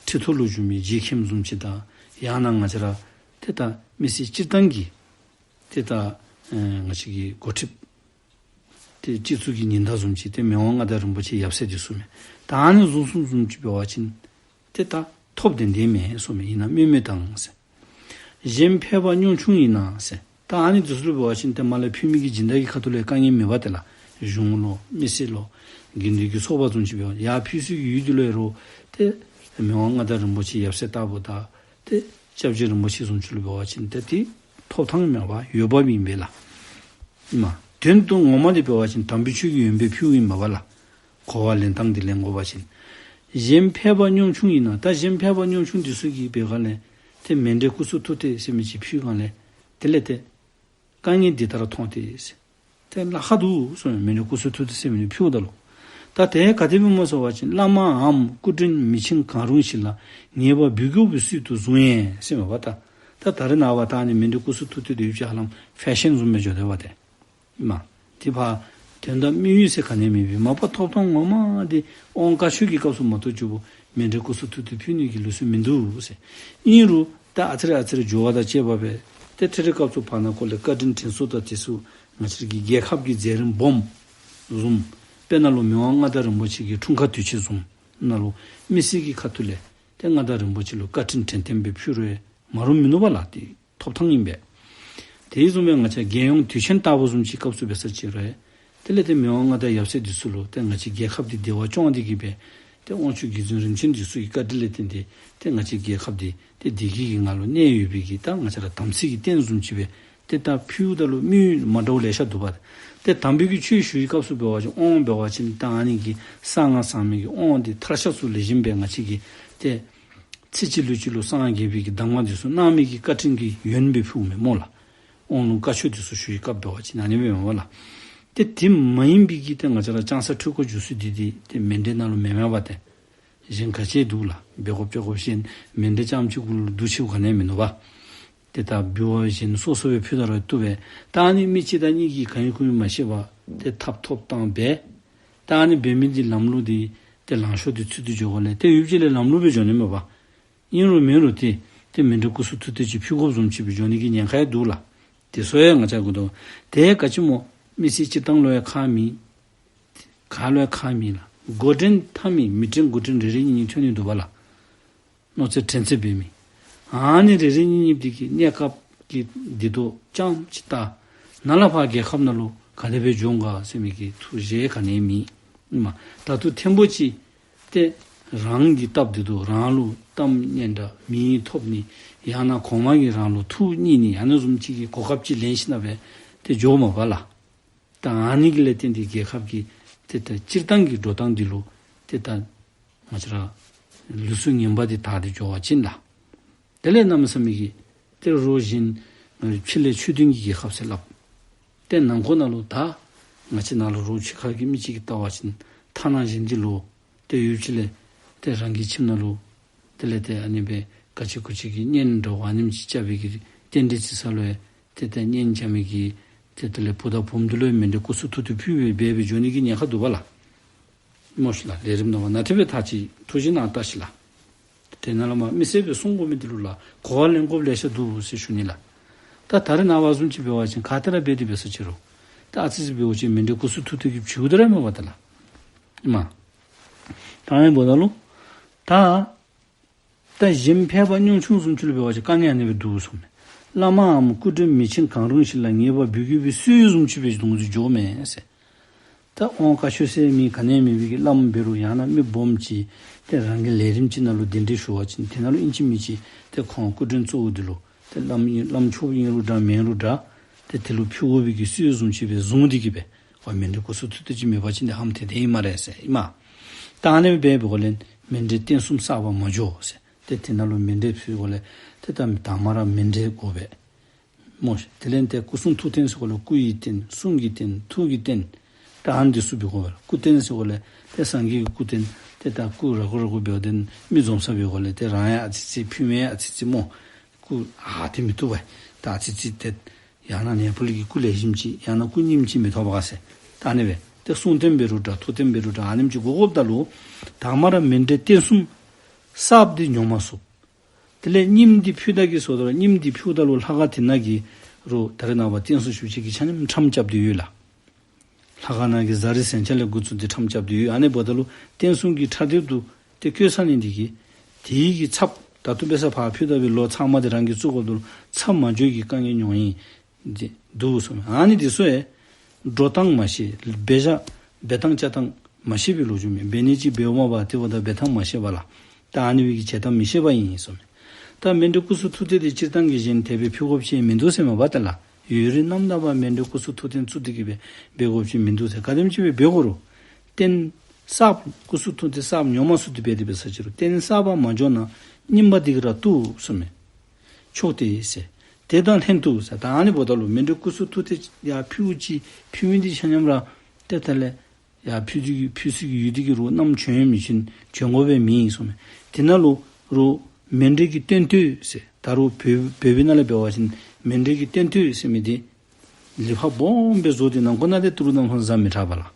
ཁྲི་ཐོག་ལུ་བཞུགས་མི་རྗེ་མཁན་བཟུམ་ཅིག་དང་ཡང་ན་ང་བཅས་ར་ཏེ་ད་མི་སེར་སྤྱིར་བཏང་གི་ཏེ་ད་ཨེ་ང་བཅས་ཀྱི་འགོ་ཁྲིདཔ་ཏེ་སྤྱི་གཙུག་གི་ཉི་ཟླ་བཟུམ་ཅིག་ཏེ་མི་དབང་མངའ་བདག་རིན་པོ་ཆེ་ཡབ་སྲས་འདི་ཚུ་མས། ད་ཨ་ནི་བཟུམ་བཟུམ་བཟུམ་ཅིག་འབད་བ་ཅིན་ཏེ་ད་ཐོབ་ཏན་ཏན་མས་ཟེར་མས། ཡིན་ན་སྨོས་མས་དང་ཟེར། གཞན་ཕལ་པ་ཉམ་ཆུང་ཡིན་ན་ཟེར། ད་ཨ་ནི་འདི་ཚུ་ལུ་འབད་བ་ཅིན་ཏེ་མར་ལས་ཕུལ་མི་གི་སྦྱིན་བདག་གི་ཁ་ཐུག་ལས་དཀའ་ངལ་མེད་པས་ཏེ་ལགས། གཞུང་ལོ་མི་སེར་ལོ་དགེ་འདུན་གྱི་ཚོགས་པ་བཟུམ་ཅིག་འབད་བ་ཡར་ཕུལ་སའི་གི་ཡུལ་འདི་ལུ་ཡང་རུང་ཏེ་མི་དབང་མངའ་བདག་རིན་པོ་ཆེ་ཡབ་སྲས་ལྟ་བུ་དང་ཏེ་སྐྱབས་རྗེ་རིན་པོ་ཆེ་བཟུམ་ཅིག་ལུ་འབད་བ་ཅིན་ཏེ་ཏེ་ཐོབ་ཐངས་མེད་པར་ཡོདཔ་ཨིན་པས་ལགས། ཨིན་མས། དོན་དུ་ངོ་མ་འདི་འབད་བ་ཅིན་དམ་པའི་ཆོས་ཀྱི་ཡོན་པོ་ཕུལཝ་ཨིན་པས་ལགས། གོ་བ་ལེན་སྟངས་འདི་ལེན་དགོ་པ་ཅིན། གཞན་ཕལ་པ་ཉམ་ཆུང་ཡིན་ན། ད་གཞན་ཕལ་པ་ཉམ་ཆུང་འདི་ཚུ་གིས་འབད་ག་ལས་ཏེ་མཎྜལ་སྐུ་གསུང་ཐུགས་རྟེན་ཟེར་མི་ཅིག་ཕུལ་ག་ལས་དེ་ལས་ཏེ་དཀའ་ངལ་འདི་ལྟར་མཐོང་སྟེ་ཟེར། ཏེ་ལཱ་ཁག་འདུག་ཟེར་མནོ། མཎྜལ་སྐུ་གསུང་ཐུགས་རྟེན་ཟེར་མི་འདི་ཕུལཝ་ད་ལུ། ད་དེ་ག་དེ་སྦེ་སྨོ་ཟེར་བ་ཅིན་བླ་མའམ་སྐུ་མགྲོན་མི་ཆེན་གང་རུང་ཞིག་ལ་ངེས་པར་འབུལ་དགོ་པའི་སྲོལ་དུ་བཟུང་ཡས་ཟེར་མས་པ། ད་ད་ད་རེས་ནངས་པ་ད་ཨ་ནི་མཎྜལ་སྐུ་གསུང་ཐུགས་རྟེན་འདི་ཡུལ་གྱི་ཧ་ལམ་ཕེ་ཤཱན་བཟུམ་སྦེ་འགྱོ་དོ་བ་ཏེ། མ་དེ་ཕར་དོན་དག་དམིགས་ཡུལ་ཟེར་ག་ནི་མེད་པའི་མ་པ་ཐོབ་ཐངས་ངོ་མ་འདི་དབང་བཀའ་ཆོས་ཀྱི་སྐབས་སུ་མ་གཏོགས་ཅིག་པོ་མཎྜལ་སྐུ་གསུང་ཐུགས་རྟེན་ཕུལ་ནི་གི་ལུགས་སྲོལ་མིན་འདུག་ཟེར། ཨིན་རུང་ད་ཨ་ཙི་རེ་ཨ་ཙི་རེ་འགྱུར་བ་དང་བཅས་པ་སྦེ་ཏེ་འཕྲལ་འཕྲལ་སྐབས་སུ་བར་ན་ཁོ་ལས་བཀའ་དྲིན་དྲན་གསོ་དང་དེ་ཚུ་ང་བཅས་ཀྱི་རྒྱལ་ཁབ་ཀྱི་མཛད་རིམ་སྦོམ་བཟུམ། དཔེར་ན་ལུ་མི་དབང་མངའ་བདག་རིན་པོ་ཆེ་གི་འཁྲུངས་སྐར་དུས་ཆེན་བཟུམ་ནང་ལུ་མི་སེར་གྱི་ཁ་ཐུག་ལས་ཏེ་མངའ་བདག་རིན་པོ་ཆེ་ལུ་བཀའ་དྲིན་དྲན་རྟེན་སྦེ་ཕུལ་རུང་མ་རུང་མིན་ནུག་པ་ལགས། ཏེ་ཐོབ་ཐངས་ཨིན་པས། དེ་བཟུམ་སྦེ་ང་བཅས་རྒྱལ་ཡོངས་དུས་ཆེན་ལྟ་བུ་བཟུམ་ཅིག་སྐབས་སུ་འབད་ས་ཅིག་རུང་དེ་ལས་ཏེ་མི་དབང་མངའ་བདག་ཡབ་སྲས་འདི་ཚུ་ལུ་ཏེ་ང་བཅས་རྒྱལ་ཁབ་འདི་བདེ་བ་སྐྱོང་སྟེ་གི་སྦེ་ཏེ་དབང་ཕྱུག་རྗེ་བཙུན་རིམ་བྱོན་འདི་ཚུ་གི་བཀའ་དྲིན་ལས་བརྟེན་ཏེ་ཏེ་ང་བཅས་རྒྱལ་ཁབ་འདི་ཏེ་བདེ་སྐྱིད་ཀྱི་ངང་ལུ་གནས་ཡོད་པའི་གི་ད་ང་བཅས་ར་དམ་ཚིག་གི་རྟེན་བཟུམ་ཅིག་སྦེ་ཏེ་ད་ཕུལཝ་ད་ལུ་དམིགས་ཡུལ་མ་འདྲཝ་ལེ་ཤ་འདུག་པ། ཏེ་དམ་པའི་གི་ཆོས་ཞུ་བའི་སྐབས་སུ་འབད་བ་ཅིན་དབང་འབད་བ་ཅིན་ད་ཨ་ནི་གི་གསང་སྔགས་ཟེར་མི་གི་དབང་འདི་མཐར་ཆགས་སུ་ལེགས་ཤོམ་སྦེ་ང་བཅས་ཀྱིས་ཏེ་ཚེ་གཅིག་ལུས་གཅིག་ལུ་སངས་རྒྱས་པའི་གི་གདམས་ངག་འདི་ཚུ་གནང་མི་གི་བཀའ་དྲིན་གྱི་ཡོན་སྦེ་ཕུལཝ་མས་སྨོ་ལགས། དབང་ལུང་བཀའ་ཆོས་འདི་ཚུ་ཞུ་བའི་སྐབས་འབད་བ་ཅིན་ཨ་ནི་སྦེ་མས་པ་ལགས། ཏེ་དེ་མ་ཡིན་པའི་གི་ཏེ་ང་བཅས་ར་ལྕང་གསར་འཕྲུལ་འཁོར་རྒྱུག་ས་འདི་འདི་ཏེ་མཎྜལ་ནང་ལུ་མེན་མས་པ་ཏེ། གཞན་ག་ཅི་འདུག་ལགས། འབད་དགོཔ་བཅོ་དགོཔ་གཞན་མཎྜལ་རྐྱངམ་གཅིག་གུ་ལུ་འདུ་ཆེཝ་ག་ནི་མིན་ནུག་པ། ཏེ་ད་འབུལ་བ་གཞན་སོ་སོ་སྦེ་ཕུལ་ད་རུང་བཏུབ་པས། ད་ཨ་ནི་མི་གཅིག་དང་གཉིས་ཀྱིས་གང་ཡིན་ཁུངས་ཡིན་མ་ཤེས་པར་ཏེ་ཐབ་ཐོབ་བཏང་སྦེ་ད་ཨ་ནི་འབད་མི་འདི་ལམ་ལུགས་འདི་ཏེ་ལང་ཤོར་ཏེ་ཚུལ་འདི་འགྱོ་དགོ་ལས་ཏེ་ཡུདཔ་ཅིག་ལས་ལམ་ལུགས་སྦེ་འགྱོ་ནི་མས་པ། ཨིན་རུང་མེན་རུང་ཏེ་ཏེ་མཎྜལ་སྐུ་གསུང་ཐུགས་རྟེན་ཅིག་ཕུལ་དགོཔ་བཟུམ་ཅིག་སྦེ་འགྱོ་ནི་གི་ཉེན་ཁ་ཡང་འདུག་ལགས། དེ་ཚུ་ཡང་ང་བཅས་གུ་འདུག། ཏེ་ག་ཅི་སྨོ་མི་སེར་སྤྱིར་བཏང་ལུ་ཡང་ཁག་མེད། ག་ལུ་ཡང་ཁག་མེད་ལགས། འགོ་འདྲེན་འཐབ་མི་མི་འདྲེན་འགོ་འདྲེན་རེ་རེ་གཉིས་གཉིས་ཐོན་ནི་འདུག་པ་ལགས། མནོ་ཚད་དྲན་ཚད་འབད་མི། ཨ་ནི་རེ་རེ་གཉིས་གཉིས་འདི་གིས་གནས་སྐབས་ཀྱི་བདེ་སྡུག་རྐྱངམ་ཅིག་ལྟ། ནཱ་ལས་ཕར་རྒྱལ་ཁབ་ནང་ལུ་ག་དེ་སྦེ་འགྱོ་འོང་ག་ཟེར་མི་གི་ཐུགས་བཞེད་ག་ནི་མེད། ཨིན་མས། ད་ལྟོ་ཐེངས་པོ་ཅིག་ཏེ་རང་གི་སྟབས་བདེ་སྡུག་རང་ལུ་གཏམ་སྙན་གྲགས་མིང་ཐོབ་ནི་ཡང་ན་གོང་མ་གིས་རང་ལུ་ཐུགས་མཉེས་ནི་ཡང་ན་བཟུམ་ཅིག་གི་གོ་སྐབས་ཅིག་ལེན་ཞིནམ་ལས་ཏེ་འགྱོཝ་མས་པ་ལགས། ད་ཨ་ནི་གི་ལས་བརྟེན་ཏེ་རྒྱལ་ཁབ་ཀྱི་ཏེ་ད་སྤྱིར་བཏང་གི་འགྲོ་སྟངས་འདི་ལུ་ཏེ་ད་ང་བཅས་ར་ལུགས་སྲོལ་ངན་པ་འདི་དར་ཏེ་འགྱོ་བ་ཅིན་ལགས། དེ་ལས་གནམ་མེད་ས་མེད་ཀྱི་ཏེ་རོགས་གཞན་ཕྱི་ལས་ཆོས་ལྡན་གྱི་རྒྱལ་ཁབ་ཟེར་སླབ། ཏེ་ནང་འཁོད་ནང་ལུ་ད་ང་བཅས་ནང་ལུ་རོགས་ཕྱི་ཁ་གི་མི་ཅིག་གིས་བལྟ་བ་ཅིན་ཐ་ན་གཞན་འདི་ལུ་ཏེ་ཡུདཔ་ཅིག་ལས་ཏེ་རང་གི་ཁྱིམ་ནང་ལུ་དེ་ལས་ཏེ་ཨ་ནི་སྦེ་ག་ཅི་གུ་ཅི་གི་གཉེན་འདྲ་བ་ཨ་ནེམ་ཅིག་རྐྱབ་པའི་གི་རྟེན་འབྲེལ་བརྩི་ས་ལུ་ཡང་ཏེ་ད་གཉེན་རྐྱབ་མི་གི་ཏེ་དེ་ལས་བུ་དང་བུམོ་འདི་ལུ་ཡང་མཎྜལ་སྐུ་གསུང་ཐུགས་རྟེན་ཕུལ་སྦེ་འབད་སྦེ་འགྱོ་ནི་གི་ཉེན་ཁ་འདུག་པ་ལགས། སྨོ་ཤིག་ལགས། ལས་རིམ་ནང་པ་ནང་ཏེ་སྦེ་ཐག་ཅིག་ཐུགས་བཞེད་གནང་ད་ཤིག་ལགས། ཏེ་ནཱ་ལས་མར་མི་སེར་སྦེ་གསུང་དགོ་མི་འདི་ལུ་ལགས་གོ་བ་ལེན་དགོཔ་ལེ་ཤ་འདུག་ཟེར་ཞུ་ནི་ལགས། ད་ད་རེས་ནངས་པ་བཟུམ་ཅིག་འབད་བ་ཅིན་ག་ཏེ་ར་འབད་དེ་འབད་ས་ཅི་རུང་ད་ཨ་ཙི་ཅིག་འབད་བ་ཅིན་མཎྜལ་སྐུ་གསུང་ཐུགས་རྟེན་གྱི་ཕྱིའུ་དེ་ར་མས་པ་ད་ལགས། ཨིན་མས། ད་ཨ་ནི་འབདཝ་ད་ལུ་ད་ད་གཞན་ཕལ་པ་ཉམ་ཆུང་བཟུམ་ཅིག་ལུ་འབད་བ་ཅིན་དཀའ་ངལ་ཨ་ནི་སྦེ་འདུག་གསུངས་མས། བླ་མའམ་སྐུ་མགྲོན་མི་ཆེན་གང་རུང་ཞིག་ལ་ངེས་པར་འབུལ་དགོ་པའི་སྲོལ་བཟུམ་ཅིག་སྦེ་གདོང་ཚུད་འགྱོཝ་མས་ཟེར། ད་དབང་བཀའ་ཆོས་ཟེར་མི་ག་ནི་མེད་པའི་གི་བླམ་འབད་རུང་ཡང་ན་མི་སྦོམ་ཅིག་ཏེ་རང་གི་ལས་རིམ་ཅིག་ནང་ལུ་གདན་འདྲེན་ཞུ་བ་ཅིན་དེ་ནང་ལུ་ཨིན་ཅི་མིན་ཅི་ཏེ་ཁོང་སྐུ་མགྲོན་གཙོ་བོ་འདི་ལུ་ཏེ་བླམ་ཨིན་བླམ་ཆོསཔ་ཨིན་རུང་འདྲ་མེན་རུང་འདྲ་ཏེ་དེ་ལུ་ཕུལ་དགོ་པའི་གི་སྲོལ་བཟུམ་ཅིག་སྦེ་བཟུང་སྟེ་གི་སྦེ་ཨོ་མཎྜལ་སྐུ་གསུང་ཐུགས་རྟེན་ཅིག་མེད་པ་ཅིན་ཏེ་ཧ་མ་ཏེ་དེ་ཨིན་སྨ་རེ་ཟེར་ཨིན་མས། ད་ཨ་ནི་སྦེ་འབད་དགོ་ལས་མཎྜལ་རྟེན་གསུམ་བསགས་པར་མ་འགྱོ་ཟེར། ཏེ་དེ་ནང་ལུ་མཎྜལ་ཕུལ་དགོཔ་ལས་ཏེ་ད་དང་པ་ར་མཎྜལ་དགོ་པས་སྨོ་ཤིག། དེ་ལས་ཏེ་སྐུ་གསུང་ཐུགས་རྟེན་ཟེར་དགོཔ་ལས་སྐུ་ཡི་རྟེན་གསུང་གི་རྟེན་ཐུགས་ཀྱི་རྟེན་ད་ཨ་ནི་འདི་ཚུ་འབད་དགོ་པས། སྐུ་རྟེན་ཟེར་དགོཔ་ལས་ཏེ་སངས་རྒྱས་ཀྱི་སྐུ་རྟེན་ཏེ་ད་སྐུ་ར་ཀུ་ར་ཀུ་འབདཝ་ད་མི་འཛོམས་ས་འབད་དགོཔ་ལས་ཏེ་རང་ཡང་ཨ་ཙི་ཙི་ཕུལ་མི་ཡང་ཨ་ཙི་ཙི་སྨོ། སྐུ་ཨ་དེ་མི་བཏུབ་པས། ད་ཨ་ཙི་ཙི་ཏེ་ཡང་ན་ནེ་པཱལ་གྱི་སྐུ་ལེགས་ཤོམ་ཅིག་ཡང་ན་སྐུ་རྙིངམ་ཅིག་མི་ཐོབ་ག་ཟེར། ད་ཨ་ནི་སྦེ་ཏེ་གསུང་རྟེན་འབད་རུང་འདྲ་ཐུགས་རྟེན་འབད་རུང་འདྲ་ཨ་ནེམ་ཅིག་དགོ་དགོཔ་ད་ལུ་དང་པ་ར་མཎྜལ་རྟེན་གསུམ་གསརཔ་འདི་ཉོ་མ་ཚུགས། དེ་ལས་རྙིངམ་འདི་ཕུལ་ད་གི་ཟེརཝ་ད་ར་རྙིངམ་འདི་ཕུལཝ་ད་ལུ་ལྷ་ཁང་དེ་ནང་གི་རུང་ད་རེས་ནངས་པ་རྟེན་གསུམ་ཞིབ་དཔྱད་ཀྱི་ཆ་མཉམ་ཁྲམ་རྐྱབ་སྟེ་ཡོད་ལགས། ལྷ་ཁང་ནང་གི་བཟའ་རིགས་ཟན་ཆ་ལས་འགོ་བཙུགས་ཏེ་ཁྲམ་རྐྱབ་སྟེ་ཡོད། ཨ་ནི་འབདཝ་ད་ལུ་རྟེན་གསུམ་གྱི་ཁྲ་དེབ་འདི་ཏེ་བཀོད་ཚར་ནི་འདི་གིས་དེ་གི་ཚབ་ད་ལྟོ་འབད་ས་ཕར་ཕུལ་ད་བའི་ལོ་ཚང་མ་འདི་རང་གིས་བཙུགས་དགོཔ་ད་ལུ་ཚབ་མ་འགྱོ་གི་དཀའ་ངལ་འོང་ཡི། འདི་འདུག་གསུངས་མས། ཨ་ནི་འདི་ཚུ་ཡང་འགྲོ་སྟངས་མ་ཤེས། འབད་བཞག་འབད་ཐངས་བཅའ་སྟངས་མ་ཤེས་པའི་ལོ་རྒྱུས་མས། འབད་ནི་ཅིག་འབདཝ་མ་པ་དེ་འབདཝ་ད་འབད་ཐངས་མ་ཤེས་པ་ལགས། ད་ཨ་ནི་སྦེ་གི་བྱེད་སྟངས་མི་ཤེས་པ་ཨིན་གསུངས་མས། ད་མཎྜལ་སྐུ་གསུང་ཐུགས་རྟེན་འདི་སྤྱིར་བཏང་གི་གཞན་དེ་སྦེ་ཕུལ་དགོཔ་ཅིག་མིན་འདུག་ཟེར་མས་པ་ཏེ་ལགས། ཡུན་རིང་ནམ་དང་པ་མཎྜལ་སྐུ་གསུང་ཐུགས་རྟེན་བཙུགས་ཏེ་གི་སྦེ་འབད་དགོཔ་ཅིག་མིན་འདུག་ཟེར། ག་དེམ་ཅིག་སྦེ་འབད་དགོ་རུང་རྟེན་གསརཔ་སྐུ་གསུང་ཐུགས་རྟེན་གསརཔ་ཉོ་མ་ཚུགས་ཏེ་འབད་དེ་འབད་ས་ཅིག་རུང་རྟེན་གསརཔ་མ་འགྱོ་ན་རྙིངམ་འདི་གིས་ར་བཏུབ་གསུངས་མས། ཆོག་སྟེ་ཟེར། དེ་དང་ལྷན་དུ་ཟེར། ད་ཨ་ནི་འབདཝ་ད་ལུ་མཎྜལ་སྐུ་གསུང་ཐུགས་རྟེན་ཡར་ཕུལཝ་ཅིག་ཕུལ་མི་འདི་ཆ་མཉམ་ར་ཏེ་ད་ལས་ཡར་ཕུལ་དེ་གི་ཕུལ་ས་གི་ཡུལ་འདི་གིས་རུང་བསྣམས་བྱོན་མི་བྱོན་བྱོན་དགོ་པའི་མི་ཨིན་གསུངས་མས། དེ་ནང་ལུ་རུང་མཎྜལ་གྱི་སྟོན་སྟོད་ཟེར། ད་རུང་བོད་བོད་པའི་ནང་ལས་འབད་བ་ཅིན་མཎྜལ་གྱི་སྟོན་སྟོད་ཟེར་མི་འདི་ལི་ཕག་སྦོམ་སྦེ་བཟོ་སྟེ་ནང་ཁོག་ནང་ཏེ་ཏི་རུ་ནང་ཁོག་བཟའ་མི་དྲག་པ་ལགས།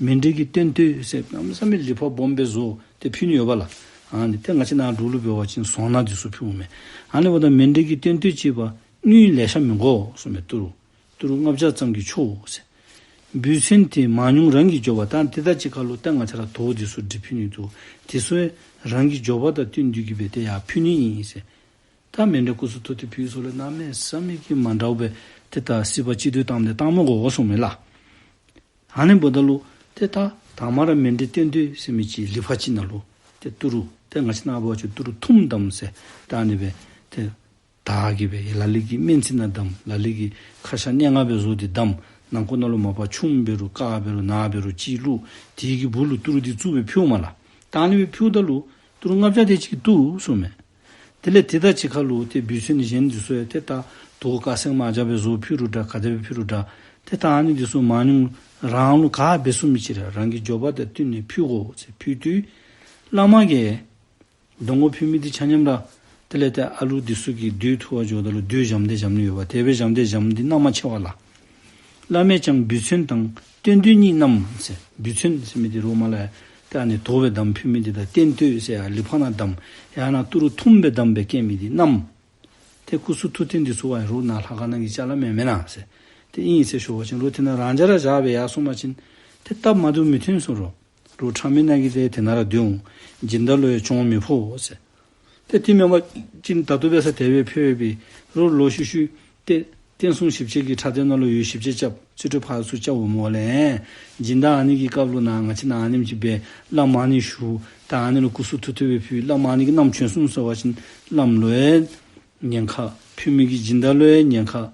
མཎྜལ་གྱི་སྟོན་སྟོད་ཟེར་གནམ་མེད་ས་མེད་ལི་ཕག་སྦོམ་སྦེ་བཟོ་སྟེ་ཕུལ་ནི་ཡོད་པ་ལགས། ཨ་ནི་ཏེ་ང་བཅས་ནཱ་འབྲུག་ལུ་འབད་བ་ཅིན་ཟོང་སྣ་འདི་ཚུ་ཕུལཝ་མས། ཨ་ནི་འབདཝ་ད་མཎྜལ་གྱི་སྟོན་སྟོད་ཅིག་འབད་དངུལ་ལེ་ཤ་མི་དགོ་གསུངས་མས། ཏི་རུ་ཏི་རུ་ལྔ་བརྒྱ་ཙམ་གྱིས་ཆོག་ཟེར། འབུལ་ཚན་དེ་མང་ཉུང་རང་གི་འབྱོར་བ་དང་དེ་དང་གཅིག་ཁར་ལུ་ད་ང་བཅས་ར་དོས་འདི་ཚུ་སྒྲིག་ཕུལ་ནི་འདུག། དེ་ཚུ་ཡང་རང་གི་འབྱོར་བ་དང་བསྟུན་ཏེ་གི་སྦེ་ཏེ་ཡར་ཕུལ་ནི་ཨིན་ཟེར། ད་མཎྜལ་སྐུ་གསུང་ཐུགས་རྟེན་ཕུལ་ས་ལུ་གནམ་མེད་ས་མེད་ཀྱི་མ་འདྲཝ་སྦེ་ཏེ་ད་སྲིད་པ་སྤྱི་བསྡུ་བཏང་སྟེ་བཏང་མི་དགོ་གསུངས་མས་ལགས། ཨ་ནི་འབདཝ་ད་ལུ་ཏེ་ད་དང་པ་ར་མཎྜལ་སྟོན་སྟོད་ཟེར་མི་ཅིག་ལི་ཕག་ཅིག་ནང་ལུ་ཏེ་ཏི་རུ་ཏེ་ང་བཅས་ནཱ་འབད་བ་ཅིན་ཏི་རུ་ཐུམ་བསྡམས་ཟེར། ད་ཨ་ནི་སྦེ་ཏེ་དར་གྱིས་སྦེ་ལ་ལུ་གིས་སྨན་རྩི་ནང་བསྡམས། ལ་ལུ་གིས་ཁ་ཤ་སྣ་ལྔ་སྦེ་བཟོ་སྟེ་བསྡམས། ནང་ཁོག་ནང་ལུ་མ་པ་ཆུམ་འབད་རུང་དཀརཔོ་འབད་རུང་ནགཔོ་འབད་རུང་ཅིག་བླུགས། དེ་གི་སྦུག་ལུ་ཏི་རུ་འདི་བཙུགས་སྦེ་ཕུལཝ་མས་ལགས། ད་ཨ་ནི་སྦེ་ཕུལཝ་ད་ལུ་ཏི་རུ་ལྔ་བརྒྱ་དེ་ཅིག་བཏུབ་གསུངས་མས། དེ་ལས་དེ་དང་གཅིག་ཁར་ལུ་ཏེ་འབུལ་ཚན་གཞན་འདི་ཚུ་ཡང་ཏེ་ད་དོས་དཀར་སེར་དམར་ལྗང་སྦེ་བཟོ་ཕུལ་རུང་འདྲ་ག་དེ་སྦེ་ཕུལ་རུང་འདྲ། ཏེ་ད་ཨ་ནི་འདི་ཚུ་མང་ཉུང་རང་ལུ་ག་འབད་ཚུགས་མི་ཅིག་ར་རང་གི་འབྱོར་བ་དང་བསྟུན་ནས་ཕུལ་དགོ་ཟེར་ཕུལ་དུས་བླ་མ་གིས་གདོང་ཁར་ཕུལ་མི་འདི་ཆ་མཉམ་ར་དེ་ལས་ཏེ་ཨ་ལུ་འདི་ཚུ་གིས་རྡོ་འཐུ་བར་འགྱོཝ་ད་ལུ་རྡོ་འཇམ་ཏེ་འཇམ་ནི་ཡོདཔ། དེ་སྦེ་འཇམ་ཏེ་འཇམ་འདི་སྣང་མ་ཆེ་བས་ལགས། བླ་མས་ཀྱང་འབུལ་ཚན་དང་སྟོན་སྟོད་གཉིས་བསྣམས་ཟེར། འབུལ་ཚན་ཟེར་མི་འདི་རོགས་མ་ལ་ཏེ་ཨ་ནི་དོས་སྦེ་བསྡམས་ཕུལ་མི་འདི་དང་སྟོན་སྟོད་ཟེར་ཡར་ལི་ཕག་ནང་བསྡམས་ཡང་ན་ཏི་རུ་ཐུམ་སྦེ་བསྡམས་སྦེ་བཀལ་མི་འདི་བསྣམས། ཏེ་སྐུ་གསུང་ཐུགས་རྟེན་འདི་ཚུ་ཡང་རོགས་ནཱ་ལྷ་ཁང་ནང་གི་ཅ་ལ་མེན་མེན་ན་ཟེར། ཏེ་ཨིན་ཟེར་ཞུ་བ་ཅིན་རོགས་དེ་ནང་རང་འཇགས་ར་བཞག་སྦེ་ཡར་སོང་པ་ཅིན་ཏེ་སྟབས་མ་བདེཝ་མི་ཐོན་གསུངས་རོགས། རོགས་ཁྲམ་མི་ནང་གི་ཏེ་དེ་ནང་ར་སྡོད་འོང་། སྦྱིན་བདག་ལུ་ཡང་གྱོང་མི་ཕོག་ཟེར། ཏེ་དེ་མེན་པ་ཅིན་ད་ལྟོ་འབད་ས་དེ་སྦེ་ཕུལ་བའི་རོགས་ལོག་ཤུལ་ཤུལ་ཏེ་རྟེན་གསུམ་ཞིབ་དཔྱད་ཀྱི་ཁྲ་དེབ་ནང་ལུ་ཡོད། ཞིབ་དཔྱད་རྐྱབ་རྩིས་སྤྲོད་ཕར་ཚུར་རྐྱབ་འོང་སྨོ་ལགས། སྦྱིན་བདག་ཨ་ནི་གི་སྐབས་ལུ་ནཱ་ང་བཅས་ནཱ་ཨ་ནེམ་ཅིག་སྦེ་བླ་མ་ཨ་ནི་བཞུགས། ད་ཨ་ནི་ལུ་སྐུ་གསུང་ཐུགས་རྟེན་སྦེ་ཕུལ། བླ་མ་ཨ་ནི་གིས་བསྣམས་བྱོན་སོང་ཟེར་བ་ཅིན་བླམ་ལུ་ཡང་ཉེན་ཁ། ཕུལ་མི་གི་སྦྱིན་བདག་ལུ་ཡང་ཉེན་ཁ།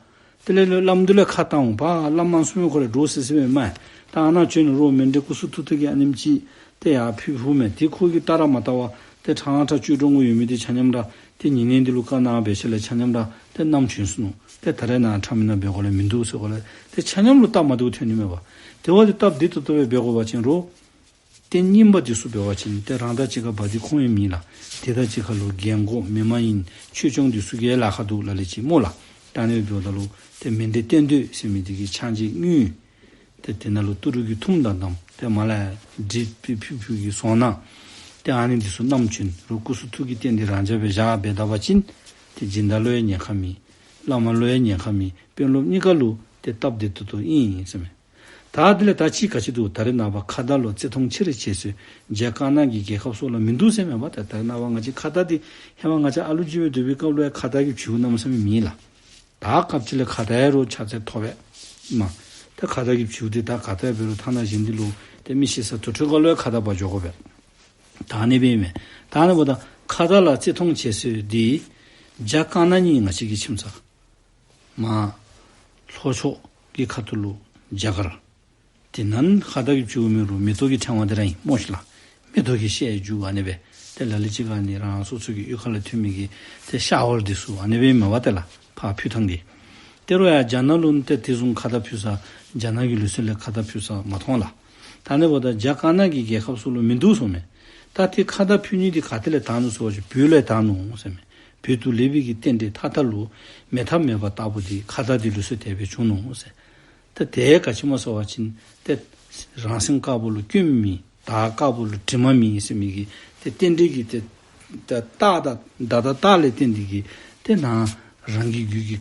དེ་ལས་ལུ་བླམ་འདི་ལུ་ཁ་བཏང་འོང་། པ་བླམ་མ་སོང་བའི་ཁོ་ར་འདྲོག་སི་སི་སྦེ་མས། ད་ཨ་ནཱ་བྱོན་ནི་རོགས་མཎྜལ་སྐུ་གསུང་ཐུགས་རྟེན་གྱི་ཨ་ནེམ་ཅིག་ཏེ་ཡར་ཕུལ་ཕུལཝ་མས། ཏེ་ཁོ་གིས་བལྟ་ར་མ་བལྟ་བར་ཏེ་ཁྲང་ཁྲ་བཅུད་འགྲོ་འོང་ཡོད་མི་འདི་ཆ་མཉམ་ར་ཏེ་ཉེ་གནས་འདི་ལུ་བཀའ་གནང་འབད་ཞིནམ་ལས་ཆ་མཉམ་ར་ཏེ་བསྣམས་བྱོན་སོ་ནུག། ཏེ་ད་རེས་ནཱ་ཁྲམ་མི་ནང་འབད་དགོ་ལས་མིན་འདུག་ཟེར་དགོ་ལས་ཏེ་ཆ་མཉམ་ལུ་སྟབས་མ་བདེཝ་ཐོན་ནི་མས་པ། དེ་བ་འདི་སྟབས་བདེ་ཏོག་ཏོ་སྦེ་འབད་དགོ་པ་ཅིན་རོགས་རྟེན་རྙིངམ་འདི་ཚུ་འབད་བ་ཅིན་ཏེ་རང་དང་གཅིག་ཁར་འབད་དེ་ཁུངས་ཡང་མེད་ལགས། དེ་དང་གཅིག་ཁར་ལུ་རྒན་གོག་མི་མ་ཡིན་ཆོས་སྐྱོང་འདི་ཚུ་གི་ལཱ་ཁག་འདུག་ལ་ལུ་ཅིག་སྨོ་ལགས། ད་ཨ་ནི་འབདཝ་ད་ལུ་ཏེ་མཎྜལ་སྟོན་སྟོད་ཟེར་མི་འདི་གི་ཕྱག་རྗེས་དངུལ། ཏེ་དེ་ནང་ལུ་ཏི་རུ་གི་ཐུམ་དང་བསྡམས། ཏེ་མར་ལས་ཡར་སྒྲིག་ཕུལ་ཕུལ་ཕུལ་གྱི་སོང་ན། ཏེ་ཨ་ནི་འདི་ཚུ་བསྣམས་བྱོན་རུང་སྐུ་གསུང་ཐུགས་ཀྱི་རྟེན་འདི་རང་འཇགས་སྦེ་བཞག་སྦེ་བསྡད་པ་ཅིན་ཏེ་སྦྱིན་བདག་ལུ་ཡང་ཉེན་ཁ་མེད། བླ་མ་ལུ་ཡང་ཉེན་ཁ་མེད། དཔོན་སློབ་གཉིས་ཀ་ལུ་ཏེ་སྟབས་བདེ་ཏོག་ཏོ་ཨིན་ཟེར་མས། ད་དེ་ལས་ད་ཅིག་ག་ཅི་འདུག། ད་རེས་ནངས་པ་ཁ་བརྡ་ལུ་བརྩི་མཐོང་ཆེ་རུ་བྱེད་སྲོལ་རྒྱ་དཀར་ནག་གི་རྒྱལ་ཁབ་སོགས་ལུ་མིན་འདུག་ཟེར་མས་པ། ད་ད་རེས་ནངས་པ་ང་བཅས་ཁ་བརྡ་འདི་ཧེ་མ་ང་བཅས་ཨ་ལུ་ཅིག་སྦེ་སྡོད་པའི་སྐབས་ལུ་ཡང་ཁ་བརྡ་གི་བྱིའུ་གནམ་མེད་ས་མེད་མེད་ལགས། ད་སྐབས་ཅིག་ལས་ཁ་བརྡ་ཡང་རོགས་ཁྱབ་ཚད་ཐོབ་པས་མས། ད་ཁ་བརྡ་གི་བྱིའུ་འདི་ད་ག་ཏེ་འབད་རུང་ཐ་ན་གཞན་འདི་ལུ་ཏེ་མི་ཤི་ས་དུར་ཁྲོད་ཁ་ལུ་ཡང་ཁ་བརྡ་འབག་འགྱོ་དགོ་པས། ད་ཨ་ནི་སྦེ་མས། ད་ཨ་ནི་འབདཝ་ད་ཁ་བརྡ་ལུ་བརྩི་མཐོང་བྱེད་སྲོལ་འདི་རྒྱ་དཀར་ནག་གཉིས་ང་བཅས་ཀྱི་ཁྱིམ་ཚང་མར་ལྷོ་ཕྱོགས་ཀྱི་ཁ་ཐུག་ལུ་རྒྱ་གར། དེ་ནང་ཁ་བརྡ་གི་བྱིའུ་མེད་རུང་མེ་ཏོག་གི་ཕྲེང་བ་དེ་ར་ཨིན་སྨོ་ཤིག་ལགས། མེ་ཏོག་གི་ཤེལ་རྒྱུ་ཨ་ནི་སྦེ་ ཏེ་ལ་ལུ་ཅིག་ཁར་ནི་རང་སོ་སོ་གི་གཡུས་ཁ་ལུ་ཐོན་མི་གི་ཏེ་ཤ་ཝར་འདི་ཚུ་ཨ་ནི་སྦེ་མེན་པ་ཏེ་ལགས་ཕར་ཕུལ་ཐངས་འདི། ཏེ་རོགས་ཡར་རྒྱ་ནག་ལུ་ཏེ་དེ་བཟུམ་ཁ་དར་ཕུལ་ས་རྒྱ་ནག་གི་ལུགས་སྲོལ་ལས་ཁ་དར་ཕུལ་ས་མ་མཐོང་ལགས། ད་ཨ་ནི་འབདཝ་ད་རྒྱ་དཀར་ནག་གི་རྒྱལ་ཁབ་ཚུ་ལུ་མིན་འདུག་ཟེརཝ་མས། ད་ཏེ་ཁ་དར་ཕུལ་ནི་འདི་ག་ཏེ་ལས་དར་ནུག་ཟེར་བ་ཅིན་བོད་ལས་དར་ནུག་ཟེརཝ་མས། བོད་དུ་ལེགས་པའི་གི་རྟེན་འབྲེལ་མཐའ་དག་ལུ། མེད་ཐབས་མེད་པ་ལྟ་བུ་འདི་ཁ་དར་འདི་ལུགས་སྲོལ་དེ་སྦེ་བྱུང་ནུག་ཟེར། ཏེ་དེ་ག་ཅི་སྨོ་ཟེར་བ་ཅིན་ཏེ་རང་སེམས་དཀར་པོ་ལུ་སྐྱོན་མེད། དར་དཀར་པོ་ལུ་དྲི་མ་མེད་ཟེར་མི་གི་ཏེ་རྟེན་འབྲེལ་གྱི་ཏེ་ཏེ་རྟགས་དང་བརྡ་དང་རྟགས་ལས་བརྟེན་ཏེ་གི་ཏེ་ནཱ་རང་གི་རྒྱུད་ཀྱི་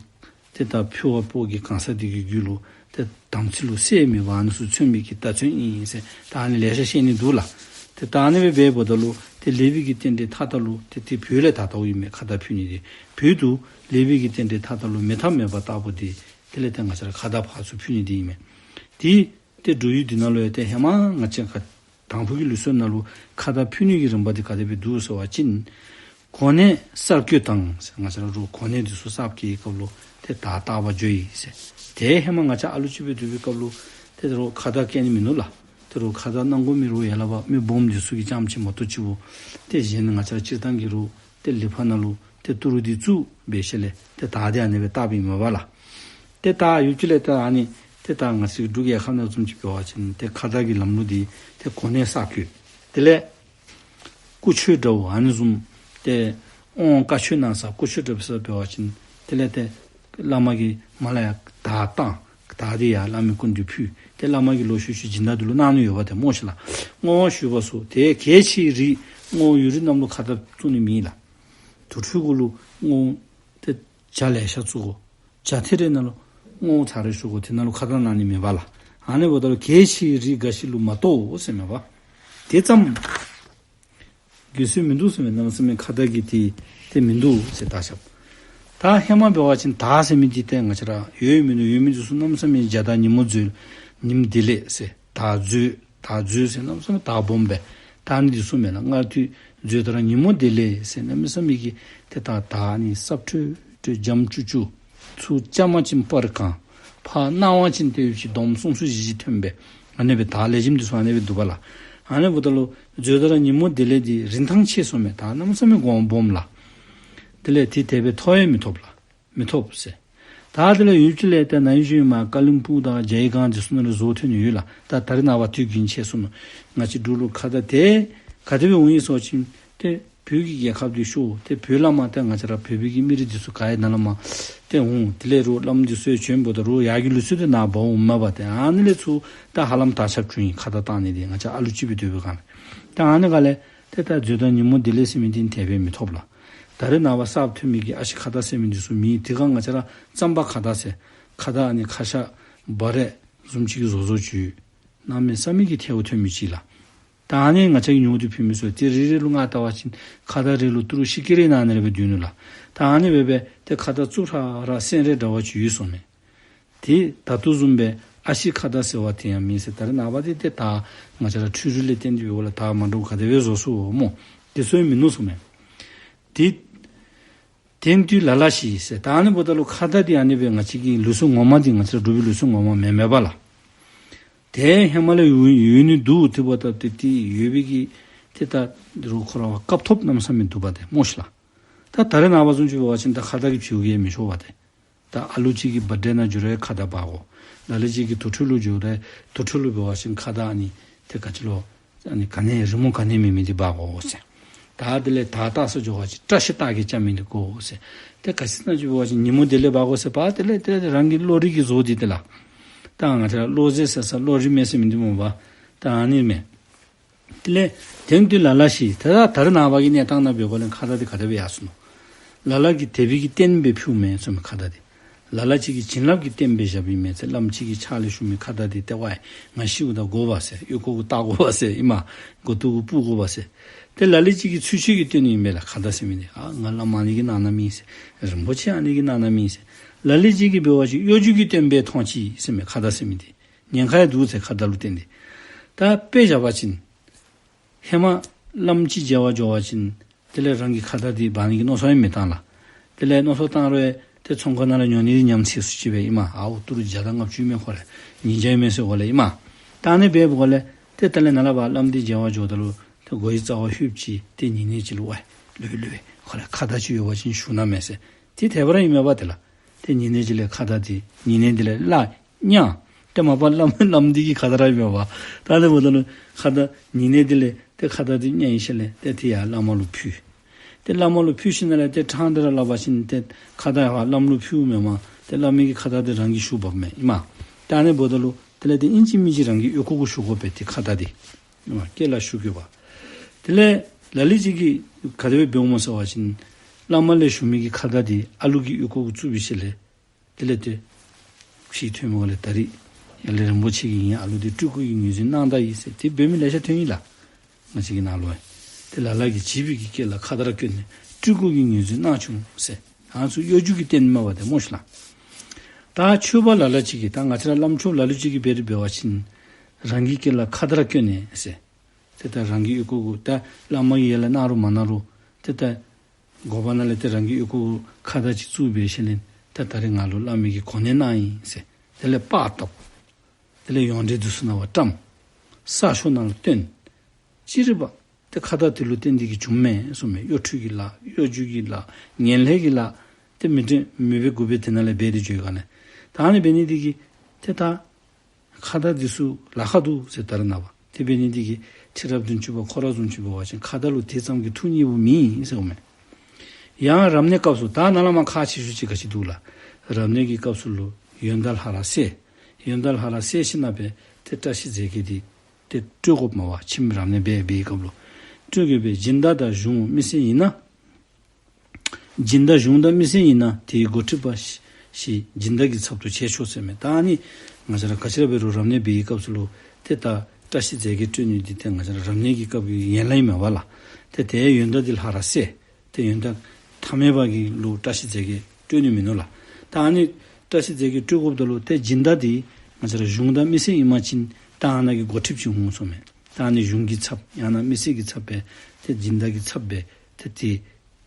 ཏེ་ད་ཕུལ་བ་པོ་གི་གང་ཟག་འདི་གི་རྒྱུད་ལུ་ཏེ་དམ་ཚིག་ལུ་སེལ་མེད་པ་ཨ་ནི་ཚུ་མཚོན་མི་གི་རྟགས་མཚོན་ཨིན་ཟེར་ད་ཨ་ནི་ལེ་ཤ་བཤད་ནི་འདུག་ལགས། ཏེ་ད་ཨ་ནི་སྦེ་འབདཝ་ད་ལུ་ཏེ་ལེགས་པའི་གི་རྟེན་འབྲེལ་མཐའ་དག་ལུ་ཏེ་ཏེ་བོད་ལས་དར་དརཝ་ཨིན་མས། ཁ་དར་ཕུལ་ནི་འདི་བོད་དུ་ལེགས་པའི་གི་རྟེན་འབྲེལ་མཐའ་དག་ལུ་མེད་ཐབས་མེད་པ་ལྟ་བུ་འདི་དེ་ལས་ཏེ་ང་བཅས་ར་ཁ་དར་ཕར་ཚུར་ཕུལ་ནི་འདི་ཨིན་མས། ཏེ་ཏེ་འབྲུག་ཡུལ་འདི་ནང་ལུ་ཡང་ཏེ་ཧེ་མ་ང་བཅས་ཁ་དང་ཕུ་གི་ལུགས་སྲོལ་ནང་ལུ་ཁ་དར་ཕུལ་ནི་གི་རིམ་པ་འདི་ག་དེ་སྦེ་འདུག་ཟེར་བ་ཅིན། གོ་གནས་གསར་བསྐོས་དང་ཟེར། ང་བཅས་ར་རོགས་གོ་གནས་འདི་ཚུ་གསར་བསྐོས་ཀྱི་སྐབས་ལུ་ཏེ་དར་བཏགས་པར་འགྱོ་ཡི་ཟེར། ཏེ་ཧེ་མ་ང་བཅས་ཨ་ལུ་ཅིག་སྦེ་སྡོད་པའི་སྐབས་ལུ་ཏེ་རོགས་ཁ་དར་བཀལ་ནི་མིན་ནུག་ལགས། ཏེ་རོགས་ཁ་དར་གནང་དགོ་མི་རོགས་ཡར་ལས་ཕར་མི་སྦོམ་འདི་ཚུ་གིས་རྐྱངམ་ཅིག་མ་གཏོགས་ཅིག་པོ་ཏེ་གཞན་ང་བཅས་ར་སྤྱིར་བཏང་གི་རོགས་ཏེ་ལི་ཕག་ནང་ལུ་ཏེ་ཏི་རུ་འདི་བཙུགས་སྦེ་ཞིནམ་ལས་ཏེ་དར་འདི་ཨ་ནི་སྦེ་བཏགས་པའི་མས་པ་ལགས། ཏེ་ད་ཡུདཔ་ཅིག་ལས་ཏེ་ཨ་ནི་ཏེ་ད་ང་བཅས་འབྲུག་རྒྱལ་ཁབ་ནང་བཟུམ་ཅིག་འབད་བ་ཅིན་ཏེ་ཁ་དར་གྱི་ལམ་ལུགས་འདི་ཏེ་གོ་གནས་གསར་བསྐོས། དེ་ལས་སྐུ་མཆོད་འདྲཝ་ཨ་ནི་བཟུམ་ཏེ་དབང་བཀའ་ཆོས་གནང་ས་སྐུ་མཆོད་འདྲཝ་ཟེར་འབད་བ་ཅིན་དེ་ལས་ཏེ་བླ་མ་གིས་མར་ལས་ཡར་དར་བཏང་། དར་འདི་ཡར་བླ་མའི་སྐུ་མདུན་ཕུལ། ཏེ་བླ་མ་གིས་ལོག་ཤུལ་ཤུལ་སྦྱིན་བདག་འདི་ལུ་གནང་ནི་ཡོདཔ་ཏེ་སྨོ་ཤིག་ལགས། བསྔོ་བ་ཞུ་བ་སོགས་ཏེ་གལ་ཆེའི་རིགས་བསྔོ་བ་ཡོད་རིགས་རྣམས་ལུ་ཁ་དར་བཙུགས་ནི་མེད་ལགས། དུར་ཁྲོད་གུ་ལུ་བསྔོ་བ་ཏེ་ཇ་ལེ་ཤ་བཙུགས་དགོ། ཇ་ཐེངས་རེ་ནང་ལུ་བསྔོ་བ་ཚར་རེ་ཞུ་དགོ། དེ་ནང་ལུ་ཁ་དར་གནང་ནི་མེད་པ་ལགས། ཨ་ནི་འབདཝ་ད་ལུ་གལ་ཆེའི་རིགས་འགའ་ཞིག་ལུ་མ་གཏོགས་ཟེར་མས་པ། དེ་ཙམ་དགོས་སྲོལ་མིན་འདུག་ཟེར་མས། གནམ་མེད་ས་མེད་ཁ་དར་གྱི་དེ་དེ་མིན་འདུག་ཟེར་ད་ཞབས། ད་ཧེ་མ་འབད་བ་ཅིན་དར་ཟེར་མི་འདི་ཏེ་ང་བཅས་ར་ཡོད་མིན་འདུག། ཡོད་མི་འདི་ཚུ་གནམ་མེད་ས་མེད་འཇའ་དར་ཉིན་མོ་མཛོད་ཉིནམ་བདེ་ལེགས་ཟེར། དར་མཛོད་དར་མཛོད་ཟེར་གནམ་མེད་ས་མེད་དར་སྦོམ་སྦེ་དར་ནི་འདི་ཚུ་མེན་ལགས། སྔར་དུས་མཛོད་དར་ཉིན་མོ་བདེ་ལེགས་ཟེར་གནམ་མེད་ས་མེད་ཀྱི་ཏེ་ད་དར་ནི་སྲབ་ཁྲོ་ཁྲོ་འཇམ་ཅུག་ཅུ། ཚུར་བཅའ་མ་ཅིན་སྤར་གང་། ཕར་གནང་བ་ཅིན་ཏེ་ཡོད་ཅིག་སྡོམ་གསུམ་གསུམ་བཞི་བཞི་ཐོན་སྦེ་ཨ་ནི་སྦེ་དར་ལེགས་ཤོམ་འདི་ཚུ་ཨ་ནི་སྦེ་འདུག་པ་ལགས། ཨ་ནི་འབདཝ་ད་ལུ་མཛོད་དར་ཉིན་མོ་བདེ་ལེགས་འདི་རིན་ཐང་ཆེ་སོང་མས། དར་གནམ་མེད་ས་མེད་གོང་སྦོམ་ལགས། དེ་ལས་དེ་དེ་སྦེ་ཐོབ་ཡང་མི་ཐོབ་ལགས། མི་ཐོབ་ཟེར། ད་དེ་ལས་ཡུདཔ་ཅིག་ལས་ཏེ་ན་ཧིང་གཞེས་ནིང་མར་ཀ་ལིམ་སྤུངས་དང་ཇའི་སྒང་འདི་ཚུ་ནང་ལུ་བཟོ་ཐོན་ནི་ཡོད་ལགས། ད་ད་རེས་ནངས་པ་དུས་རྒྱུན་ཆད་སོང་ནུག། ང་བཅས་འབྲུག་ལུ་ཁ་དར་དེ་ག་དེ་སྦེ་འོང་ཡི་ཟེར་བ་ཅིན་ཏེ་བོད་ཀྱི་རྒྱལ་ཁབ་འདི་ཤོར། ཏེ་བོད་ལས་མར་ཏེ་ང་བཅས་ར་བོད་པའི་གི་མི་རིགས་འདི་ཚུ་ག་ཡི་ནང་ལས་མར་ཏེ་འོང་། དེ་ལས་རོགས་བླམ་འདི་ཚུ་ཡང་བྱོན་འབདཝ་ད་རོགས་ཡར་གྱི་ལུགས་སྲོལ་འདི་ནཱ་འབག་འོངམ་མས་པ། ཏེ་ཨ་ནི་ལས་ཚུར་ད་ཧ་ལམ་དར་ཁྱབ་བྱུང་ཡི། ཁ་དར་བཏགས་ནི་འདི་ང་བཅས་ཨ་ལུ་ཅིག་སྦེ་སྡོད་པའི་སྒང་ལས། ད་ཨ་ནི་སྒང་ལས་ཏེ་ད་མཛོད་དར་ཉིན་མོ་བདེ་ལེགས་ཟེར་མི་འདི་དེ་སྦེ་མི་ཐོབ་ལགས། ད་རེས་ནངས་པ་གསར་ཐོན་མི་གི་ཨ་ཤི་ཁ་དར་ཟེར་མི་འདི་ཚུ་མེད། དེ་སྒང་ང་བཅས་ར་རྩམ་པ་ཁ་དར་ཟེར་ཁ་དར་ཨ་ནི་ཁ་ཤ་འབའ་རས་བཟུམ་ཅིག་གི་བཟོ་བཟོཝ་ཅིག་ཡོད། གནམ་མེད་ས་མེད་ཀྱི་ཐལཝ་ཐོན་མི་ཅིག་ལགས། ད་ཨ་ནི་ང་བཅས་ཀྱིས་ཉོ་སྟེ་ཕུལ་མི་ཚུ་ཏེ་རེ་རེ་ལུ་ང་བལྟ་བ་ཅིན་ཁ་དར་རེ་ལུ་ཏི་རུ་བཞི་བརྒྱ་རེ་ནང་ན་རེ་སྦེ་སྡོད་ནུག་ལགས། ད་ཨ་ནི་སྦེ་སྦེ་ཏེ་ཁ་དར་བཙུགས་ཧྲ་ཧྲ་སེང་རས་འདྲ་བ་ཅིག་ཡོད་སོང་མས། ཏེ་ད་ལྟོ་བཟུམ་སྦེ་ཨ་ཤི་ཁ་དར་ཟེར་བ་དེ་ཡང་མེད་ཟེར། ད་རེས་ནངས་པ་འདི་ཏེ་ད་ང་བཅས་ར་འཕྲུལ་རིག་ལས་བརྟེན་ཏེ་འབདཝ་ལས་ད་མ་འདྲཝ་ག་དེ་སྦེ་བཟོ་ཚུགས་སྨོ། དེ་ཚུ་ཡང་མིན་ནུག་ཟེར་མས། ཏེ་དེང་དུས་ལ་ལ་ཞིག་ཟེར། ད་ཨ་ནི་འབདཝ་ད་ལུ་ཁ་དར་འདི་ཨ་ནི་སྦེ་ང་བཅས་ཀྱི་ལུགས་སྲོལ་ངོ་མ་འདི་ང་བཅས་ར་འབྲུག་པའི་ལུགས་སྲོལ་ངོ་མ་མེན་མས་པ་ལགས། ཏེ་ཧེ་མ་ལས་ཡོད་ཡོད་ནི་འདུག། དེ་འབདཝ་ད་ཏེ་ཏེ་ཡོད་པའི་གི་ཏེ་ད་རོགས་ཁོ་ར་བ་སྐབས་ཐོབ་གནམ་མེད་ས་མེད་འདུག་པ་ཏེ་སྨོ་ཤིག་ལགས། ད་ད་རེས་ནངས་པ་བཟུམ་ཅིག་འབད་བ་ཅིན་ད་ཁ་དར་གྱི་བྱེལཝ་གིས་མི་ཆོག་པ་ཏེ། ད་ཨ་ལུ་ཅིག་གི་བར་ཐི་ཌེ་ནང་འགྱོ་རུང་ཁ་དར་འབག་དགོ། ལ་ལུ་ཅིག་གི་དུར་ཁྲོད་ལུ་འགྱོ་རུང་དུར་ཁྲོད་ལུ་འབད་བ་ཅིན་ཁ་དར་ཨ་ནི་ཏེ་ག་ཅི་ལོ་ཨ་ནི་ག་ནི་རི་མོ་ག་ནི་མེད་མི་འདི་འབག་དགོ་ཟེར། ད་དེ་ལས་དར་བཏགས་ས་འགྱོ་བ་ཅིན་བཀྲ་ཤིས་རྟགས་བརྒྱད་རྐྱབ་མི་འདི་དགོ་ཟེར། ཏེ་ག་ཅི་ནང་ཅིག་འབད་བ་ཅིན་ཉིན་མོ་བདེ་ལེགས་འབག་དགོ་ཟེར་བ་དེ་ལས་ཏེ་རང་གི་བློ་རིག་གིས་བཟོ་སྟེ་ཏེ་ལགས། ད་ང་བཅས་ར་བློ་རྫས་ཟེར་ས་བློ་རིག་མེད་ཟེར་མི་འདི་སྨོ་པ། ད་ཨ་ནི་མས། དེ་ལས་དེང་དུས་ལ་ལ་ཞིག། ད་ད་རེས་ནངས་པ་གི་གནས་སྟངས་ནང་འབད་བ་ལས་ཁ་དར་འདི་ག་དེ་སྦེ་ཡར་སོང་ནུག། ལ་ལ་གིས་དད་པའི་གི་རྟེན་སྦེ་ཕུལཝ་མས་ཟེར་མས་ཁ་དར་འདི། ལ་ལ་ཅིག་གི་བྱིན་རླབས་ཀྱི་རྟེན་སྦེ་བཞགཔ་ཨིན་མས་ཟེར། བླམ་ཅིག་གི་ཕྱག་ལས་ཞུ་མི་ཁ་དར་འདི་ཏེ་ཝའི་ང་ཤིཝ་ད་དགོ་པས་ཟེར། ཨོལ་ལྐོག་གུ་བཏགས་དགོ་པས་ཟེར་ཨིན་མས། མགུ་ཏོ་གུ་སྤུབ་དགོ་པས་ཟེར། ཏེ་ལ་ལུ་ཅིག་གིས་ཚུལ་འཆོས་ཀྱི་རྟེན་ཨིན་མས་ལགས་ཁ་དར་ཟེར་མི་འདི། ཨ་ང་བླམ་ཨ་ནི་གིས་གནང་གནངམ་ཨིན་ཟེར། རིན་པོ་ཆེ་ཨ་ནི་གིས་གནང་གནངམ་ཨིན་ཟེར། ལ་ལུ་ཅིག་གིས་འབད་བ་ཅིན་གཡོ་སྒྱུ་གི་རྟེན་སྦེ་མཐོང་ཅི་ཟེར་མས་ཁ་དར་ཟེར་མི་འདི། ཉེན་ཁ་ཡང་འདུག་ཟེར་ཁ་དར་ལུ་བརྟེན་ཏེ། ད་དཔེ་བཞག་པ་ཅིན་ཧེ་མ་བླམ་ཅིག་མཇལ་བར་འགྱོ་བ་ཅིན་དེ་ལས་རང་གི་ཁ་དར་འདི་འབག་ནི་གི་མནོ་བསམ་ཡང་མི་བཏང་ལགས། དེ་ལས་མནོ་བསམ་བཏང་རུང་ཏེ་ཚོང་ཁང་ནང་ལས་ཉོ་ནི་ཉམས་ཚད་སུ་ཅིག་སྦེ་ཨིན་མས། ཨའོ་ཏི་རུ་བརྒྱ་དང་ལྔ་བཅུ་མས་ཁོ་ར་ཉིས་བརྒྱ་མས་ཟེར་འོང་ལས་ཨིན་མས། ད་ཨ་ནི་སྦེ་འབདཝ་ལས་ཏེ་དེ་ལས་ནཱ་ལས་ཕར་བླམ་འདི་མཇལ་བར་འགྱོཝ་ད་ལུ་ སྒོ་ཡི་རྩ་བར་ལྷོདཔ་ཅིག་ཏེ་ཉེ་གནས་ཅིག་ལུ་ཝའི་ལྷོད་ལྷོད་ཁོ་ལུ་ཁ་བརྡ་ཅིག་ཡོད་པ་ཅིན་ཞུ་གནང་མས་ཟེར། ཏེ་དེ་སྦེ་ར་ཨིན་མས་པ་ཏེ་ལགས། ཏེ་ཉེ་གནས་ཅིག་ལས་ཁ་བརྡ་དེ་ཉེ་གནས་དེ་ལས་སླབ་ཉན། ཏེ་མ་པ་བླམ་བླམ་འདི་གི་ཁ་བརྡ་ར་ཨིན་མས་པ། ད་དེ་འབདཝ་ད་ལུ་ཁ་བརྡ་ཉེ་གནས་དེ་ལས་ཏེ་ཁ་བརྡ་དེ་ཉན་ཞིནམ་ལས་ཏེ་དེ་ཡང་བླ་མ་ལུ་ཕུལ། ཏེ་བླ་མ་ལུ་ཕུལ་ཞིནམ་ལས་ཏེ་ཕྲང་སྟེ་ར་སླབ་པ་ཅིན་ཏེ་ཁ་བརྡ་ཡང་བླམ་ལུ་ཕུལཝ་མེན་མས། ཏེ་བླ་མའི་གི་ཁ་བརྡ་དེ་རང་གིས་ཞུ་འབགཔ་མས་ཨིན་མས། ད་དེ་འབདཝ་ད་ལུ་དེ་ལས་ཏེ་ཨིན་ཅི་མིན་ཅི་རང་གི་ཨོལ་ལྐོག་གུ་ཞུ་དགོ་པས། ཏེ་ཁ་བརྡ་དེ་སྐད་ལ་ཞུ་དགོ་པས། དེ་ལས་ལ་ལུ་ཅིག་གིས་ག་དེ་སྦེ་འབདཝ་སྨོ་ཟེར་བ་ཅིན་བླ་མ་ལས་ཞུ་མི་གི་ཁ་བརྡ་དེ་ཨ་ལུ་གི་ཨོལ་ལྐོག་གུ་བཙུགས་པའི་ཤུལ་ལས་དེ་ལས་ཏེ་ཕྱི་ཐོན་མི་ག་ལས་ད་རིས་ཡར་ལས་རིན་པོ་ཆེ་གིས་ངེའི་ཨ་ལུ་དེ་སྤྲུལ་སྐུ་གི་ངོས་འཛིན་གནང་ད་ཡི་ཟེར་ཏེ་འབད་མི་ལེ་ཤ་ཐོན་ཡི་ལགས། ང་བཅས་ཀྱི་ནང་ལུ་ཡང་ཏེ་ལ་ལུ་གིས་བྱིས་པའི་གི་སྐད་ལུ་ཁ་བརྡ་ར་བཀོད་ནི་སྤྲུལ་སྐུ་གི་ངོས་འཛིན་གནང་བྱུང་ཟེར། ཨ་ནི་ཚུ་གཡོ་སྒྱུ་གི་རྟེན་མས་པ་ཏེ་སྨོ་ཤིག་ལགས། ད་ཆོསཔ་ལ་ལུ་ཅིག་གིས་ད་ང་བཅས་ར་བླམ་ཆོསཔ་ལ་ལུ་ཅིག་གིས་འབད་རུང་འབད་བ་ཅིན་རང་གི་སྐད་ལུ་ཁ་བརྡ་ར་བཀོད་ནི་ཟེར། ཏེ་ད་རང་གི་ཨོལ་ལྐོག་གུ་ད་བླ་མ་གིས་ཡར་ལས་གནང་རུང་མ་གནང་རུང་ཏེ་ད་སྒོ་པ་ནང་ལས་ཏེ་རང་གི་ཨོལ་ལྐོག་གུ་ཁ་བརྡ་ཅིག་བཙུགས་སྦེ་ཞིནམ་ལས་ད་ད་རིས་ང་ལུ་བླ་མ་གིས་གོ་གནས་གནང་ཡི་ཟེར། དེ་ལས་པར་བཏབ། དེ་ལས་ཡོངས་འབྲེལ་དུས་སུ་ནང་པར་བཀྲམ། གསར་ཤོག་ནང་ལུ་བཏོན། ཅི་རིགས་པ་ཏེ་ཁ་བརྡ་དེ་ལུ་བརྟེན་ཏེ་གིས་བྱུངམ་མས་གསུངམ་མས། གཡོ་འཕྲུལ་གྱི་ལཱ་གཡོ་སྒྱུ་གི་ལཱ་ངན་ལྷད་ཀྱི་ལཱ་ཏེ་མི་དྲན་མི་འབད་དགུ་འབད་དེ་ནང་ལས་འབད་དེ་འགྱོ་ཡི་ག་ནི། ད་ཨ་ནི་འབད་ནི་དེ་གིས་ཏེ་ད་ཁ་བརྡ་འདི་ཚུ་ལཱ་ཁག་འདུག་ཟེར་ད་རེས་ནངས་པ། དེ་འབད་ནི་དེ་གིས་ཁྲི་རབས་བདུན་ཅུ་པ་ཁོ་ར་བཟུམ་ཅིག་འབད་བ་ཅིན་ཁ་བརྡ་ལུ་དེ་ཙམ་གྱི་ཐུགས་མཉེས་པོ་མེད་ཟེརཝ་མས། ཡང་རབ་གནས་སྐབས་སུ་ད་ནཱ་ལས་མར་ཁག་ཆེ་ཤོས་ཅིག་ག་ཅི་འདུག་ལགས། རབ་གནས་ཀྱི་སྐབས་སུ་ལུ་ཡོན་བདག་ལྷ་ར་གསལ། ཡོན་བདག་ལྷ་ར་གསལ་ཞིནམ་ལས་ཏེ་བཀྲ་ཤིས་རྫས་བརྒྱད་འདི་ཏེ་སྤྲོད་དགོཔ་མས་པ། ཁྱིམ་རབ་གནས་འབད་བའི་སྐབས་ལུ་སྤྲོད་དགོ་པས། སྦྱིན་བདག་དང་གཞུང་མི་སེར་ཡིན་ན། སྦྱིན་བདག་གཞུང་དང་མི་སེར་ཡིན་ན་དེའི་འགོ་ཁྲིདཔ་ཞིག་སྦྱིན་བདག་གི་ཚབ་ཏུ་བྱས་ཆོག་ཟེརཝ་མས། ད་ཨ་ནི་ང་བཅས་ར་ག་ཅི་ར་འབད་རུང་རབ་གནས་འབད་བའི་སྐབས་སུ་ལུ་ཏེ་ད་བཀྲ་ཤིས་རྫས་བརྒྱད་སྤྲོད་ནི་འདི་ཏེ་ང་བཅས་ར་རབ་གནས་ཀྱི་སྐབས་ཀྱི་ཡན་ལག་ཨིན་མས་པ་ལགས། ཏེ་དེ་ཡོན་བདག་འདི་ལྷ་ར་གསལ། ཏེ་ཡོན་བདག་ཐ་མལ་པ་གི་ལུ་བཀྲ་ཤིས་རྫས་བརྒྱད་སྤྲོད་ནི་མིན་ནུག་ལགས། ད་ཨ་ནི་བཀྲ་ཤིས་རྫས་བརྒྱད་སྤྲོད་དགོཔ་ད་ལུ་ཏེ་སྦྱིན་བདག་འདི་ང་བཅས་ར་གཞུང་དང་མི་སེར་ཨིན་པ་ཅིན་ད་ཨ་ནཱ་གི་འགོ་ཁྲིདཔ་ཅིག་འོང་གསུངམ་མས། ད་ཨ་ནི་གཞུང་གི་ཚབ་ཡང་ན་མི་སེར་གྱི་ཚབ་སྦེ་ཏེ་སྦྱིན་བདག་གི་ཚབ་སྦེ་ཏེ་དེ་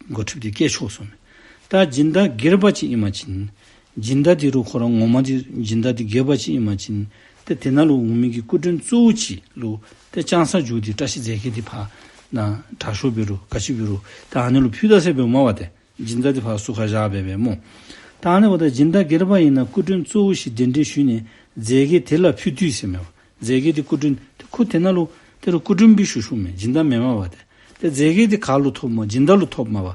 འགོ་ཁྲིདཔ་འདི་བཀལ་ཆོག་གསུངམ་མས། ད་སྦྱིན་བདག་སྒེར་པ་ཅིག་ཨིན་པ་ཅིན་སྦྱིན་བདག་འདི་རུང་ཁོ་ར་ངོ་མ་འདི་སྦྱིན་བདག་འདི་སྒེར་པ་ཅིག་ཨིན་པ་ཅིན་ཏེ་དེ་ནང་ལུ་འོང་མི་གི་སྐུ་མགྲོན་གཙོ་བོ་ཅིག་ལུ་ཏེ་བཅང་ས་འཇུག་སྟེ་བཀྲ་ཤིས་རྫས་བརྒྱད་འདི་ཕར་ནཱ་དྲག་ཤོས་འབད་རུང་ག་ཅི་འབད་རུང་ད་ཨ་ནི་ལུ་ཕུལ་ད་ཟེར་འབདཝ་མས་པ་ཏེ། སྦྱིན་བདག་འདི་ཕར་ཟུར་ཁར་བཞག་སྦེ་སྦེ་སྨོ། ད་ཨ་ནི་འབདཝ་ད་སྦྱིན་བདག་སྒེར་པ་ཨིན་ན་སྐུ་མགྲོན་གཙོ་བོ་ཞིག་གདན་འདྲེན་ཞུས་ནས་རྫས་བརྒྱད་དེ་ལ་ཕུལ་དུས་ཟེརཝ་མས་པ། རྫས་བརྒྱད་འདི་སྐུ་མགྲོན་ཏེ་ཁོ་དེ་ནང་ལུ་ཏེ་རུང་སྐུ་མགྲོན་སྦེ་ཞུ་ཞུཝ་མས། སྦྱིན་བདག་མེན་མས་པ་ཏེ། ཏེ་རྫས་བརྒྱད་འདི་ག་ལུ་ཐོབ་སྨོ། སྦྱིན་བདག་ལུ་ཐོབ་མས་པ།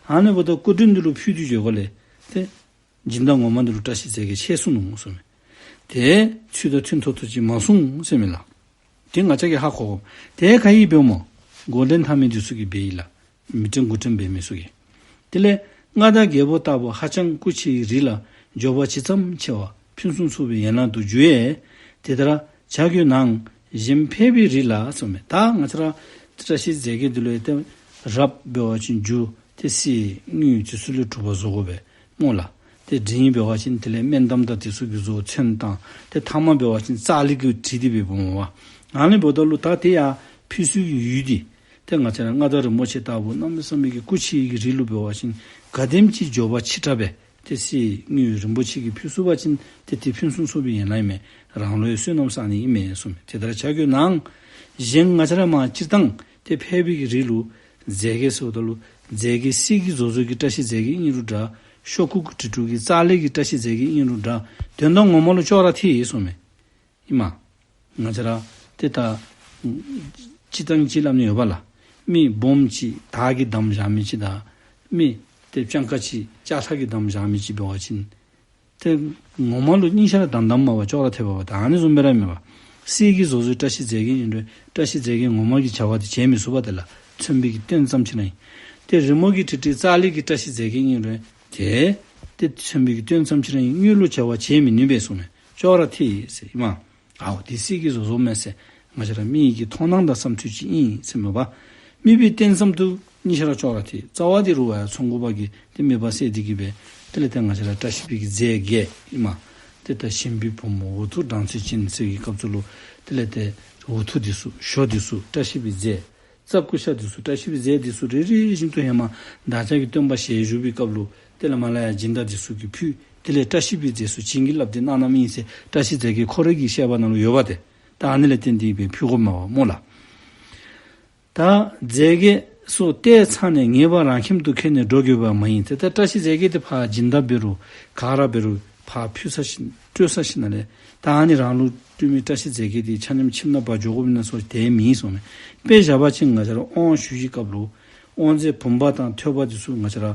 ཨ་ནི་འབདཝ་ད་སྐུ་མགྲོན་འདི་ལུ་ཕུལ་དུས་འགྱོ་སྒོ་ལས་ཏེ་སྦྱིན་བདག་ངོ་མ་འདི་ལུ་བཀྲ་ཤིས་རྫས་བརྒྱད་ཆད་སོ་ནུག་གསུངམ་མས། ཏེ་ཚུལ་དང་མཐུན་ཏོག་ཏོ་ཅིག་མ་གསུངས་ཟེརཝ་མས་ལགས། ཏེ་ང་བཅས་ཀྱིས་ཧ་གོ་དགོ། ཏེ་ག་ཨིནམ་འབདཝ་སྨོ། འགོ་འདྲེན་འཐབ་མི་འདི་ཚུ་གིས་འབད་ཡི་ལགས། མི་འགྲན་དགུ་འགྲན་འབད་མི་ཚུ་གིས། དེ་ལས་མངའ་བདག་རྒྱལ་པོ་ལྟ་བུ་ཧ་ཅང་སྐུ་ཆེ་བའི་རིགས་ལ་འབྱོར་པ་ཇི་ཙམ་ཆེ་བ་ཕུན་སུམ་ཚོགས་པའི་ཡན་ལག་ཏུ་འགྱུར་བས། དེ་ལྟར་བྱ་དགོས་ནའང་གཞན་ཕལ་པའི་རིགས་ལ་གསུངམ་མས། ད་ང་བཅས་ར་བཀྲ་ཤིས་རྫས་བརྒྱད་འདི་ལུ་ཡང་ཏེ་རབ་འབད་བ་ཅིན་རྒྱུ་ཏེ་གསེར་དངུལ་འདི་ཚུ་ལས་གྲུབ་པ་བཟོ་དགོ་པས་སྨོ་ལགས། ཏེ་འབྲིང་འབད་བ་ཅིན་དེ་ལས་སྨན་འདམ་དང་དེ་ཚུ་གིས་བཟོ་ཚོན་དང་ཏེ་ཐ་མ་འབད་བ་ཅིན་ཙཀ་ལི་གིས་བྲིས་ཏེ་འབདཝ་སྨོ་པ། ཨ་ནི་འབདཝ་ད་ལུ་ད་དེ་ཡང་ཕུལ་སའི་ཡུལ་འདི་ཏེ་ང་བཅས་ར་མངའ་བདག་རིན་པོ་ཆེ་ལྟ་བུ་གནམ་མེད་ས་མེད་ཀྱི་སྐུ་ཆེ་བའི་རིགས་ལུ་འབད་བ་ཅིན་ག་དེམ་ཅིག་འབྱོར་པ་ཆེ་དྲགས་སྦེ་ཏེ་གསེར་དངུལ་རིན་པོ་ཆེ་གིས་ཕུལ་ཚུགས་པ་ཅིན་ཏེ་དེ་ཕུན་སུམ་ཚོགས་པའི་ཡན་ལག་ཨིན་མས། རང་ལུ་ཡང་བསོད་ནམས་བསག་ནི་ཨིན་མས་གསུངམ་མས། དེ་ལྟར་བྱ་དགོས་ནའང་གཞན་ང་བཅས་ར་མ་སྤྱིར་བཏང་ཏེ་ཕལ་པའི་གི་རིགས་ལུ་རྫས་བརྒྱད་ཟེརཝ་ད་ལུ་རྫས་བརྒྱད་གསེར་གྱིས་བཟོ་བཟོཝ་གི་བཀྲ་ཤིས་རྫས་བརྒྱད་ཨིན་རུང་འདྲ། ཤོག་ཁུ་གི་བྲིས་དྲུག་གི་ཙཀ་ལི་གི་བཀྲ་ཤིས་རྫས་བརྒྱད་ཨིན་རུང་འདྲ། དོན་དག་ངོ་མ་ལུ་ཅོག་ར་འཐད་ཡི་གསུངམ་མས། ཨིན་མས། ང་བཅས་ར་ཏེ་ད་སྤྱིར་བཏང་ཅིག་སླབ་ནི་ཡོད་པ་ལགས། མི་སྦོམ་ཅིག་དར་གྱིས་བསྡམས་བཞག་མི་ཅིག་དང་མི་ཏེ་སྤྱང་ཀ་ཅིག་ལྕགས་ཐག་གིས་བསྡམས་བཞག་མི་ཅིག་འབད་བ་ཅིན་ཏེ་ངོ་མ་ལུ་གཉིས་ཆ་ར་དམ་དམ་མས་པ། ཅོག་ར་འཐད་པས་པ། ད་ཨ་ནི་བཟུམ་སྦེ་ར་ཨིན་མས་པ། གསེར་གྱིས་བཟོ་བཟོཝ་བཀྲ་ཤིས་རྫས་བརྒྱད་ཨིན་རུང་བཀྲ་ཤིས་རྫས་བརྒྱད་ངོ་མ་གི་བྱ་བ་དེ་བྱེད་མི་ཚུགས་པ། དེ་ལགས་མཚོན་པའི་གི་སྟོན་ཙམ་ཅིག་ར་ཨིན། ཏེ་རི་མོ་གིས་བྲིས་བྲིས་ཙཀ་ལི་གི་བཀྲ་ཤིས་རྫས་བརྒྱད་ཨིན་རུང་ཏེ་ཏེ་མཚོན་པའི་གི་སྟོན་ཙམ་ཅིག་ར་ཨིན། དངུལ་ལུ་བྱ་བ་བྱེད་མི་ནུས་པས་གསུངམ་མས། ཅོག་ར་འཐད་ཡི་ཟེར་ཨིན་མས། ཨའོ་དེ་གསེར་གྱིས་བཟོ་བཟོཝ་མས་ཟེར། ང་བཅས་ར་མི་གི་མཐོང་སྣང་དང་བསམ་ཚུལ་ཅིག་ཨིན་ཟེར་མས་པ། དམིགས་པའི་རྟེན་ཙམ་དུ་གཉིས་ཆ་ར་ཅོག་ར་འཐད། རྩ་བ་འདི་རུང་བ་ཡང་ཚོང་དགོ་པ་གིས་ཏེ་དམིགས་པ་གསལ་ཏེ་གིས་སྦེ་དེ་ལས་ཏེ་ང་བཅས་ར་བཀྲ་ཤིས་པའི་གི་རྫས་བརྒྱད་ཨིན་མས། ཏེ་ད་ཞིམ་པའི་བུ་མོ་འོ་ཐུག་སྦྲང་རྩི་ཅན་ཟེར་གྱི་སྐབས་སུ་ལུ་དེ་ལས་ཏེ་འོ་ཐུག་འདི་ཚུ་ཞོ་འདི་ཚུ་བཀྲ་ཤིས་པའི་རྫས། རྩྭ་ཀུ་ཤ་འདི་ཚུ་བཀྲ་ཤིས་པའི་རྫས་འདི་ཚུ་རེ་རེ་བཞིན་དུ་ཧེ་མ་བདག་ཅག་གི་སྟོན་པ་ཞལ་བཞུགས་པའི་སྐབས་ལུ་དེ་ལས་མར་ལས་ཡར་སྦྱིན་བདག་འདི་ཚུ་གིས་ཕུལ། དེ་ལས་བཀྲ་ཤིས་པའི་རྫས་ཚུ་བྱིན་གྱིས་བརླབས་ཏེ་གནང་གནངམ་ཨིན་ཟེར་བཀྲ་ཤིས་རྫས་བརྒྱད་ཁོ་རའི་གི་བཤད་པ་ནང་ལུ་ཡོད་པ་ཏེ། ད་ཨ་ནི་ལས་བརྟེན་ཏེ་སྦེ་ཕུལ་དགོཔ་མས་པ་སྨོ་ལགས། ད་རྫས་བརྒྱད་སོགས་བལྟས་ཚར་ནས་ངེས་པ་རང་ཁྱིམ་དུ་ཁྱེར་ནས་འགྲོ་དགོས་པ་མ་ཡིན། ཏེ་ད་བཀྲ་ཤིས་རྫས་བརྒྱད་དེ་ཕར་སྦྱིན་བདག་འབད་རུང་ག་ར་འབད་རུང་ཕར་ཕུལ་ཚར་ཞིནམ་སྤྲོད་ཚར་ཞིནམ་ལས་ད་ཨ་ནི་རང་ལུ་སྤྲོད་མི་བཀྲ་ཤིས་རྫས་བརྒྱད་དེ་ཆ་མཉམ་ཁྱིམ་ནང་འབག་འགྱོ་དགོཔ་ཨིན་ན་ཟེར་དེ་མེན་གསུངམ་མས། དཔེ་བཞག་པ་ཅིན་ང་བཅས་ར་དབང་ཞུ་བའི་སྐབས་ལུ་དབང་རྫས་བུམ་པ་དང་ཐོད་པ་དེ་ཚུ་ང་བཅས་ར་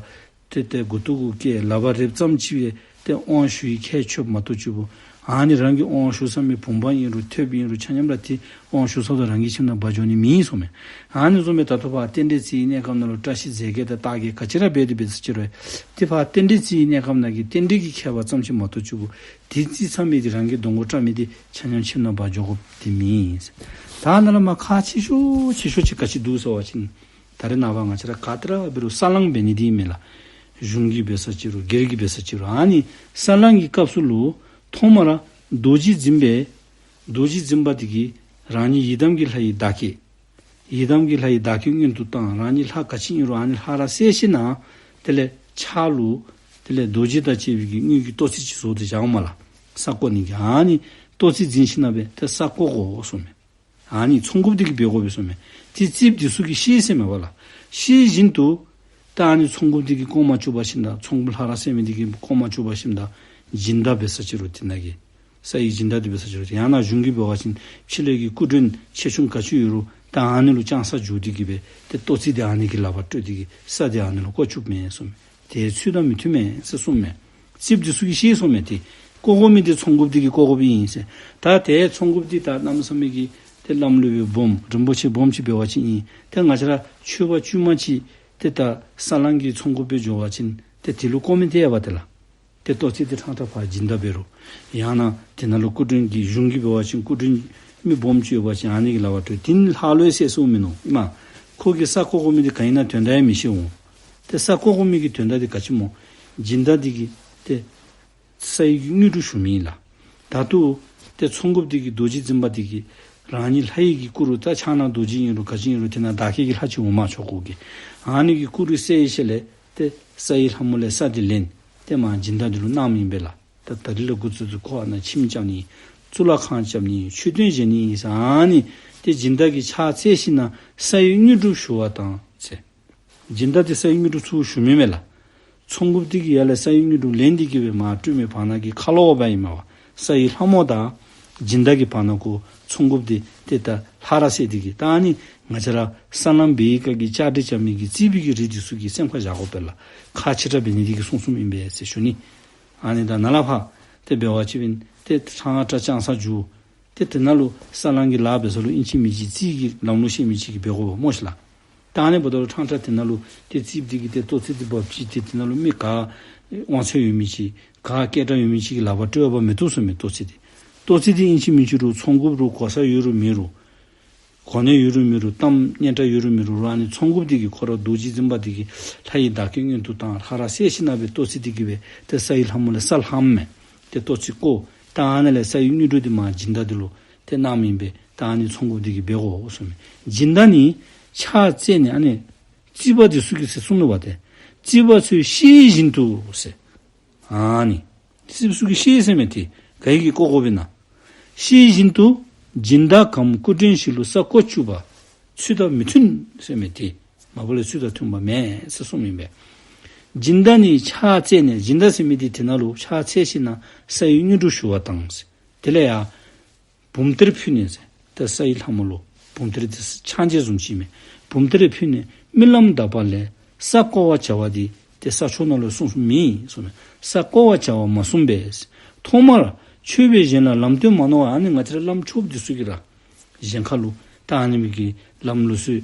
ཏེ་ཏེ་མགུ་ཏོ་གུ་བཀལ་ལག་པར་རེགཔ་ཙམ་ཅིག་སྦེ་ཏེ་དབང་ཞུ་བའི་ཁྱད་ཆོསཔ་མ་གཏོགས་ཅིག་པོ་ཨ་ནི་རང་གིས་དབང་ཞུ་ཚར་མི་བུམ་པ་ཨིན་རུང་ཐོད་པ་ཨིན་རུང་ཆ་མཉམ་ར་ཏེ་དབང་ཞུ་ཚརཝ་ད་རང་གི་ཁྱིམ་ནང་འབག་འགྱོ་ནི་མེན་གསུངམ་མས། ཨ་ནི་བཟུམ་སྦེ་ད་ལྟོ་ཕར་རྟེན་འབྲེལ་རྩིས་ཀྱི་གནས་སྐབས་ནང་ལུ་བཀྲ་ཤིས་རྫས་བརྒྱད་དང་རྟགས་བརྒྱད་ག་ཅི་ར་འབད་དེ་འབད་ས་ཅིག་རུང་ཏེ་ཕར་རྟེན་འབྲེལ་རྩིས་ཀྱི་གནས་སྐབས་ནང་གི་རྟེན་འབྲེལ་གྱི་ཁྱད་པར་ཙམ་ཅིག་མ་གཏོགས་ཅིག་པོ་དེ་རྩིས་ཚར་མི་དེ་རང་གིས་གདོང་ཁར་བཀྲམ་མི་དེ་ཆ་མཉམ་ཁྱིམ་ནང་འབག་འགྱོ་དགོཔ་དེ་མེན། ད་ནཱ་ལུ་མ་ཁག་ཆེ་ཤོས་ཆེ་ཤོས་ཅིག་ག་ཅི་འདུག་ཟེར་བ་ཅིན་ད་རེས་ནངས་པ་ང་བཅས་ར་ག་ཏེ་ར་འབད་རུང་ས་བསླང་འབད་ནི་འདི་ཨིན་མས་ལགས། གཞུང་གི་འབད་ས་ཅིག་རུང་སྒེར་གྱི་འབད་ས་ཅིག་རུང་ཨ་ནི་ས་བསླང་གི་སྐབས་སུ་ལུ་ཐོག་མར་རྡོ་རྗེ་འཛིན་པས་རྡོ་རྗེ་འཛིན་པ་དེ་གིས་རང་ཉིད་ཡི་དམ་གྱི་ལྷ་ཡི་བདག་བསྐྱེད། ཡི་དམ་གྱི་ལྷ་ཡི་བདག་བསྐྱེད་སྔོན་དུ་བཏང་། རང་ཉིད་ལྷ་ག་ཅི་ཨིན་རུང་ཨ་ནི་ལྷ་ར་གསལ་ཞིནམ་དེ་ལས་ཕྱག་ལུ་དེ་ལས་རྡོ་རྗེ་དང་བཅས་པའི་གི་དངུལ་གྱི་ཏོག་ཙེ་ཅིག་བཟོ་སྟེ་བཞག་འོང་མས་ལགས། ས་བརྐོ་ནི་གི་ཨ་ནི་ཏོག་ཙེ་འཛིན་ཞིནམ་སྦེ་ཏེ་ས་བརྐོ་དགོ་གསུངམ་མས། ཨ་ནི་ཚོགས་འགོཔ་དེ་གིས་འབད་དགོ་པས་གསུངམ་མས། ཏེ་རྩིགཔ་དེ་ཚུ་གིས་ཤེས་ཟེར་མས་པ་ལགས། ཤེས་བཞིན་དུ་ད་ཨ་ནི་ཚོགས་འགོཔ་དེ་གིས་བརྐོ་མ་བཅུག་པར་ཞིནམ་ད་ཚོགས་འགོཔ་ལྷ་ར་གསལ་མི་དེ་གིས་བརྐོ་མ་བཅུག་པར་ཞིནམ་ད་སྦྱིན་བདག་འབད་ས་ཅིག་རུང་དེ་ནང་གི་ས་ཡི་སྦྱིན་བདག་དེ་འབད་ས་ཅིག་རུང་ཡང་ན་གཞུང་གིས་འབད་བ་ཅིན་ཕྱི་ལས་ཀྱི་སྐུ་མགྲོན་ཆེ་ཆུང་ག་ཅི་ཡོད་རུང་ད་ཨ་ནི་ལུ་བཅང་ས་བཅུག་སྟེ་གིས་སྦེ་ཏེ་ཏོག་ཙེ་དེ་ཨ་ནི་གི་ལག་པར་སྤྲོད་དེ་གིས་ས་དེ་ཨ་ནི་ལུ་བརྐོ་བཅུགཔ་མས་གསུངམ་མས། དེ་ཚུལ་དང་མི་མཐུན་མས་ཟེར་གསུངམ་མས། རྩིགཔ་དེ་ཚུ་གིས་ཤེས་གསུངམ་མས། ཏེ་བརྐོ་དགོ་མི་དེ་ཚོགས་འགོཔ་དེ་གིས་བརྐོ་དགོཔ་ཨིན་ཟེར། ད་ཏེ་ཚོགས་འགོཔ་དེ་ད་གནམ་མེད་ས་མེད་ཀྱི་ཏེ་ལམ་ལུགས་སྦེ་སྦོམ་རིན་པོ་ཆེ་སྦོམ་ཅིག་འབད་བ་ཅིན་ཨིན། ཏེ་ང་བཅས་ར་ཆོས་པ་དཀྱུས་མ་ཅིག་ཏེ་ད་ས་བསླང་གི་ཚོགས་འགོཔ་སྦེ་འགྱོ་བ་ཅིན་ཏེ་དེ་ལུ་བརྐོ་མི་སྟེར་བ་ཏེ་ལགས། ཏེ་ཏོག་ཙེ་དེ་ཕྲང་ཕྲང་ཕར་སྦྱིན་བདག་འབད་རུང་ཡང་ན་དེ་ནང་ལུ་སྐུ་མགྲོན་གྱི་གཞུང་གིས་འབད་བ་ཅིན་སྐུ་མགྲོན་མི་སྦོམ་ཅིག་ཡོད་པ་ཅིན་ཨ་ནི་གི་ལག་པར་སྤྲོད། དེ་ནི་ལྷ་ལུ་ཡང་གསལ་གསལཝ་མིན་ནུག་ཨིན་མས། ཁོ་གིས་ས་བརྐོ་དགོ་མི་དེ་ག་ཨིན་ན་དོན་དག་ཡང་མི་ཤེས་འོང་། ཏེ་ས་བརྐོ་དགོ་མི་གི་དོན་དག་དེ་ག་ཅི་སྨོ། སྦྱིན་བདག་དེ་གིས་ཏེ་ས་ཡི་དངོས་གྲུབ་ཞུ་མི་ཨིན་ལགས། ད་ལྟོ་ཏེ་ཚོགས་འགོཔ་དེ་གིས་རྡོ་རྗེ་འཛིན་པ་དེ་གིས་རང་ཉིད་ལྷ་ཡི་གི་སྐུ་རུ་ད་ཕྱག་ན་རྡོ་རྗེ་ཨིན་རུང་ག་ཅི་ཨིན་རུང་དེ་ནང་བདག་བསྐྱེད་ཀྱི་ལྷ་ཅིག་འོང་མས་ཆོ་ག་གི། ཨ་ནི་གི་སྐུ་རུ་གསལ་ཡི་ཤུལ་ལས་ཏེ་ས་ཡི་ལྷ་མོ་ལས་ས་དེ་ལེན། ཏེ་མར་སྦྱིན་བདག་དེ་ལུ་གནངམ་ཨིན་པས་ལགས། ད་ད་རིས་ལས་འགོ་བཙུགས་ཏེ་ཁོ་ཨ་ནཱ་ཁྱིམ་རྐྱབ་ནི་གཙུག་ལག་ཁང་རྐྱབ་ནི་མཆོད་རྟེན་བཞེངས་ནི་ཨིན་ཟེར་ཨ་ནི་ཏེ་སྦྱིན་བདག་གིས་ཕྱག་འཚལ་ཞིནམ་ས་ཡི་དངོས་གྲུབ་ཞུ་བ་དང་ཟེར། སྦྱིན་བདག་དེ་ས་ཡི་དངོས་གྲུབ་ཚུ་ཞུ་མི་མས་ལགས། ཚོགས་འགོཔ་དེ་གིས་ཡར་ལས་ས་ཡི་དངོས་གྲུབ་ལེན་ཏེ་གིས་སྦེ་མར་སྤྲོད་མི་བར་ན་གི་ཁ་ལོ་བ་ཨིན་མས་པ། ས་ཡི་ལྷ་མོ་དང་སྦྱིན་བདག་གི་བར་ན་ཁོ་ཚོགས་འགོཔ་དེ་ཏེ་ད་ལྷ་ར་གསལ་ཏེ་གིས་ད་ཨ་ནི་ང་བཅས་ར་ས་བསླང་འབད་བའི་སྐབས་ཀྱི་བཅའ་སྒྲིག་རྐྱབ་མི་གི་རྩིགཔ་གི་རིགས་དེ་ཚུ་གིས་སེམས་ཁར་བཞག་དགོ་པས་ལགས། ཁག་ཆེ་དྲགས་འབད་ནི་དེ་གིས་གསུངས་གསུངསམ་ཨིན་པས་ཟེར་ཞུ་ནི། ཨ་ནི་ད་ནཱ་ལས་ཕར་ཏེ་འབད་བ་ཅིན་ཏེ་ཕྲང་ཕྲང་བཅང་ས་བཅུག། ཏེ་དེ་ནང་ལུ་ས་བསླང་གི་ལཱ་འབད་ས་ལུ་ཨིན་ཅི་མིན་ཅི་རྩིས་ཀྱི་ལམ་ལུགས་ཤེས་མི་ཅིག་གིས་འབད་དགོ་པས་སྨོ་ཤིག་ལགས། ད་ཨ་ནི་འབདཝ་ད་ལུ་ཕྲང་ཕྲང་དེ་ནང་ལུ་ཏེ་རྩིགཔ་དེ་གིས་ཏེ་ཏོག་ཙེ་དེ་འབག་ཅིག་ཏེ་དེ་ནང་ལུ་མི་ག་དབང་ཚད་ཡོད་མི་ཅིག་ག་སྐད་གྲགས་ཡོད་མི་ཅིག་གི་ལག་པར་སྤྲོད་པ་མི་བཏུབ་གསུངམ་མས། ཏོག་ཙེ་དེ་ཏོག་ཙེ་དེ་ཨིན་ཅི་མིན་ཅི་རུང་ཚོགས་འགོཔ་རུང་གོ་ས་ཡོད་རུང་མེད་རུང་གོ་གནས་ཡོད་རུང་མེད་རུང་གཏམ་སྙན་གྲགས་ཡོད་རུང་མེད་རུང་རུང་ཨ་ནི་ཚོགས་འགོཔ་དེ་གིས་ཁོ་ར་རྡོ་རྗེ་འཛིན་པ་དེ་གིས་ལྷ་ཡི་བདག་བསྐྱེད་སྔོན་དུ་བཏང་ལྷ་ར་གསལ་ཞིནམ་སྦེ་ཏོག་ཙེ་དེ་གིས་སྦེ་ཏེ་ས་ཡི་ལྷ་མོ་ལས་ས་ལྷངམ་མས། ཏེ་ཏོག་ཙེ་བརྐོ། ད་ཨ་ནཱ་ལས་ས་ཡི་དངོས་གྲུབ་དེ་མར་སྦྱིན་བདག་དེ་ལུ་ཏེ་གནངམ་ཨིན་པས། ད་ཨ་ནི་ཚོགས་འགོཔ་དེ་གིས་འབད་དགོ་གསུངམ་མས། སྦྱིན་བདག་ནི་ཕྱག་བཙལ་ནས་ཨ་ནི་རྩིག་པ་དེ་ཚུ་གིས་ཟེར་གསུངས་ནུག་པ་ཏེ། རྩིག་པ་ཚུ་ཤེས་བཞིན་དུ་ཟེར། ཨ་ནི་རྩིགཔ་ཚུ་གིས་ཤེས་ཟེར་མི་དེ་ག་གིས་བརྐོ་དགོཔ་ཨིན་ན། ཤེས་བཞིན་དུ་སྦྱིན་བདག་གམ་སྐུ་མགྲོན་ཞིག་ལུ་ས་བརྐོ་བཅུག་པ་ཚུལ་དང་མི་མཐུན་ཟེར་མི་དེ་མ་པ་ལས་ཚུལ་དང་མཐུན་པ་མེན་ཟེར་གསུངམ་ཨིན་པས། སྦྱིན་བདག་ནི་ཕྱག་བཙལ་ནས་སྦྱིན་བདག་ཟེར་མི་དེ་དེ་ནང་ལུ་ཕྱག་འཚལ་ཞིནམ་ས་ཡི་དངོས་གྲུབ་ཞུ་བ་དང་ཟེར། དེ་ལས་ཡར་བུམ་གཏེར་ཕུལ་ནས་ཟེར། ད་ས་ཡི་ལྷ་མོ་ལུ་བུམ་གཏེར་དེ་ཕྱག་མཇལ་བཟུམ་ཅིག་མས། བུམ་གཏེར་ཕུལ་ནས་རྨི་ལམ་དག་པ་ལས་ས་བརྐོ་བར་བྱ་བ་དེ་ཏེ་ས་ཕྱོགས་ནང་ལུ་གསུངས་གསུངསམ་མེན་གསུངམ་མས། ས་བརྐོ་བར་བྱ་བ་མ་གསུངས་པས། ཐོག་མར་མཆོད་པའི་གཞན་ལ་ལམ་སྟོན་མ་གནང་བར་ཨ་ནི་ང་བཅས་ར་བླམ་ཆོསཔ་དེ་ཚུ་གིས་ར་གཞན་ཁ་ལུ་ད་ཨ་ནི་མི་གི་བླམ་ལུགས་སྲོལ་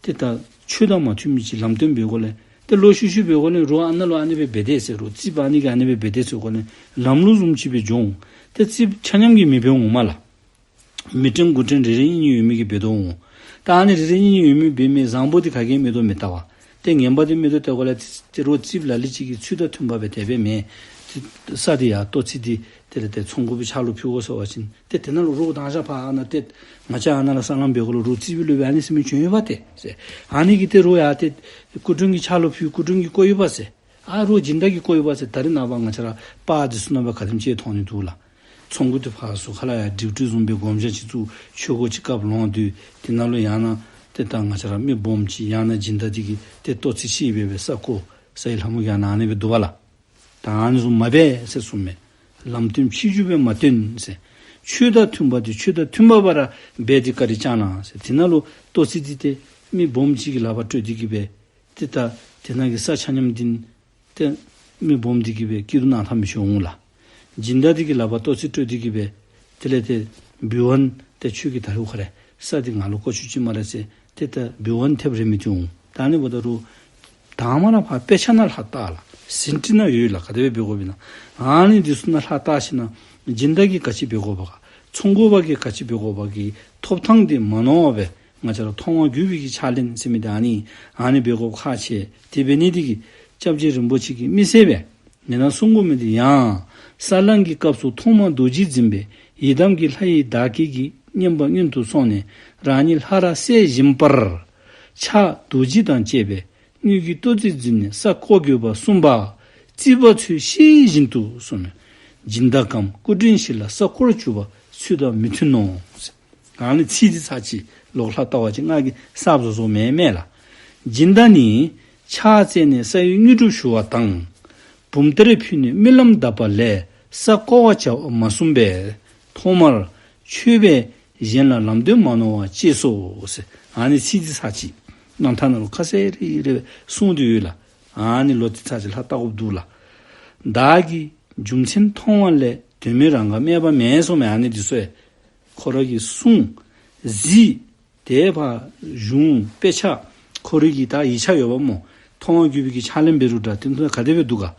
ཏེ་ད་ཆོས་དང་མ་མཐུན་མི་ཅིག་ལམ་སྟོན་འབད་དགོཔ་ལས་ཏེ་ལོག་ཤུལ་ཤུལ་འབད་དགོཔ་ལས་རོགས་ཨ་ནཱ་ལུ་ཨ་ནི་སྦེ་འབད་དེས་ཟེར་རོགས་རྩིགཔ་ཨ་ནི་གིས་ཨ་ནི་སྦེ་འབད་དེས་ཟེར་དགོཔ་ལས་ལམ་ལུགས་བཟུམ་ཅིག་སྦེ་འགྱོ་འོང་། ཏེ་རྩིགཔ་ཆ་མཉམ་གྱིས་མི་འབད་འོང་མས་ལགས། མི་ཏྲེན་དགུ་ཏྲེན་རེ་རེ་གཉིས་གཉིས་ཡོད་མི་གིས་འབད་དོ་འོང་། ད་ཨ་ནི་རེ་རེ་གཉིས་གཉིས་ཡོད་མི་འབད་མི་བཟང་པོ་དེ་ག་གིས་མི་འདོད་མི་ལྟ་བར་ཏེ་ངན་པ་དེ་མི་འདོད་ལྟ་དགོཔ་ལས་ཏེ་རོགས་རྩིགཔ་ལ་ལུ་ཅིག་གི་ཚུལ་དང་མཐུན་པ་སྦེ་དེ་སྦེ་མེན། ཏེ་ས་དེ་ཡར་ལྟོ་ཚིག་དེ་དེ་ལས་ཏེ་ཚོང་འགོ་པའི་ཕྱག་ལུ་ཕུལ་དགོ་ཟེར་བ་ཅིན་ཏེ་དེ་ནང་ལུ་རོགས་དང་ཞག་ཕར་ཨ་ནཱ་ཏེ་ང་བཅས་ཨ་ནཱ་ལུ་ས་ལམ་འབད་དགོཔ་ལུ་རོགས་རྩིགཔ་ལུ་སྦེ་ཨ་ནི་ཟེར་མི་བྱོན་ཡོད་པ་ཏེ་ཟེར། ཨ་ནི་གིས་ཏེ་རོགས་ཡར་ཏེ་སྐུ་མགྲོན་གྱི་ཕྱག་ལུ་ཕུལ་སྐུ་མགྲོན་གྱིས་བརྐོ་ཡོད་པ་ཟེར། ཨ་རོགས་སྦྱིན་བདག་གིས་བརྐོ་ཡོད་པ་ཟེར། ད་རེས་ནངས་པ་ང་བཅས་ར་པར་དེ་ཚུ་ནང་སྦེ་ག་དེམ་ཅིག་མཐོང་ནི་འདུག་ལགས། ཚོང་འགོ་དེ་ཕར་ཟུར་ཁ་ལས་ཡར་སྒྲིག་སྒྲིག་བཟུམ་སྦེ་སྒོམ་རྒྱག་ཅིག་བཙུགས། ཆོས་གོས་ཅིག་བཀབ་ལོང་སྡོད། དེ་ནང་ལུ་ཡང་ན་ ཏེ་ད་ང་བཅས་ར་མི་སྦོམ་ཅིག་ཡང་ན་སྦྱིན་བདག་འདི་གིས་ཏེ་ལྟོ་ཚིགས་ཅིག་སྦེ་སྦེ་ས་བརྐོ་ས་ཡི་ལྷ་མོ་གི་ཨ་ནཱ་ཨ་ནི་སྦེ་འདུག་པ་ལགས། ད་ཨ་ནི་བཟུམ་མ་འབད་ཟེར་གསུངས་མས། ལམ་སྟོན་ཕྱི་འགྱུར་སྦེ་མ་སྟོན་ཟེར། ཆོས་དང་མཐུན་པ་འདི་ཆོས་དང་མཐུན་པ་སྦེ་ར་འབད་དེ་བཀའ་དྲིན་བསྐྱང་གནང་ཟེར། དེ་ནང་ལུ་ལྟོ་ཚིགས་འདི་ཏེ་མི་སྦོམ་ཅིག་གི་ལག་པར་སྤྲོད་དེ་གིས་སྦེ་ཏེ་ད་དེ་ནང་གི་ས་ཆ་མཉམ་འདི་ཏེ་མི་སྦོམ་འདི་གིས་སྦེ་སྐྱིད་སྡུག་གནང་ཐངས་མི་ཤེས་འོང་ལགས། སྦྱིན་བདག་འདི་གི་ལག་པར་ལྟོ་ཚིགས་སྤྲོད་དེ་གིས་སྦེ་དེ་ལས་ཏེ་འབུལ་བ་ཏེ་ཁྱོད་ཀྱིས་ད་རུང་ཁོ་རེ་ས་འདི་ང་ལུ་བརྐོ་བཅུག་ཅིག་སྨ་རེ་ཟེར་ཏེ་ད་འབུལ་བ་ཐེབས་རེ་མི་བཏུབ་འོང་། ད་ཨ་ནི་འབདཝ་ད་རུང་དང་པ་ར་ཕར་དཔེ་ཆ་ནང་ལྷག་བལྟ་ལགས། ཟིན་བྲིས་ནང་ཡོད་ལགས། ག་དེ་སྦེ་འབད་དགོཔ་ཨིན་ན། ཨ་ནི་འདི་ཚུ་ནང་ལྷག་བལྟ་ཞིན་ན་སྦྱིན་བདག་གིས་ག་ཅི་འབད་དགོཔ་ག་ཚོང་དགོ་པ་གིས་ག་ཅི་འབད་དགོཔ་གི་ཐོབ་ཐངས་འདི་མ་ནོར་བར་ང་བཅས་ར་མཐོང་བ་བརྒྱུད་པའི་གི་ཕྱག་ལེན་ཟེར་མི་འདི་ཨ་ནི་ཨ་ནི་འབད་དགོཔ་ཁག་ཆེ། དེ་འབད་ནི་འདི་གིས་སྐྱབས་རྗེ་རིན་པོ་ཆེ་གིས་དམིགས་བསལ་སྦེ་ངེ་ནང་གསུང་དགོ་མི་འདི་ཡང་ས་བསླང་གི་སྐབས་སུ་ཐོག་མར་རྡོ་རྗེ་འཛིན་པས་ཡི་དམ་གྱི་ལྷ་ཡི་བདག་བསྐྱེད་ཀྱི་བསྙེན་པ་སྔོན་དུ་སོང་ནས་རང་ཉིད་ལྷ་ར་གསལ་བཞིན་པར་ཕྱག་རྡོ་རྗེ་དང་བཅས་པས་དངུལ་གྱི་ལྟོ་ཚིགས་བརྫིས་ནས་ས་བརྐོ་དགོས་པ་གསུངས་པ་རྩིས་པ་ཚོས་ཤེས་བཞིན་དུ་གསུངས་མས། སྦྱིན་བདག་གམ་སྐུ་མགྲོན་ཞིག་ལ་ས་བརྐོ་བཅུག་པ་ཚུལ་དང་མི་མཐུན་ནོ། ཨ་ནི་ཚིག་འདི་ཚར་ཅིག་ལོག་ལྷག་བལྟ་བ་ཅིན་ང་གིས་གསརཔ་བཟོ་བཟོཝ་མེན་མས་ལགས། སྦྱིན་བདག་ནི་ཕྱག་བཙལ་ནས་ས་ཡི་དངོས་གྲུབ་ཞུ་བ་དང་། བུམ་གཏེར་ཕུལ་ནས་སྨོན་ལམ་གདབ་པ་ལས་ས་བརྐོ་བར་བྱ་བ་མ་གསུངས་པས། ཐོག་མར་མཆོད་པས་གཞན་ལ་ལམ་སྟོན་མ་ནོར་བ་གཅེས་སོ་ཟེར། ཨ་ནི་ཚིག་འདི་ཚར་ཅིག་རྣམ་ཐར་ནང་ལུ་ཁ་གསལ་རི་རི་གསུངས་ཏེ་ཡོད་ལགས། ཨ་ནི་ལོག་འདི་ཚར་ཅིག་ལྷག་བལྟ་དགོཔ་འདུག་ལགས། བདག་གིས་རྒྱུ་མཚན་མཐོང་བ་ལས་དོན་མེད་རང་དགར་སྨྲས་པ་མེད་གསུངས་མས། ཨ་ནི་འདི་ཚུ་ཡང་ཁོ་ར་གིས་གསུངས་གཟིགས་ཏེ་ཕར་གཞུང་དཔེ་ཆ་ཁོ་རའི་གི་ད་ཡིག་ཆ་ཡོདཔ་སྨོ། མཐོང་བ་བརྒྱུད་པའི་གི་ཕྱག་ལེན་འབད་རུང་འདྲ་དེ་ཚུ་ག་དེ་སྦེ་འདུག་ག།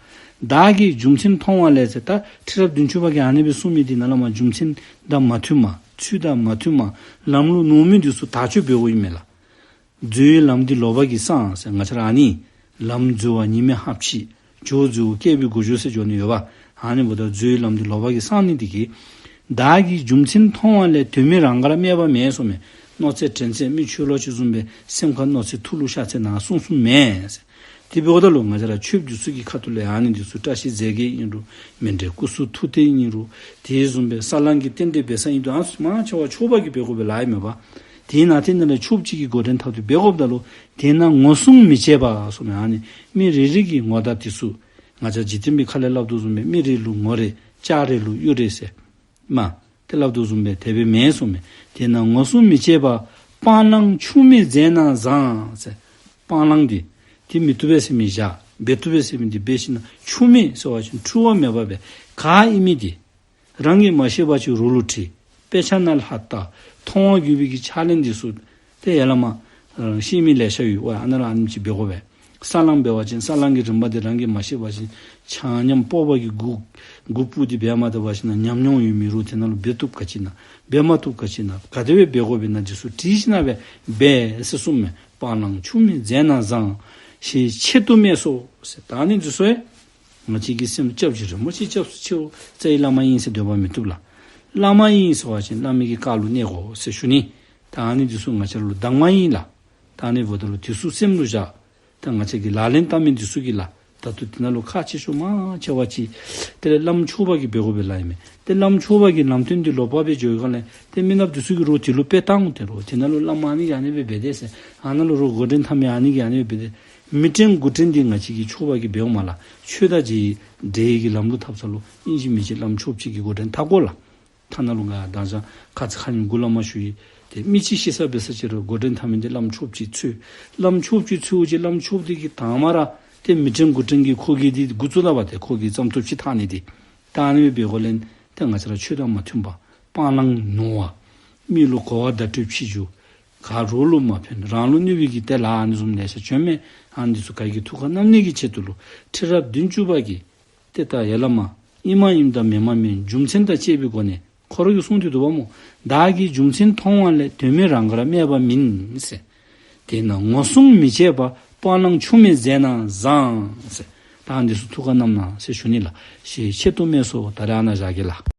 བདག་གིས་རྒྱུ་མཚན་མཐོང་བ་ལས་ཟེར་ད་ཁྲི་རབས་བདུན་ཅུ་པ་གིས་ཨ་ནི་སྦེ་གསུངས་མི་འདི་ནང་ལས་མར་རྒྱུ་མཚན་དང་མ་མཐུན་པ་ཚུལ་དང་མ་མཐུན་པ་ལམ་ལུགས་ནོར་མི་འདི་ཚུ་དག་བཅོས་འབད་དགོཔ་ཨིན་མས་ལགས། འཛོལ་བའི་ལམ་འདི་ལོག་པ་གིས་སངས་ཟེར། ང་བཅས་ར་ཨ་ནི་ལམ་འཛོལ་བ་ཉི་མའི་ཧབ་ཕྱིས། ཇོ་འཛོལ་བ་སྐྱེས་བུའི་སྒོ་འགྱུར་ཟེར་འགྱོ་ནི་ཡོདཔ། ཨ་ནི་འབདཝ་ད་འཛོལ་བའི་ལམ་འདི་ལོག་པ་གིས་སངས་ནི་འདི་གིས་བདག་གིས་རྒྱུ་མཚན་མཐོང་བ་ལས་དོན་མེད་རང་དགར་སྨྲས་པ་མེད་གསུངས་མས། མནོ་ཚད་དྲན་ཚད་མི་ཆོས་ལོག་ཅིག་བཟུམ་སྦེ་སེམས་ཁར་མནོ་ཚད་ཐུགས་ལུ་ཤར་ཚད་ནཱ་གསུངས་གསུངསམ་མེན་ཟེར། དེ་འབདཝ་ད་ལུ་ང་བཅས་ར་ཆོསཔ་འདི་ཚུ་གི་ཁ་ཐུག་ལས་ཨ་ནི་འདི་ཚུ་བཀྲ་ཤིས་རྫས་བརྒྱད་ཨིན་རུང་མཎྜལ་སྐུ་གསུང་ཐུགས་རྟེན་ཨིན་རུང་དེ་བཟུམ་སྦེ་ས་བསླང་གི་རྟེན་འབྲེལ་འབད་ས་ཨིན་རུང་ཨ་ནི་ཚུ་མང་ཆེ་བ་ཆོསཔ་གིས་འབད་དགོ་པས་ལགས་ཨིན་མས་པ། དེ་ནང་དེ་ནང་ལས་ཆོསཔ་ཅིག་གི་འགོ་འདྲེན་མཐར་ཐུག་འབད་དགོཔ་ད་ལུ་དེ་ནང་ངོ་སྲུང་མི་བྱེད་པ་གསུངས་མས། ཨ་ནི་མི་རེ་རེ་གི་ངོ་དག་འདི་ཚུ་ང་བཅས་འཇིག་རྟེན་པའི་ཁ་ལས་སླབ་དོ་བཟུམ་སྦེ་མི་རེ་ལུ་ངོ་རེ་ལྕགས་རེ་ལུ་གཡུ་རེ་ཟེར་མ་ཏེ་སླབ་དོ་བཟུམ་སྦེ་དེ་སྦེ་མེན་གསུངས་མས། དེ་ནང་ངོ་སྲུང་མི་བྱེད་པ་སྤང་བླང་ཆུང་མི་མཛད་ན་བཟང་ཟེར། སྤང་བླང་འདི་དེ་མི་བཏུབ་པས་ཟེར་མི་བཞག་འབད་བཏུབ་པས་ཟེར་མི་འདི་འབད་ཞིན་ན་ཆུང་མི་ཟེར་བ་ཅིན་འཁྲུལ་བ་མེད་པ་སྦེ་ག་ཨིན་མི་འདི་རང་གིས་མ་ཤེས་པ་ཅིན་རོགས་ལུ་དྲི། དཔེ་ཆ་ནང་ལྷག་བལྟ། མཐོང་བ་བརྒྱུད་པའི་གི་ཕྱག་ལེན་འདི་ཚུ་ཏེ་ཡར་ལས་མར་ཤེས་མི་ལེ་ཤ་ཡོད། ཨ་ནཱ་ར་ཨ་ནེམ་ཅིག་འབད་དགོ་པས། ས་བསླང་འབད་བ་ཅིན་ས་བསླང་གི་རིམ་པ་འདི་རང་གིས་མ་ཤེས་པ་ཅིན་ཆ་མཉམ་སྤོབས་པ་གིས་མགུ་མགུ་སྤུབས་ཏེ་འབད་མ་བཏུབ་པ་ཅིན་ན་ཉམས་མྱོང་ཡོད་མི་རུང་དེ་ནང་ལུ་འབད་བཏུབ་ག་ཅི་ཨིན་ན་འབད་མ་བཏུབ་ག་ཅི་ཨིན་ན་ག་དེ་སྦེ་འབད་དགོཔ་ཨིན་ན་འདི་ཚུ་དྲི་ཞིན་ན་སྦེ་འབད་ཟེར་གསུངས་མས། སྤང་བླང་ཆུང་མི་མཛད་ན་བཟང་ཞེས་ཆེད་དུ་སྨྲས་སོ་ཟེར། ད་ཨ་ནི་འདི་ཚུ་ཡང་ང་བཅས་ཀྱི་སེམས་སྐྱབས་རྗེ་རིན་པོ་ཆེ་སྐྱབས་སུ་མཆིའོ། རྩ་བའི་བླ་མ་ཨིན་ཟེར་འདོད་པ་མི་བཏུབ་ལགས། བླ་མ་ཨིན་ཟེར་བ་ཅིན་བླ་མའི་གི་བཀའ་ལུ་གནས་དགོ་ཟེར་ཞུ་ནི། ད་ཨ་ནི་འདི་ཚུ་ང་བཅས་ར་ལུ་གདམས་ངག་ཨིན་ལགས། ད་ཨ་ནི་འབདཝ་ད་ལུ་འདི་ཚུ་སེམས་ལུ་བཞག། ད་ང་བཅས་ཀྱིས་ལག་ལེན་བསྟར་མི་འདི་ཚུ་གིས་ལགས། ད་ལྟོ་འདི་ནང་ལུ་ཁག་ཆེ་ཤོས་མང་ཆེ་བ་ཅིག་དེ་ལས་བླམ་ཆོསཔ་གིས་འབད་དགོ་པས་ལགས་ཨིན་མས། ཏེ་བླམ་ཆོསཔ་གིས་ལམ་སྟོན་འདི་ལོག་པ་སྦེ་འགྱོ་བའི་སྒང་ལས་ཏེ་མི་ནགཔ་འདི་ཚུ་གིས་རོགས་དེ་ལུ་དཔེ་བལྟ་འོང་། ཏེ་རོགས་དེ་ནང་ལུ་བླ་མ་ཨ་ནི་གིས་ཨ་ནི་སྦེ་འབད་དེས་ཟེར། ཨ་ནཱ་ལུ་རོགས་འགོ་འདྲེན་འཐབ་མི་ཨ་ནི་གིས་ཨ་ནི་སྦེ་འབད་དེས། མི་དྲན་དགུ་དྲན་འདི་ང་བཅས་ཀྱི་ཆོསཔ་གིས་འབད་འོང་མས་ལགས། ཆོས་དང་རྗེ་ཡི་འབྲེལ་གྱི་ལམ་ལུགས་འཐབ་ས་ལུ་ཨིན་ཅི་མིན་ཅི་བླམ་ཆོསཔ་ཅིག་གི་འགོ་འདྲེན་འཐབ་དགོ་ལགས། ཐ་ན་ལུ་ང་ད་ཅི་ཁ་ཙ་ཁ་ཉིནམ་གུ་ལས་མར་ཞུ་ཡི། ཏེ་མི་ཅིག་ཤི་ས་འབད་ས་ཅིག་རུང་འགོ་འདྲེན་འཐབ་མི་འདི་བླམ་ཆོསཔ་ཅིག་འཚོལ། བླམ་ཆོསཔ་ཅིག་འཚོལཝ་ཅིག་བླམ་ཆོསཔ་འདི་གིས་དང་པ་ར་ཏེ་མི་དྲན་དགུ་དྲན་གྱི་ཁོ་གིས་འདི་འགོ་བཙུགས་ད་པ་ཏེ་ཁོ་གིས་རྩ་མཐུ་ཅིག་འཐབ་ནི་འདི། ད་ཨ་ནི་སྦེ་འབད་དགོ་ལགས། ཏེ་ང་བཅས་ར་ཆོས་དང་མ་མཐུན་པ་སྤང་བླང་ནོར་བ་མི་ལུ་གོ་བ་བརྡ་སྤྲོད་ཕྱི་འགྱུར་ག་རོགས་ལུ་མ་ཕན་རང་ལུ་གནོད་པའི་གི་དེ་ལ་ཨ་ནི་བཟུམ་ལེ་ཤ་བྱོན་མས། ཨ་ནི་འདི་ཚུ་ག་གི་ཐུགས་ཁར་བསྣམ་ནི་གི་ཆེད་དུ་ལུ་ཁྲི་རབས་བདུན་ཅུ་པ་གིས་ཏེ་ད་ཡར་ལས་མར་ཨིནམ་ཨིནམ་དང་མེནམ་མེན་རྒྱུ་མཚན་དང་བཅས་པའི་སྒོ་ནས་ཁོ་ར་གིས་གསུངས་ཏེ་འདུག་པ་སྨོ། བདག་གིས་རྒྱུ་མཚན་མཐོང་བ་ལས་དོན་མེད་རང་དགར་སྨྲས་པ་མིན་ཟེར། དེས་ན་ངོ་སྲུང་མི་བྱེད་པ་སྤང་བླང་ཆུང་མི་མཛད་ན་བཟང་ཟེར། ད་འདི་ཚུ་ཐུགས་ཁར་བསྣམ་གནང་ཟེར་ཞུ་ནི་ལགས། ཞེས་ཆེད་དུ་སྨྲས་སོ། ད་རེས་ཨ་ནཱ་བཞག་གེ་ལགས།